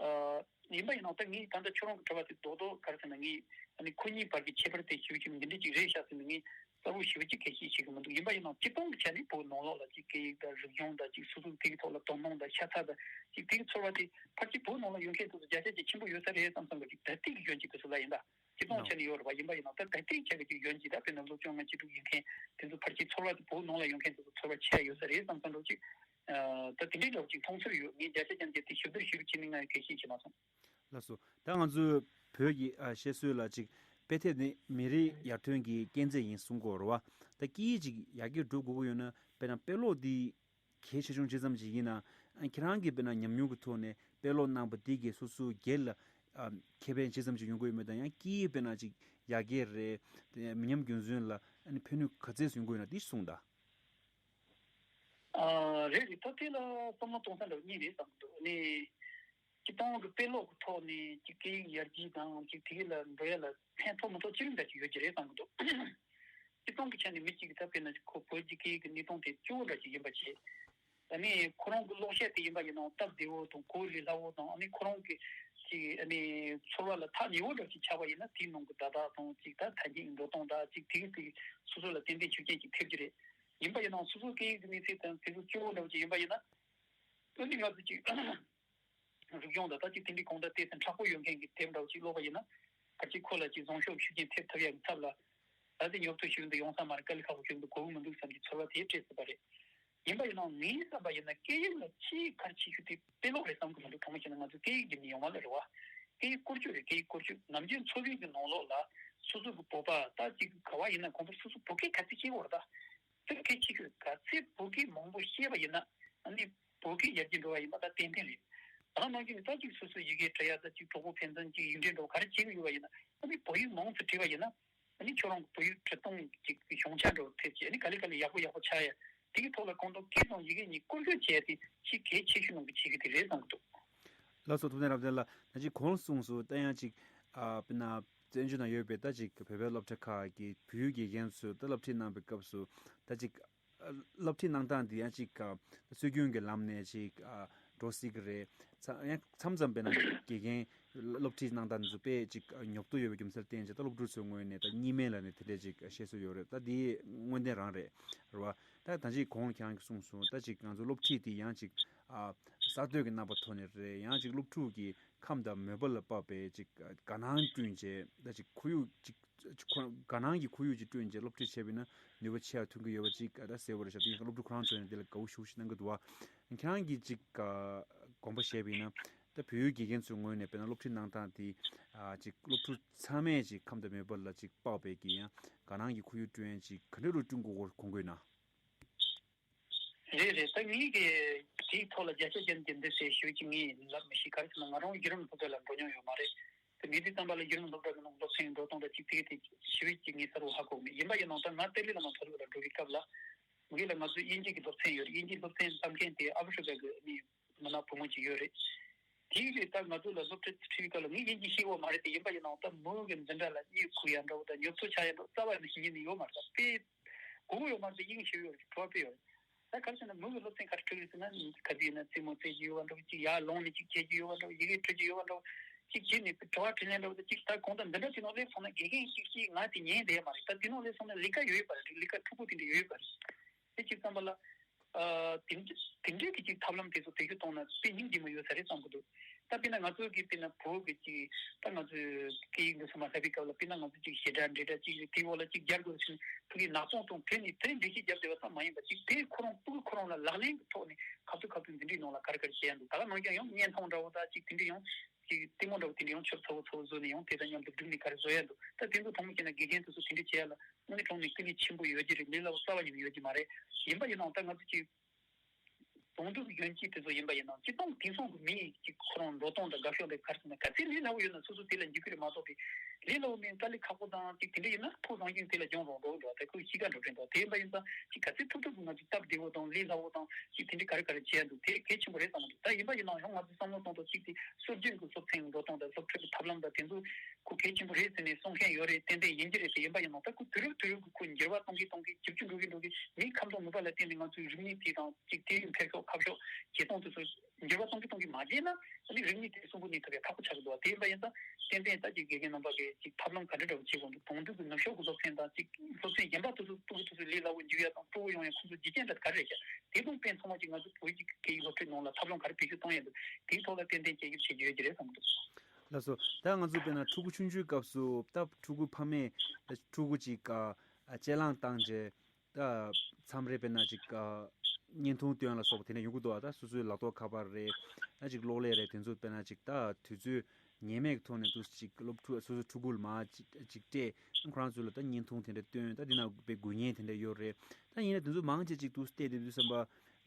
ཨ། ཡིན་པ་ཡིན་ནའང་ད་ངས་ད་ལྟ་ཁྱོད་རང་གི་དྲི་བ་དེ་རྡོག་རྡོག་ག་རེ་ཟེར་ན་ངས་ཨ་ནི་ཁོ་གཉིས་བར་གྱི་ཁྱད་པར་དེ་ཞེ་པོ་ཅིག་འདི་འདྲ་ཅིག་རེད་ཤག་ཟེར་ནས་ངས་གསལ་བོ་ཞེ་པོ་ཅིག་གལ་ཆེ་ཤེས་ཀྱི་མི་འདུག་ཡིན་པ་ཡིན་ནའང་སྤྱིར་བཏང་གི་ཆ་ནས་བོད་ནང་ལོགས་ལ་ཅིག་སྐད་ཡིག་དང་རིག་གཞུང་དང་ཅིག་སོ་སོའི་སྐད་ཡིག་ཐོག་ལ་དོ་སྣང་དང་ཤ་ཚ་དང་ཅིག་དེ་གི་ཚོར་བ་དེ་ཕལ་ཆེར་བོད་ནང་ལ་ཡོད་མཁན་དེ་ཚོ་བརྒྱ་ཆ་བརྒྱ་ཆེན་པོ་ཡོད་ས་རེད་བསམ་བསམ་པ་ཅིག་ད་ལྟའི་གི་གཞོན་སྐྱེས་དེ་ཚོ་ལ་ཡིན་ད། སྤྱིར་བཏང་ཆ་ནས་ཡོད་རེད་པ། ཡིན་པ་ཡིན་ན་ད་ད་ལྟའི་ཆ་གི་ཅིག་གཞོན་སྐྱེས་ད་དཔེར་ན་སློབ་སྦྱོང་ལྔ་བཅུ་དྲུག་ཡིན་མཁན་དེ་ཚོ་ཕལ་ཆེར་ཚོར་བ་དེ་བོད་ནང་ལ་ཡོད་མཁན་དེ་ཚོ་ཚོར་བ་ཆེ་ཡོད་ས་རེད་བསམ་བསམ་འདྲ་ཅིག་ཨ། ད་དེ་འདྲའི་འདྲ་བོ་ཅིག་མཐོང་ཚོར་ཡོད། ངས་བརྒྱ་ཆ་བརྒྱ་ནས་དེ་ཞིབ་བསྡུར་ཞིབ་བྱས་ནས་ང་ཡང་གལ་ཆེན་བྱེད་མ་སོང་། ལགས་སོ། ད་ང་ཚོའི་བོད་ཀྱི་ཨ་བཤད་སྲོལ་ལ་ཅིག་དཔེ་དེབ་ནི་མི་རིགས་ཡར་ཐོན་གྱི་རྐྱེན་རྩ་ཡིན་གསུང་གི་ཡོད་རེད་པ། ད་སྐད་ཡིག་ཅིག་ཡར་རྒྱས་འགྲོ་དགོས་ཀྱི་ཡོད་ན་དཔེར་ན་དཔེ་ཀློག་འདི་གལ་ཆེ་ཆུང་ཇི་ཙམ་ཅིག་ཡིན་ན། ཨ། ཁྱེད་རང་གི་དཔེར་ན་ཉམས་མྱོང་གི་ཐོག་ནས་དཔེ་ཀློག་གནང་པ་འདི་གིས་སོ་སོའི་སྒེར་ལ་ཨ་ཁེ་ཕན་ཇི་ཙམ་ཅིག་ཡོང་གི་ཡོད་མེད་དང་། ཡང་སྐད་ཡིག་དཔེར་ན་ཅིག་ཡར་རྒྱས་རེད། དེ་མི་ཉམས་རྒྱུན་འཛིན་ལ་ཨ་ནི་ཕན་ནུས་ག་ཚད་ཡོང་གི་ཡོད་ན་འདི་གསུངས་དང་། ཨ། རེད་རེད། ད་དེ་ལ་བསམ་བློ་གཏོང་ས་འདྲ་བོ་གཉིས་རེད་བསམ་གྱི་འདུག་ཨ་ནི། སྤྱིར་བཏང་གི་དཔེ་ཀློག་གི་ཐོག་ནས་ཅིག་སྐད་ཡིག་ཡར་རྒྱས་དང་ཅིག་དེ་ག་ལ་འགྲོ་ཡ་ལ་ཕན་ཐོགས་མི་ཐོགས་ཅི་རིགས་འདྲ་ཅིག་ཡོད་ཀྱི་རེད་བསམ་གྱི་འདུག་སྤྱིར་བཏང་གི་ཆ་ནས་མི་གཅིག་གིས་ད་དཔེར་ན་ཁོ་བོད་ཀྱི་སྐད་ཡིག་གི་གནས་སྟངས་དེ་སྐྱོ་བོ་འདྲ་ཅིག་ཡིན་པ་བྱས། ད་ནི་ཁོ་རང་གི་ཀློག་བཤད་དེ་ཡིན་པ་ཡིན་ནའང་སྟབས་བདེ་བོ་དང་གོ་ལས་སླ་བོ་དང་། ཨ་ནི་ཁོ་རང་གི་ཅིག་ཨ་ནི་ཚོར་བ་ལ་ཐག་ཉེ་བོ་འདྲ་ཅིག་ཆགས་པ་ཡིན་ན་དེའི་ནང་གི་བརྡ་དག་དང་ཅིག་ད་ཐ་སྙད་འགྲོ་སྟངས་འདྲ་ཅིག་དེ་གི་དེ་སོ་སོ་ལ་ཏན་ཏན་ཤུགས་རྐྱེན་ཅིག་ཐེབས་ཀྱི་རེད། ཡིན་པ་ཡིན་ནའང་སོ་སོའི་སྐད་ཡིག་གི་གནས་ཚད་དང་དེ་ཚོ་སྐྱོ་བོ་འདྲ་བོ་ཅིག་ཡིན་པ་ཡིན་ན། ཨ་ནི་ང་ཚོ་ཅིག་རིག་གཞུང་ལ་ད་ཅིག་དེ་འདྲའི་གང་ལྟར་ཏོག་ཙམ་མཁྲེགས་པོ་ཡོད་མཁན་གྱི་དེབ་འདྲ་བོ་ཅིག་ཀློག་པ་ཡིན་ན། ཕལ་ཆེར་ཁོ་ལ་ཅིག་བཟང་ཕྱོགས་ཤུགས་རྐྱེན་ཐེབས་ཐུབ་ཡག་གི་ཚབ་ལ། ད་དེ་ཉོབ་ཏོ་ཞིག་ཏུ་ཡོང་ས་མ་རེད། དཀའ་ལས་ཁག་པོ་ཞིག་ཏུ་གོ་གི་མི་འདུག་བསམ་གྱི་ཚོར་བ་དེ་སྤྲད་སྲིད་པ་རེད། ཡིན་པ་ཡིན་ནའང་ངའི་བསམ་པ་ཡིན་ན་སྐད་ཡིག་ལ་ཆེས་གལ་ཆེ་ཤོས་དེ་དཔེ་ཀློག་རེད་བསམ་གྱི་མི་འདུག་དྲང་མོ་བཤད་ན་ང་ཚོ་སྐད་ཡིག་གི་མི་ཡོང་བ་ལ་རེད་བ། སྐད་ཡིག་བཀོལ་སྤྱོད་རེད། སྐད་ཡིག་བཀོལ་སྤྱོད། ནམ་རྒྱུན་འཚོ་བའི་གི་ནང་ལོགས་ལ་སོ་སོ་གི་བོད་པ་ད་ཅིག་ག་བ་ཡིན་ན་གང་ལྟར་སོ་སོ་བོད་སྐད་ག་ཚོད་ཤེས་དགོས་རེད་ད། དེ་གལ་ཆེ་ཤོས། ག་ཚད་བོད་སྐད་མང་པོ་ཤེས་པ་ཡིན་ན་ཨ་ནི་བོད་སྐད་ཡར་རྒྱས་འགྲོ་བ་ཡིན་པ་ད་ཏན་ཏན་རེད། ད་ནང་བཞིན་ད་ཅིག་སོ་སོའི་ཡི་གེ་འབྲི་ཡ་ད་ཅིག་གྲོགས་པོ་ཕན་ཚུན་ཅིག་ཡིག་འབྲེལ་འགྲོ་ག་རེ་བྱེད་ཀྱི་ཡོད་པ་ཡིན་ན་ཨ་ནི་བོད་ཡིག་མང་དུ་བྲིས་པ་ཡིན་ན་ཨ་ནི་ཁྱོད་རང་གི་བོད་ཡིག་འབྲི་སྟངས་ཅིག་གཞུང་ཆ་འགྲོ་ཐེབས་ཀྱི་ཨ་ནི་ག་ལེ་ག་ལེ་ཡག་པོ་ཡག་པོ་ཆགས་ཡ། དེ་གི་ཐོག་ལ་གང་ལྟར་སྐད་དང་ཡི་གེ་གཉིས་བཀོལ་སྤྱོད་བྱས་ཏེ་ཅིག་གལ་ཆེ་ཤོས་ནང་གི་ཆེ་གི་དེ་རེད་བསམ་གི་འདུག་ལགས་སོ། ཐུབ་བསྟན་རབ་བརྟན་ལགས། ད་ཅིག་གོང་གསུངས་སོང་། ད་ཡང་ཅིག་ཨ་དཔེར་ན་བཙན་བྱོལ་ནང་ཡོད་པའི་ད་ཅིག་བོད་པའི་སློབ་གྲྭ་ཁག་གི་བོད་ཡིག་དགེ་རྒན་ཚོས་ད་སློབ་ཁྲིད་གནང་པའི་སྐབས་སུ་ད་ཅིག་ཨ་སློབ་ཁྲིད་གནང་སྟངས་འདི་ཡང་ཅིག་ཨ་སྲོལ་རྒྱུན་གྱི་ལམ་ནས་ཅིག་ཨ་འགྲོ་སྲིད་ཀྱི་རེད། ཚ་ཡང་མཚམས་མཚམས་དཔེར་ན་དགེ་རྒན་སློབ་ཁྲིད་གནང་སྟངས་འདི་ཚོ་དཔེ་ཅིག་ཨ་ཉོབ་ཏོ་ཡོད་པའི་རྒྱུ་མཚན་བརྟེན་བྱས་ད་སློབ་ཕྲུག་ཚོའི་ངོས་ནས་ད་གཉིས་སྨན་ལ་ནས་དེ་འདྲས་ཅིག་བཤད་སྲོལ་ཡོད་རེད། ད་འདི་དངོས་བདེན་རང་རེད་རེད་བ། ད་ད་ཅིག་གོང་ཁྱེད་རང་གིས་གསུངས་སོང་། ད་ཅིག་ང་ཚོ་སློབ་ཁྲིད་འདི་ཡང་ཅིག་ཨ་གསར་གཏོད་ཀྱི་རྣམ་པ་ཐོག་ནས་རེད། ཡང་ཅིག་སློབ་ཕྲུག་གི་ཁམས་དང་མོས་པ་ལ་དཔག་པའི་ཅིག་དགའ་སྣང་བསྐྲུན་བྱས་ད་ཅིག་ཁོར་ཡུག་ཅིག་ཅིག་ཁོ་དགའ་སྣང་གི་ཁོར་ཡུག་ཅིག་བསྐྲུན་བྱས་སློབ་ཁྲིད་བྱས་པ་ཡིན་ན་ནུས་པ་ཆེ་བ་ཐོན་གྱི་ཡོད་པ་ཅིག་ད་གསལ་པོ་རེད་ཤག་དེ་ཡིན་ཙང་སློབ་ཕྲུག་ཁོ་རང་ཚོ་ཡང་དེ་ལ་དགའ་བོ་ཞེ་པོ་ཞིག་གནང་གི་འདུག་བ། ཁྱེད་རང་གིས་ཅིག་དགོངས་པ་བཞེས་པ་ཡིན་ན་ད་བོད་ཡིག་དགེ་རྒན་ཚོའི་ངོས་ནས་དཔེར་ན་སློབ་ཁྲིད་གནང་སྟངས་དེ་ཨ་ཅིག་སློབ་ཕྲུག་ཚང་མས་ཅིག་ཁམས་དང་མོས་པ་ལ་ཅིག་དཔག་པའི་གི་ཡང་དགའ་སྣང་གི་ཁོར་ཡུག་བསྐྲུན་ཡས་ཅིག་ག་འདྲ་རུ་བསྐྲུན་དགོས་སྐོར་དགོངས་ཀྱི་ཡོད་ན། རེད་རེད། ད་ངས་གི་དེའི་ཐོག་ལ་བརྒྱ་ཆ་བརྒྱ་ནས་འདི་ཟེར་ཞུ་གི་ངས་ལབ་མི་ཤེས། ག་རེ་ཟེར་ན་ང་རང་གཞི་རིམ་སློབ་གྲྭ་ལ་འགྲོ་མྱོང་ཡོད་མ་རེད། དེ་མི་དེ་ཙམ་པ་ལ་གཞི་རིམ་སློབ་གྲྭ་གི་ནང་སློབ་ཚན་འགྲོ་སྟངས་དང་ཅིག་དེ་དེ་ཞེ་པོ་ཅིག་ངས་གསལ་བོ་ཧ་གོ་མེད། ཡིན་པ་ཡིན་ནའང་ད་ང་ཏི་ལི་བླ་མ་མཐོ་སློབ་ལ་འགྲོ་བའི་སྐབས་ལ་མི་ལ་ང་ཚོའི་དབྱིན་ཇི་གི་སློབ་ཚན་ཡོད་རེད། དབྱིན་ཇིའི་སློབ་ཚན་བཏང་མཁན་དེ་ཨ་ཕི་རི་ཀ་གི་མི་མི་ནག་བུ་མོ་ཅིག་ཡོད་རེད། དེའི་རིགས་ད་ང་ཚོ་ལ་སློབ་ཁྲིད་ཁྲིད་སྐབས་ལ་ངས་དབྱིན་ཇི་ཤེས་ཀྱི་ཡོད་མ་རེད་དེ། ཡིན་པ་ཡིན་ནའང་ད་མོ་གི་འཛིན་གྲྭ་ལ་གཉིད་ཁུག་ཡ་འདྲ་བོ་དང་ཉོབ་ཏོ་ཆགས་ཡ་འདྲ་བོ་རྩ་བ་ནས་ཤེས་ཀྱི་ཡོད་མ་རེད། ད་དཔེ་གོ་གི་ཡོད་མ་རེད་དེ། དབྱིན་ཇི་ཤེས་ཡོད་རེད། བྲོ་བ་དཔེ་ཡོད་རེད། ད་ག་རེ་ཟེར་ན་མོ་གི་སློབ་ཚན་ག་རེ་ཁྲིད་ཀྱི་ཟེར་ན་ག་དུས་ཡིན་ན་རྩེད་མོ་རྩེ་གི་ཡོད་པ་འདྲ་བོ་ཅིག་ཡར་ལོངས་ནས་ཅིག་བྱེད་ཀྱི་ཡོད་པ་འདྲ་བོ། ཡི་གེ་འབྲི་གི་ཡོད་པ་འདྲ་བོ་ཅིག་བྱས་ནས་དྲི་བ་དྲིས་ལན་འདྲ་བོ་དང་ཅིག་ད་གང་ལྟར་འདི་འདྲ་ཅིག་ནང་སླེབས་སོང་ན་དགེ་རྒན་ཅིག་ཅིག་ང་དེ་ཉན་བསྡད་ཡ་མ་རེད། ད་དེ་ནང་སླེབས་སོང་ན་ལས་ཀ་ཡོད་པ་རེད། ལས་ཀ་འཁྲུག་པོ་དེ་འདྲ་ཡོད་པ་རེད། དེ་གཅིག་བསམ་པ་ལ། ཨ། དེ་འདྲ་དེ་འདྲའི་གི་ཅིག་ཐབས་ལམ་དེ་ཚོ་བེད་སྤྱོད་གཏོང་ན་དཔེ་སྙིང་རྗེ་མོ་ཡོད་ས་རེད་བསམ་གི་འདུག་ད་དཔེར་ན་ང་ཚོ་གི་དཔེར་ན་བོད་ཀྱི་ཅིག་ད་ང་ཚོའི་སྐད་ཡིག་འདི་ཚོ་མ་ལྷག་པའི་སྐབས་ལ་དཔེར་ན་ང་ཚོ་ཅིག་བྱེད་སྒྲ་འབྲི་སྒྲ་ཅིག་རེད། དེའི་འོག་ལ་ཅིག་སྦྱར་དགོས་ཟེར་ཕ་གིའི་ནག་ཚོང་དང་བྲིས་ནས་དེ་འབྲི་ཤེས་རྒྱབ་བསྡད་པ་ཙམ་མ་ཡིན་པ་ཅིག་དེ་ཁོ་རང་ཕྲུ་གུ་ཁོ་རང་ལ་ལག་ལེན་གྱི་ཐོག་ནས་ཁ་ཐུག་ཁ་ཐུག་འདི་འདྲའི་ནང་ལ་ག་རེ་ག་རེ་བྱེད་ཡ་འདུག་ད་ག་ནང་རྐྱང་ཡང་བརྙན་ཐུང་འདྲ་བོ་ད་ཅིག་དེ་འདྲ་ཡང་། ཅིག་ལྟད་མོ་འདྲ་བོ་དེ་འདྲ་ཡང་ཆོབ་ཚ་བོ་ཚ་བོ་བཟོས་ནས་ཡང་དེ་དང་མཉམ་དུ་སྒྲིག་ནས་ག་རེ་བཟོ་ཡ་འདུག་ད་དེ་ཚོ་ཐོག་མ་བྱས་ན་དགེ་རྒན་དེ་ཚོ་དེ་འདྲ་བྱེད་ཡ་ལ་དངོས་གནས་དྲང་གནས་ཀུན་ནས་ཆེན་པོ་ཡོད་ཀྱི་རེད། ལས་སླ་བོ་རྩ་བ་ཉིད་ནས་ཡོད་ཀྱི་མ་རེད། ཡིན་པ་ཡིན་ནའང་ད་ང་ཚོ་ཅིག་དོན་དུ་གི་ཡོན་གྱི་དེ་ཚོ་ཡིན་པ་ཡིན་ནའང་སྤྱི་བཏང་དེང་སང་གི་མི་ཡི་ཅིག་ཁོ་རང་འགྲོ་སྟངས་དང་དགའ་ཕྱོགས་དེ་ག་རེ་ཟེར་ན་ག་ཚད་ལས་སླ་བོ་ཡོད་ན་སོ་སོ་དེ་ལ་འཇུག་གི་རེད་མ་གཏོགས་པའི་ལས་སླ་བོ་མིན་དཀའ་ལས་ཁག་པོ་དང་ཅིག་དེ་འདྲ་ཡིན་ན་ཕོ་བཟང་ཤིང་དེ་ལ་སྦྱོང་རོགས་འགྲོ་གི་འདུག་དེ་ཁོའི་གཤིས་ཀ་འགྲོ་གི་འདུག་དེ་ཡིན་པ་ཡིན་ཙང་ཅིག་ག་ཚད་ཐུབ་ཐུབ་ཀྱི་ང་ཚོས་སྟབས་བདེ་བོ་དང་ལས་སླ་བོ་དང་ཅིག་དེ་འདྲ་ག་རེ་ག་རེ་བྱེད་ཡ་འདུག་དེ་གལ་ཆེན་པོ་རེད་བསམ་གི་འདུག་ད་ཡིན་པ་ཡིན་ནའང་ཡང་ང་ཚོས་བསམ་བློ་གཏོང་དུས་ཅིག་དེ་སྲོལ་རྒྱུན་གྱི་སློབ་ཚན་འགྲོ་སྟངས་དང་སློབ་ཁྲིད་ཀྱི་ཐབས་ལམ་དང་དེ་ཚོ་ཁོ་གལ་ཆེན་པོ་རེད་ཟེར་ནས་གསུང་མཁན་ཡོད་རེད། ཏན་ཏན་ཡིན་གྱི་རེད། དེ་ཡིན་པ་ཡིན་ནའང་ད་ཁོ་དུས་རབས་དུས་རབས་ཀྱི་ཁོ་འགྱུར་བ་གཏོང་གིན་གཏོང་གིན་ཇེ་ཆུང་འགྲོ་གིན་འགྲོ་གིན་མིའི་ཁམས་དང་ནུས་པ་ལ་བརྟེན་ནས་ང་ཚོའི་རིག་གནས་དེ་དང་ཅིག་དེ་ཡི་འཕེལ་ཕྱོགས་ཁ་ཕྱོགས་བྱེད་སྟངས་དེ་ཚོ་འགྱུར་བ་གཏོང་གིན་གཏོང་གིན་མ་བརྗེད་ན་ཨ་ནི་རིག་གནས་དེ་གསོན་པོ་གནས་ཐུབ་ཡ་ཁག་པོ་ཆགས་ཀྱི་འདུག་དེ་ཡིན་པ་ཡིན་ཙང་ཏན་ཏན་ད་ཅིག་དགེ་རྒན་རྣམ་པ་གིས་ཅིག་ཐབས་ལམ་ག་འདྲ་འདྲ་བོ་བྱེད་དགོས་འདུག་དོན་དུ་གི་ནུབ་ཕྱོགས་ཀྱི་སློབ་ཚན་དང་ཅིག་སློབ་ཚན་གཞན་པ་དེ་ཚོ་སྤུ་གུ་དེ་ཚོ་ལས་སླ་བོ་འཇུག་ཡ་དང་སྤྲོ་བོ་ཡོང་ཡ་ཁོང་ཚོ་རྒྱུ་རྐྱེན་འདྲ་ག་རེ་རེད་ཀྱང་དེ་དང་ཕན་ཚུན་མ་ཅིག་ང་ཚོ་བོད་ཀྱི་སྐད་ཡིག་སློབ་ཁྲིད་ནང་ལ་ཐབས་ལམ་ག་རེ་བེད་སྤྱོད་གཏོང་ཡ་འདུག་དེའི་ཐོག་ལ་ཏན་ཏན་དཔྱད་ཞིབ་བྱེད་རྒྱུ་ཡོད་ཀྱི་རེད་བསམ་གྱི་འདུག་ལགས་སོ། ད་ང་ཚོ་དཔེར་ན་ཕྲུ་གུ་ཆུང་ཆུང་སྐབས་སུ་ད་ཕྲུ་གུ་ཕ་མས་ཕྲུ་གུ་ཅིག་ཨ་ཨ་གཅེས་ལངས་བཏང་རྗེས་ད་མཚམས་རེ་དཔེར་ན་ཅིག་ཨ་བརྙན་ཐུང་སྟོན་ལ་སོགས་པ་དེ་འདྲ་ཡོང་གི་འདུག་ཨ་ད་སོ་སོའི་ལག་ཐོགས་ཁ་པར་རེད། ད་ཅིག་གློག་ཀླད་རེད། དེ་ཚོ་དཔེར་ན་ཅིག་ད་དུས་ཚོད་ངེས་མེད་ཀྱི་ཐོག་ནས་འདུག་ཅིག་སློབ་ཕྲུག་སོ་སོའི་ཕྲུ་གུ་ལ་མར་ཅིག་ཅིག་སྤྲད། ཁོ་རང་ཚོ་ལ་ད་བརྙན་ཐུང་དེ་འདྲ་སྟོན། ད་འདི་ན་དཔེ་དགོས་ངེས་དེ་འདྲ་ཡོད་རེད། ད་ཡིན་ན་དེ་ཚོ་མང་ཆེ་ཅིག་འདུག་བལྟས་བསྡད་དུས་ཙམ་པ་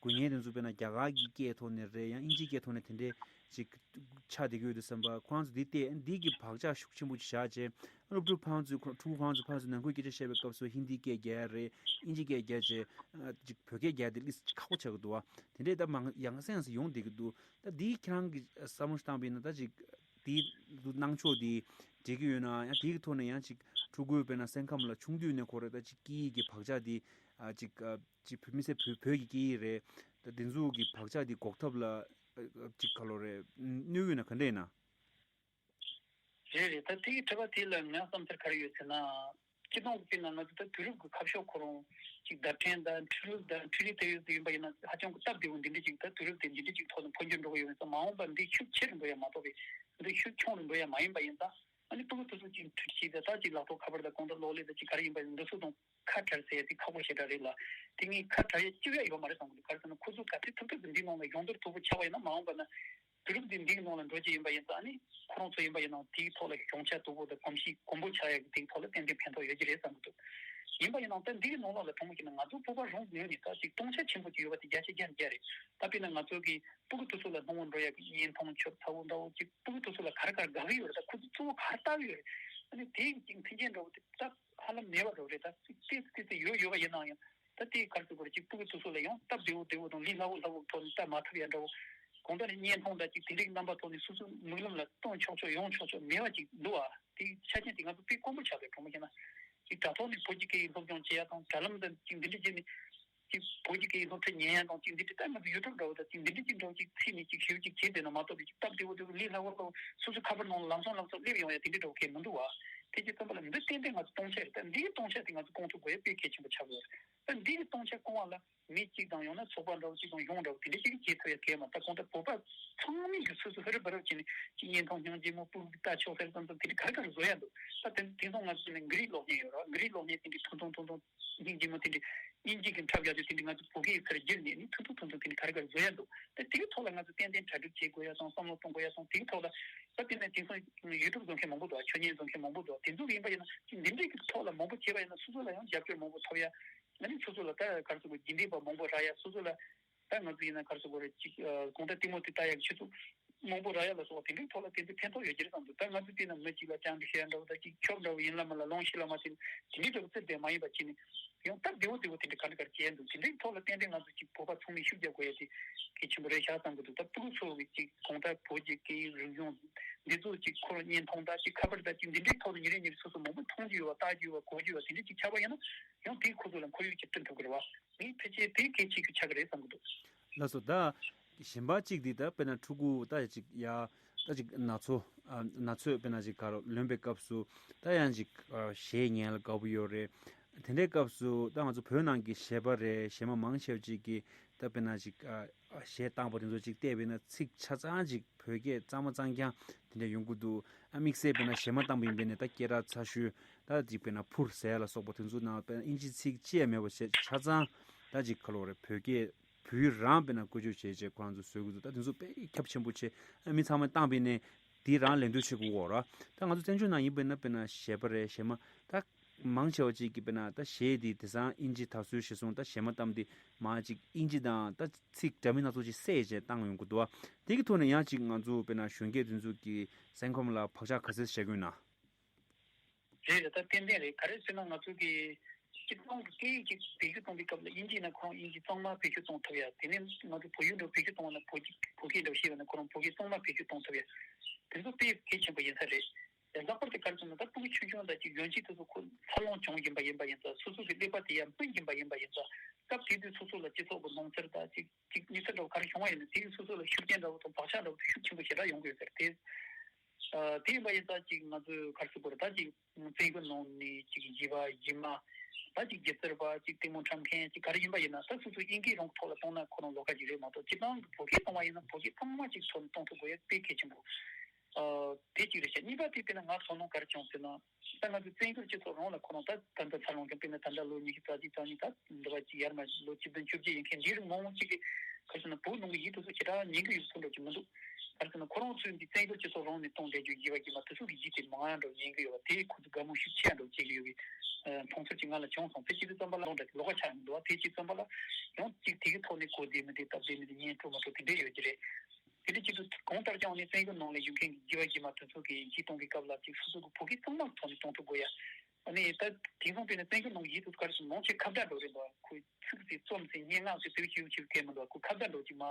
དགོས་ངེས་དེ་ཚོ་དཔེར་ན་རྒྱ་གར་གྱི་སྐད་ཐོག་ནས་རེད། ཡང་དབྱིན་ཇིའི་སྐད་ཐོག་ནས་དེ་འདྲས་ཅིག་ཆགས་བསྡད་ཀྱི་ཡོད་དུས་ཙམ་པ་ཁོ་རང་ཚོ་འདི་བལྟས་འདི་གི་བག་ཆགས་ཤུགས་ཆེན་པོ་ཅིག་བཞག་བྱས་སློབ་ཕྲུག་ཕ་ཚོས་ཕྲུ་གུ་ཕ་ཚོས་ཕ་ཚོས་ནང་ཁུལ་སྐད་ཆ་བཤད་པའི་སྐབས་སུ་ཧིན་དིའི་སྐད་རྒྱག་ཡ་རེད། དབྱིན་ཇིའི་སྐད་རྒྱག་བྱས་ཅིག་བོད་སྐད་རྒྱག་དེ་ལས་ཁག་པོ་ཆགས་ཀྱི་འདུག་བ། དེ་འདྲས་ད་མང་ཡང་སེ་ཡང་སེ་ཡོང་བསྡད་ཀྱི་འདུག་ད་འདི་ཁྱེད་རང་གི་བསམ་བློ་བཏང་པ་ཡིན་ན་ད་ཅིག་དེའི་སྣང་ཕྱོགས་དེ་འགྲིག་གི་ཡོད་ན་ཡང་དེའི་ཐོག་ནས་ཡང་ཅིག་ཕྲུ་གུའི་དཔེར་ན་སེམས་ཁམས་ལ་ཆུང་དུས་ནས་ཁོ་རེ་ད་ཅིག་སྐད་ཡིག་གི་བག་ཆགས་དེ་ཨ་ཅིག་ཨ་ཅིག་བོད་མི་སེར་བོད་བོད་ཀྱི་སྐད་ཡིག་རེད། ད་དེ་ཚོ་གི་བག་ཆགས་དེ་འགོག་ཐབས་ལ་ཨ་ཅིག་ག་ལོ་རེད་གནོད་ཡོད་ན་ག་འདྲ་ཡིན་ན། རེད་རེད། ད་དེའི་དྲི་བ་དེ་ལ་ངའི་བསམ་ཚུལ་ག་རེ་ཡོད་ཟེར་ན། སྤྱི་བཏང་གི་དཔེར་ན་ང་ཚོ་ད་དུས་རབས་ཀྱི་ཁ་ཕྱོགས་ཁོ་རང་ཅིག་བརྡ་འཕྲིན་དང་འཕྲུལ་དང་འཕྲུལ་རིག་དེ་ཡོད་དུ་ཡིན་པ་ཡིན་ན་ཧ་ཅང་གི་སྟབས་བདེ་བོ་འདི་འདྲ་ཅིག་ད་དུས་རབས་དེ་འདི་འདྲ་ཅིག་ཐོག་ནས་འཕོ་འགྱུར་འགྲོ་གི་ཡོད་ཙང་མ་འོངས་པ་འདི་ཤུགས་ཆེ་རུ་འགྲོ་ཡ་མ་གཏོགས་པའི་འདི་ཤུགས་ཆུང་རུ་འགྲོ་ཡ་མ་ཡིན་པ་ཡིན་ཙང་ཨ་ནི་ཕྲུ་གུ་དེ་ཚོ་ཅིག་འཕྲུལ་ཆས་དང་ད་ཅིག་ལག་ཐོགས་ཁ་པར་དང་གང་ལྟར་གློག་ཀླད་དང་ཅིག་ག་རེ་ཡིན་པ་ཡིན་འདི་ཚོ་དང་ཁ་བྲལ་ཟེར་ཡ་དེ་ཁག་པོ་ཞེ་དྲག་རེད་ལ། དེ་ངས་ཁ་བྲལ་ཡ་ཅི་ཡང་ཡོད་མ་རེད་བསམ་གི་འདུག་ག་རེ་ཟེར་ན་ཁོ་ཚོ་ག་ཚོད་ཐུབ་ཐུབ་ཀྱི་འདིའི་ནང་ལ་ཡོང་འདོད་ཐུག་པོ་ཆགས་པ་ཡིན་ན་མ་འོངས་པ་ན་དུས་རབས་འདི་འདིའི་ནང་ལ་འགྲོ་རྒྱུ་ཡིན་པ་ཡིན་ཙང་ཨ་ནི་ཁོ་རང་ཚོ་ཡིན་པ་ཡིན་ནའང་དེའི་ཐོག་ལ་གཞོན་ཆ་སྟུག་པོ་དང་གོམས་གཤིས་གོམ་པོ་ཆགས་ཡ་གི་དེའི་ཐོག་ལ་ཏན་ཏན་ཕན་ཐོགས་ཡོད་ཀྱི་རེད་བསམ་གི་འདུག་ཡིན་པ་ཡིན་ནའང་ད་འདིའི་ནང་ལ་ལ་མཐོང་བ་ཡིན་ན་ང་ཚོ་བོད་པ་རང་ངོས་ནས་ད་ཅིག་སྟོང་ཆ་ཆེན་པོ་ཅིག་ཡོད་པ་དེ་བརྒྱ་ཆ་བརྒྱ་རེད། ད་དཔེར་ན་ང་ཚོ་གི་སྤུ་གུ་དེ་ཚོ་ལ་སྣང་བ་འགྲོ་ཡ་གི་བརྙན་ཐུང་ཆོབ་ཚ་བོ་འདྲ་བོ་ཅིག་སྤུ་གུ་དེ་ཚོ་ལ་ག་རེ་ག་རེ་དགའ་གི་ཡོད་རེད། ད་ཁོ་ཚོ་གཙོ་བོ་ག་རེ་ལྟ་གི་ཡོད་རེད། ཨ་ནི་དེ་ཡི་ཅིག་མཐུན་རྐྱེན་འདྲ་བོ་དེ་ད། ཧ་ལམ་མེད་པ་འདྲ་བོ་རེད། ད་ཏོག་ཙམ་ཏོག་ཙམ་ཡོད་ཡོད་པ་ཡིན་ནའང་ཡང་ད་ལྟའི་གར་ཟེར་དགོས་རེད། ཅིག་སྤུ་གུ་དེ་ཚོ་ལ་ཡང་སྟབས་བདེ་བོ་བདེ་བོ་དང་ལས་སླ་བོ་སླ་བོ་ཐོག་ནས་ལྟ་མ་ཐུབ་ཡ་འདྲ་བོ། གང་ལྟར་ནས་བརྙན་ཐུང་དང་ཅིག་དེ་འདྲའི་རྣམ་པ་ཐོག་ནས་སོ་སོའི་མིག་ལམ་ལ་སྟོན་ཆོག་ཆོག་ཡོང་ཆོག་ཆོག་མེད་པ་ཅིག་འདུག་ཨ། དེའི་ཆ་རྐྱེན་དེ་ང་ཚོ་དཔེ་དཀོན་པོ་ཆགས་པའི་གྲོགས་མོ་བྱས་ན། ཅིག་དྲ་ཐོག་ནས་བོད་ཀྱི་སྐད་ཡིག་སློབ་སྦྱོང་བྱེད་ཡ་དང་དྲ་ལམ་དང་ཅིག་འདི་འདྲ་བྱས་ནས་ཅིག་བོད་ཀྱི་སྐད་ཡིག་སློབ་ཁྲིད་ཉན་ཡ་དང་ཅིག་འདི་འདྲ་ཅིག་ད་ང་ཚོ་ཡུ་ཊུབ་འདྲ་བོ་དང་ཅིག་འདི་འདྲ་ཅིག་འདྲ་བོ་ཅིག་ཚིག་ནས་ཅིག་ཞིབ་ཅིག་བྱེད་བསྡད་ན་མ་གཏོགས་པའི་ཅིག་སྟབས་བདེ་བོ་བདེ་བོ་ལས་སླ་བོ་སླ་བོ་སོ་སོའི་ཁ་པར་ནང་ལ་ལམ་སང་ལམ་སང་སླེབས་ཡོང་ཡ་དེ་འདྲ་འདྲ་བོ་གང་ཡང་མི་འདུག་བ། དེ་ཅིག་བསམ་པ་ལ་འདི་ཏན་ཏན་ང་ཚོ་སྟོང་ཆ་རེད། ད་འདིའི་སྟོང་ཆ་དེ་ང་ཚོ་སྐོང་ཐུབ་དགོས་ཡ་དཔེ་གལ་ཆེན་པོ་ཆགས་ཡོད་རེད། ད་འདི་གི་སྟོང་ཆ་སྐོང་བ་ལ་མི་གཅིག་དང་ཡང་ན་ཚོགས་པ་འདྲ་བོ་གཅིག་དང་གཞུང་འདྲ་བོ་དེ་འདྲ་ཅིག་གིས་བྱེད་ཐུབ་ཡ་གལ་མ་རེད། ད་གང་ལྟར་བོད་པ་ཚང་མས་ཀྱི་སོ་སོ་ཧུར་རུ་བར་རུ་བྱས་ནས་ཅིག་བརྙན་ཐུང་སྙིང་རྗེ་མོ་སྤུ་གུ་ལྟ་ཆོག་ཟེར་ཙམ་ཙམ་དེ་འདྲ་ག་རེ་ག་རེ་བཟོ་ཡ་འདུག་ད་དེ་དེང་སང་ང་ཚོ་ནས་འགུལ་རིས་གློག་བརྙན་ཡོད་རེད་བ། འགུལ་རིས་གློག་བརྙན་དེ་འདྲ་ཐུང་ཐུང་ཐུང་ཐུང་སྙིང་རྗེ་མོ་དེ་འདྲ་དབྱིན་ཇི་གི་འཁྲབ་རྒྱག་རྒྱུ་དེ་འདྲ་ང་ཚོ་བོད་སྐད་ཡིག་ཚུར་བསྒྱུར་ནས་ནི་ཐུང་ཐུང་ཐུང་ཐུང་དེ་འདྲ་ག་རེ་ག་རེ་བཟོ་ཡ་འདུག་ད་དེའི་ཐོག་ལ་ང་ཚོ་ཏན་ཏན་གྲ་སྒྲིག་བྱེད་དགོས་ཡ་དང་བསམ་བློ་གཏོང་དགོས་ཡ་དང་དེའི་ཐོག་ལ་ད་དེ་ནས་དེང་སང་ཡུ་ཊུབ་བཟོ་མཁན་མང་པོ་འདུག་ཆོས་ཉིད་བཟོ་མཁན་མང་པོ་འདུག་དེ་ཚོ་གི་ཡིན་པ་ཡིན་ན་ཅིག་འདི་འདྲའི་གི་ཐོག་ལ་མང་པོ་བྱས་པ་ཡིན་ན་སོ་སོ་ལ་ཡང་རྒྱབ་སྐྱོར་མང་པོ་ཐོབ་ཡ། ང་ནི་སོ་སོ་ལ་ད་ག་རེ་ཟེར་དགོས་རྒྱུན་ལྡན་པ་མང་པོ་རག་ཡ། སོ་སོ་ལ་ད་ང་ཚོ་ཡིན་ན་ག་རེ་ཟེར་དགོས་རེད། ཅིག་གོང་ལྟར་ལྟད་མོ་དེ་ལྟ་ཡག་ཆུ་ཚོད་མང་པོ་རག་ཡ་ལ་སོགས་པ་དེ་འདྲའི་ཐོག་ལ་དེ་ཚོ་ཕན་ཐོགས་ཡོད་ཀྱི་རེད་བསམ་འདུག་ད་ང་ཚོ་བལྟས་ན་མི་གཅིག་ལ་བཅར་འདྲི་བྱེད་ཡ་འདྲ་བོ་དང་ཅིག་ཆོབ་འདྲ་བོ་ཡིན་ལ་མ་ལ་ལོང་ཤི་ལ་མ་ཟེར་དེ་འདྲའི་འདྲ་བོ་རྩེ་བསྡད་མ་ཡིན་པ་བྱས་ནས་ཡང་སྟབས་བདེ་བོ་བདེ་བོ་དེ་འདྲ་ག་འདྲ་ག་རེ་བྱེད་ཡ་འདུག་དེ་འདྲའི་ཐོག་ལ་ཏན་ཏན་ང་ཚོ་ཅིག་བོད་པ་ཚང་མས་ཤུགས་རྒྱག་དགོས་ཡ་དེ་གལ་ཆེན་པོ་རེད་ཤག་བསམ་གི་འདུག་ད་ཕྲུ་གུ་ཚོ་གི་ཅིག་གོང་ལྟར་བོད་ཀྱི་སྐད་ཡིག་རིག་གཞུང་འདི་ཚོ་ཅིག་ཁོ་རང་བརྙན་ཐུང་དང་ཅིག་ཁ་པར་དང་ཅིག་འདི་འདྲའི་ཐོག་ནས་ཉིན་རེ་ཉིན་རེ་སོ་སོ་མང་པོ་མཐོང་རྒྱུ་ཡོད་པ་ལྟ་རྒྱུ་ཡོད་པ་གོ་རྒྱུ་ཡོད་པ་དེ་འདྲ་ཅིག་ཆགས་པ་ཡིན་ན་ཡང་དེས་ཁོ་ཚོ་ལ་ཁོར་ཡུག་ཅིག་བསྐྲུན་ཐུབ་ཀྱི་རེད་བ། ངས་ཕལ་ཆེར་དེ་གལ་ཆེ་གི་ཆགས་ཀྱི་རེད་བསམ་གྱི་འདུག་ལགས་སོ། ད་གཞན་པ་གཅིག་འདི་ད་དཔེར་ན་ཕྲུ་གུ་ད་ཅིག་ཡ་ད་ཅིག་ན་ཚོད་ཨ་ན་ཚོད་དཔེར་ན་ཅིག་ག་རེ་ལོན་པའི་སྐབས་སུ་ད་ཡང་ཅིག་ཨ་གཞས་ཉན་ལ་དགའ་པོ་ཡོད་རེད། དེ་འདྲའི་སྐབས་སུ་ད་ང་ཚོ་བོད་ནང་གི་གཞས་པ་རེད། གཞས་མ་མང་ཆེ་བ་ཅིག་གིས་ད་དཔེར་ན་ཅིག་ཨ་གཞས་བཏང་པ་དེ་ཚོ་ཅིག་བལྟས་པ་ཡིན་ན་ཚིག་ཆ་ཚང་ཅིག་བོད་སྐད་གཙང་མ་གཙང་རྐྱང་དེ་འདྲ་ཡོང་གི་འདུག་ཨ་དམིགས་བསལ་དཔེར་ན་གཞས་མ་བཏང་པ་ཡིན་པ་ཡིན་ན་ད་སྐད་གྲགས་ཚ་ཤོས་ད་ཅིག་དཔེར་ན་ཕུར་ཟེར་ལ་སོགས་པ་དེ་ཚོ་ནང་དཔེར་ན་དབྱིན་ཇི་ཚིག་ཅི་ཡང་མེད་པ་བྱས་ཆ་ཚང་ད་ཅིག་ག་ལོ་རེད། བོད་སྐད་བོད་ཡིག་རང་དཔེར་ན་བཀོལ་སྤྱོད་བྱས་བྱས་ཁོ་རང་ཚོ་བཟོ་གི་འདུག་ད་དེ་ཚོ་དཔེ་ཁྱབ་ཆེན་པོ་བྱས། ཨ་མི་ཚང་མས་བཏང་པ་ཡིན་ནའི་ དེ་རང་ལེན་འདོད་བྱེད་དགོས་ར། ད་ང་ཚོ་བཙན་བྱོལ་ནང་ཡིན་པས་ན་དཔེར་ན་གཞས་པ་རེད། གཞས་མ་ད་མང་ཆེ་བ་ཅིག་གིས་དཔེར་ན་ད་གཞས་དེ་དེང་སང་དབྱིན་ཇི་དར་སྲོལ་གཞིར་བཟུང་ད་གཞས་མ་གཏམ་དེ་མ་ཅིག་དབྱིན་ཇི་དང་ད་ཚིག་འདྲ་མིན་སྣ་ཚོགས་ཅིག་བསྲེས་བྱས་བཏང་ཡོང་གི་འདུག་བ། དེ་གི་ཐོག་ནས་ཡང་ཅིག་ང་ཚོ་དཔེར་ན་གཞོན་སྐྱེས་དེ་ཚོ་གི་སེམས་ཁམས་ལ་བག་ཆགས་ག་ཚོད་བཞག་གི་ཡོད་ན། རེད་རེད། ད་ཏན་ཏན་རེད། ག་རེ་ཟེར་ན་ང་ཚོ་གི་སྤྱིར་བཏང་གི་སྐད་ཡིག་ཅིག་བེད་སྤྱོད་གཏོང་དུས་སྐབས་ལ་དབྱིན་ཇི་ཡིན་ན་ཁོ་རང་དབྱིན་ཇི་གཙང་མ་བེད་སྤྱོད་གཏོང་ཐུབ་ཡ། དེ་ནས་ང་ཚོ་བོད་ཡིག་འདྲ་བོ་བེད་སྤྱོད་གཏོང་བ་ན་བོད་ཡིག་བོད་སྐད་འདྲ་བོ་ཤེས་པ་ན་ཁོ་རང་བོད་སྐད་གཙང་མ་བེད་སྤྱོད་གཏོང་ཐུབ་ཡ། དེ་ཚོ་དཔེ་གལ་ཆེན་པོ་ཡིན་ས་རེད། ལྷག་པར་དུ་ག་རེ་ཟེར་ན་ད་ཕྲུ་གུ་ཆུང་ཆུང་དང་ཅིག་ཡོན་ཆབ་དེ་ཚོ་ཁོ་འཚར་ལོངས་བྱུང་བཞིན་པ་ཡིན་པ་ཡིན་ཙང་། སོ་སོ་གི་ཀླད་པ་དེ་ཡང་སྨིན་བཞིན་པ་ཡིན་པ་ཡིན་ཙང་། སྐབས་དེ་དུས་སོ་སོ་ལ་སྤྱི་ཚོགས་ཀྱི་སྣང་ཚུལ་དང་ཅིག་ཅིག་གནས་ཚུལ་འདྲ་བོ་ག་རེ་བྱུང་བ་ཡིན་ན་དེ་གི་སོ་སོ་ལ་ཤུགས་རྐྱེན་འདྲ་བོ་དང་བག་ཆགས་འདྲ་བོ་དེ་ཤུགས་ཆེན་པོ་ཞེ་དྲག་ཡོང་གི་ཡོད་ཟེར་ཏེ། ཨ། དེ་ཡིན་པ་ཡིན་ཙང་ཅིག་ང་ཚོས་ག་རེ་ཟེར་དགོས་རེད། ད་ཅིག་བཙན་བྱོལ་ནང་ནས་ཅིག་གཞས་པ་གཞས་མ། ད་ཅིག་སྒྱུ་རྩལ་པ་ཅིག་ལྟད་མོ་འཁྲབ་མཁན་ཅིག་ག་རེ་ཡིན་པ་ཡིན་ན་ད་སོ་སོའི་དབྱིན་སྐད་རང་གི་ཐོག་ལ་གཏོང་ན་ཁོ་རང་ལོགས་ཀ་ཅིག་རེད་མ་གཏོགས། སྤྱིར་བཏང་གི་བོད་སྐད་གཏོང་བ་ཡིན་ན་བོད་སྐད་གཙང་མ་ཅིག་ཐོག་ནས་གཏོང་ཐུབ་དགོས་ཡ་དཔེ་གལ་ཆེན་པོ། ཨ། དེ་གཅིག་རེད་ཤག་གཉིས་པ་དེ་དཔེར་ན་ང་དོ་སྣང་ག་རེ་བྱུང་ཟེར་ན། ད་ང་ཚོ་བཙན་བྱོལ་སྤྱི་ཚོགས་རང་ལ་ཁོ་རང་ད་ད་ལྟ་འཚར་ལོངས་ཀྱང་དཔེར་ན་ད་ལྟ་ལོ་ཉི་ཤུ་རྩ་གཅིག་རྩ་གཉིས། ད་འདི་བ་གཅིག་ཡར་མར་ལོ་བཅུ་བདུན་བཅོ་བརྒྱད་ཡིན་མཁན་འདི་རིགས་མང་བོ་གཅིག་གིས་ག་རེ་ཟེར་ན་བོད་ནང་གི་ཡིག་དེ་ཚོ་ཞེ་དྲག་ཉན་གི་ཡོད་ཚོད་འདྲ་ཅིག་མི་འདུག་ག་རེ་ཟེར་ན་ཁོ་རང་ཚོས་འདི་བཙན་བྱོལ་སྤྱི་ཚོགས་རང་ནས་གཏོང་བསྡད་རྒྱུ་གཞས་པ་གཞས་མ་དེ་ཚོ་གི་ཡིག་དེ་མང་ཡ་འདྲ་ཉན་གི་ཡོད་པ་དེ་ཁོ་ཚོ་དགའ་མོས་ཤུགས་ཆེ་ཡ་འདྲ་བྱེད་གི་ཡོད་པའི་མཐོང་ཚུལ་ཅིག་ང་ལ་བྱུང་སོང་། དེ་བྱེད་དུས་ཙམ་པ་ལ་ལོག་འདྲ་ལོགས་ཀ་ཆགས་མི་འདུག་བ། དེ་བྱེད་དུས་ཙམ་པ་ལ་ཡང་གཅིག་དེ་གི་ཐོག་ནས་གོ་བདེ་མི་བདེ་སྟབས་བདེ་མི་བདེ་ཉན་སྤྲོ་མ་སྤྲོ་དེ་འདྲ་ཡོད་ཀྱི་རེད། དེ་འདྲ་བྱེད་དུས་གང་ལྟར་ཀྱང་ནི་བཙན་བྱོལ་ནང་ལ་ཡོད་མཁན་གྱི་གཞས་པ་གཞས་མ་དེ་ཚོ་གིས་གཞས་གཏོང་གི་སྐབས་ལ་ཅིག་སོ་སོ་གི་བོད་སྐད་གཙང་མ་ཐོག་ནས་གཏོང་ཐུབ་དགོས་ཡ། ཨ་ནི་ད་དེང་སང་དཔེར་ན་བཙན་བྱོལ་ནང་གི་ཡིག་དེ་ཚོ་ག་རེ་ཟེར་མང་ཆེ་ཁ་བརྡ་འདྲ་བོ་རེད་འདུག་ཁོས་ཚིག་དེ་རྩོམ་ཟིན་སྙན་ངག་དེ་དེ་བྱེད་བྱེད་མཁན་མི་འདུག་ཁོས་ཁ་བརྡ་འདྲ་བོ་ཅིག་མ་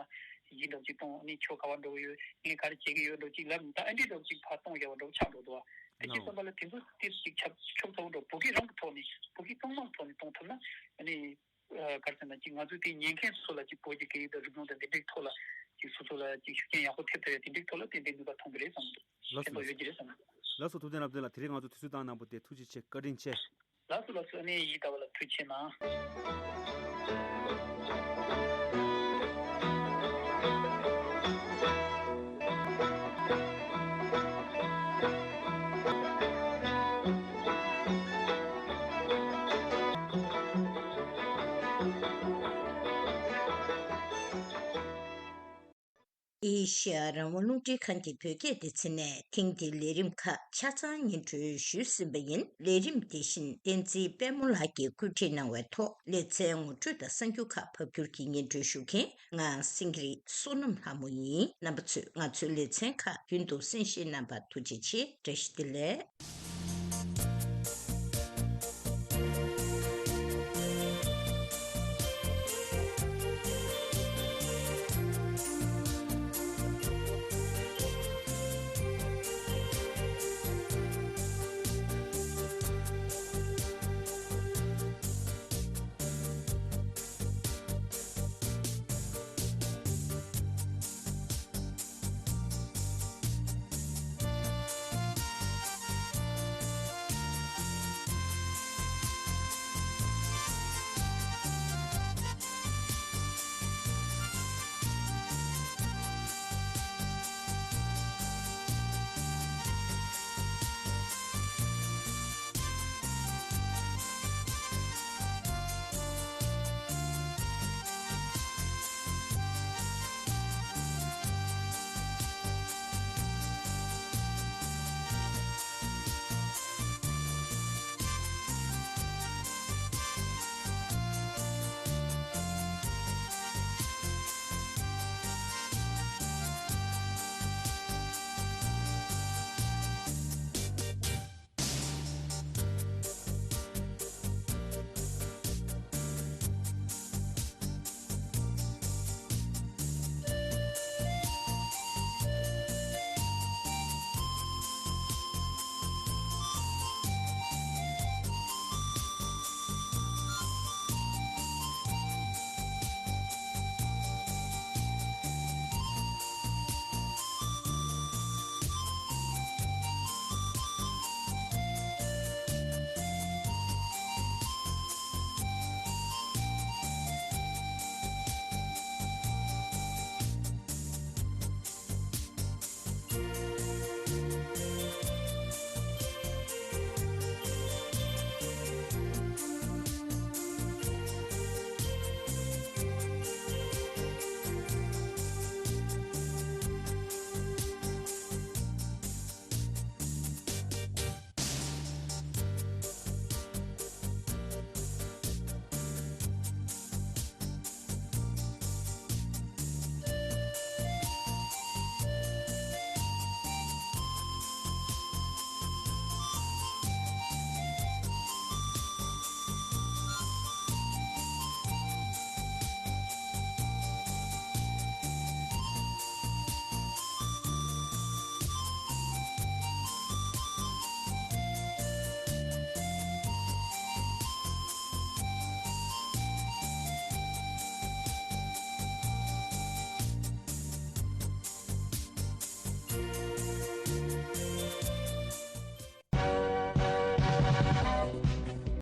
གཞས་འདྲ་བོ་ཅིག་གཏོང་། ཨ་ནི་ཁྱོད་ག་བ་འགྲོ་གི་ཡོད། ངས་ག་རེ་བྱེད་ཀྱི་ཡོད་འདྲ་བོ་ཅིག་ལབ། ད་ཨ་འདྲས་འདྲ་བོ་ཅིག་ཕར་གཏོང་བཞག་པ་འདྲ་བོ་ཆགས་འགྲོ་འདུག་ཨ་ཅེ་བསམ་པ་ལ་དེ་ཚོ་ཏིས་ཅིག་ཆབ་ཆོབ་ཚ་བོ་འདྲ་བོ་བོད་སྐད་རང་གི་ཐོག་ནས་བོད་སྐད་གཙང་མ་ཐོག་ནས་གཏོང་ཐུབ་ན་ཨ་ནི། ཨ། ག་རེ་ཟེར་ན་ཅིག་ང་ཚོས་དེ་ཉན་མཁན་སོ་སོ་ལ་ཅིག་བོད་ཀྱི་སྐད་ཡིག་དང་རིག་གཞུང་དང་དེ་འདྲའི་ཐོག་ལ་ཅིག་སོ་སོ་ལ་ཅིག་ཤུགས་རྐྱེན་ཡག་པོ་ཐེབས་ཐུབ་ཡ་དེ་འདྲའི་ཐོག་ལ་ཏན་ཏན་ནུས་པ་ཐོན་གི་རེད་བསམ་འདུག་ལགས་སོ། ཕན་ཐོགས་ཡོད་ཀྱི་རེད་བསམ་འདུག་ལགས་སོ། ཐུབ་བསྟན་རབ་བརྟན་ལགས། དེ་རིང་ང་ཚོ་དུས་ཚོད་བཏང་གནང་བ་དེ་ཐུགས་རྗེ་ཆེ། བཀའ་དྲིན་ཆེ། ལགས་སོ་ལགས་སོ། ཨ་ནི་ཡིད་ལྟ་བ་ལ་ཐུགས་རྗེ་གནང་། ཨེ་ཤེ་ཡ་རང་དབང་རླུང་འཕྲིན་ཁང་གི་བོད་སྐད་སྡེ་ཚན་ནས་ཐེངས་འདིའི་ལས་རིམ་ཁག་ཆ་ཚང་སྙན་སྒྲོན་ཞུས་ཟིན་པ་ཡིན། ལས་རིམ་དེ་བཞིན་བསྟན་འཛིན་དཔལ་མོ་ལགས་ཀྱིས་བཀོད་སྒྲིག་གནང་བའི་ཐོག་ལེ་ཚན་ངོ་སྤྲོད་དང་གསར་འགྱུར་ཁག་ཕབ་སྒྱུར་གྱིས་སྙན་སྒྲོན་ཞུ་མཁན་ང་སེང་གེ་རི་བསོད་ནམས་ལྷ་མོ་ཡིན། རྣམ་པ་ཚོས་ང་ཚོའི་ལེ་ཚན་ཁག་རྒྱུན་དུ་གསན་བཞེས་གནང་བར་ཐུགས་རྗེ་ཆེ། བཀྲ་ཤིས་བདེ་ལེགས།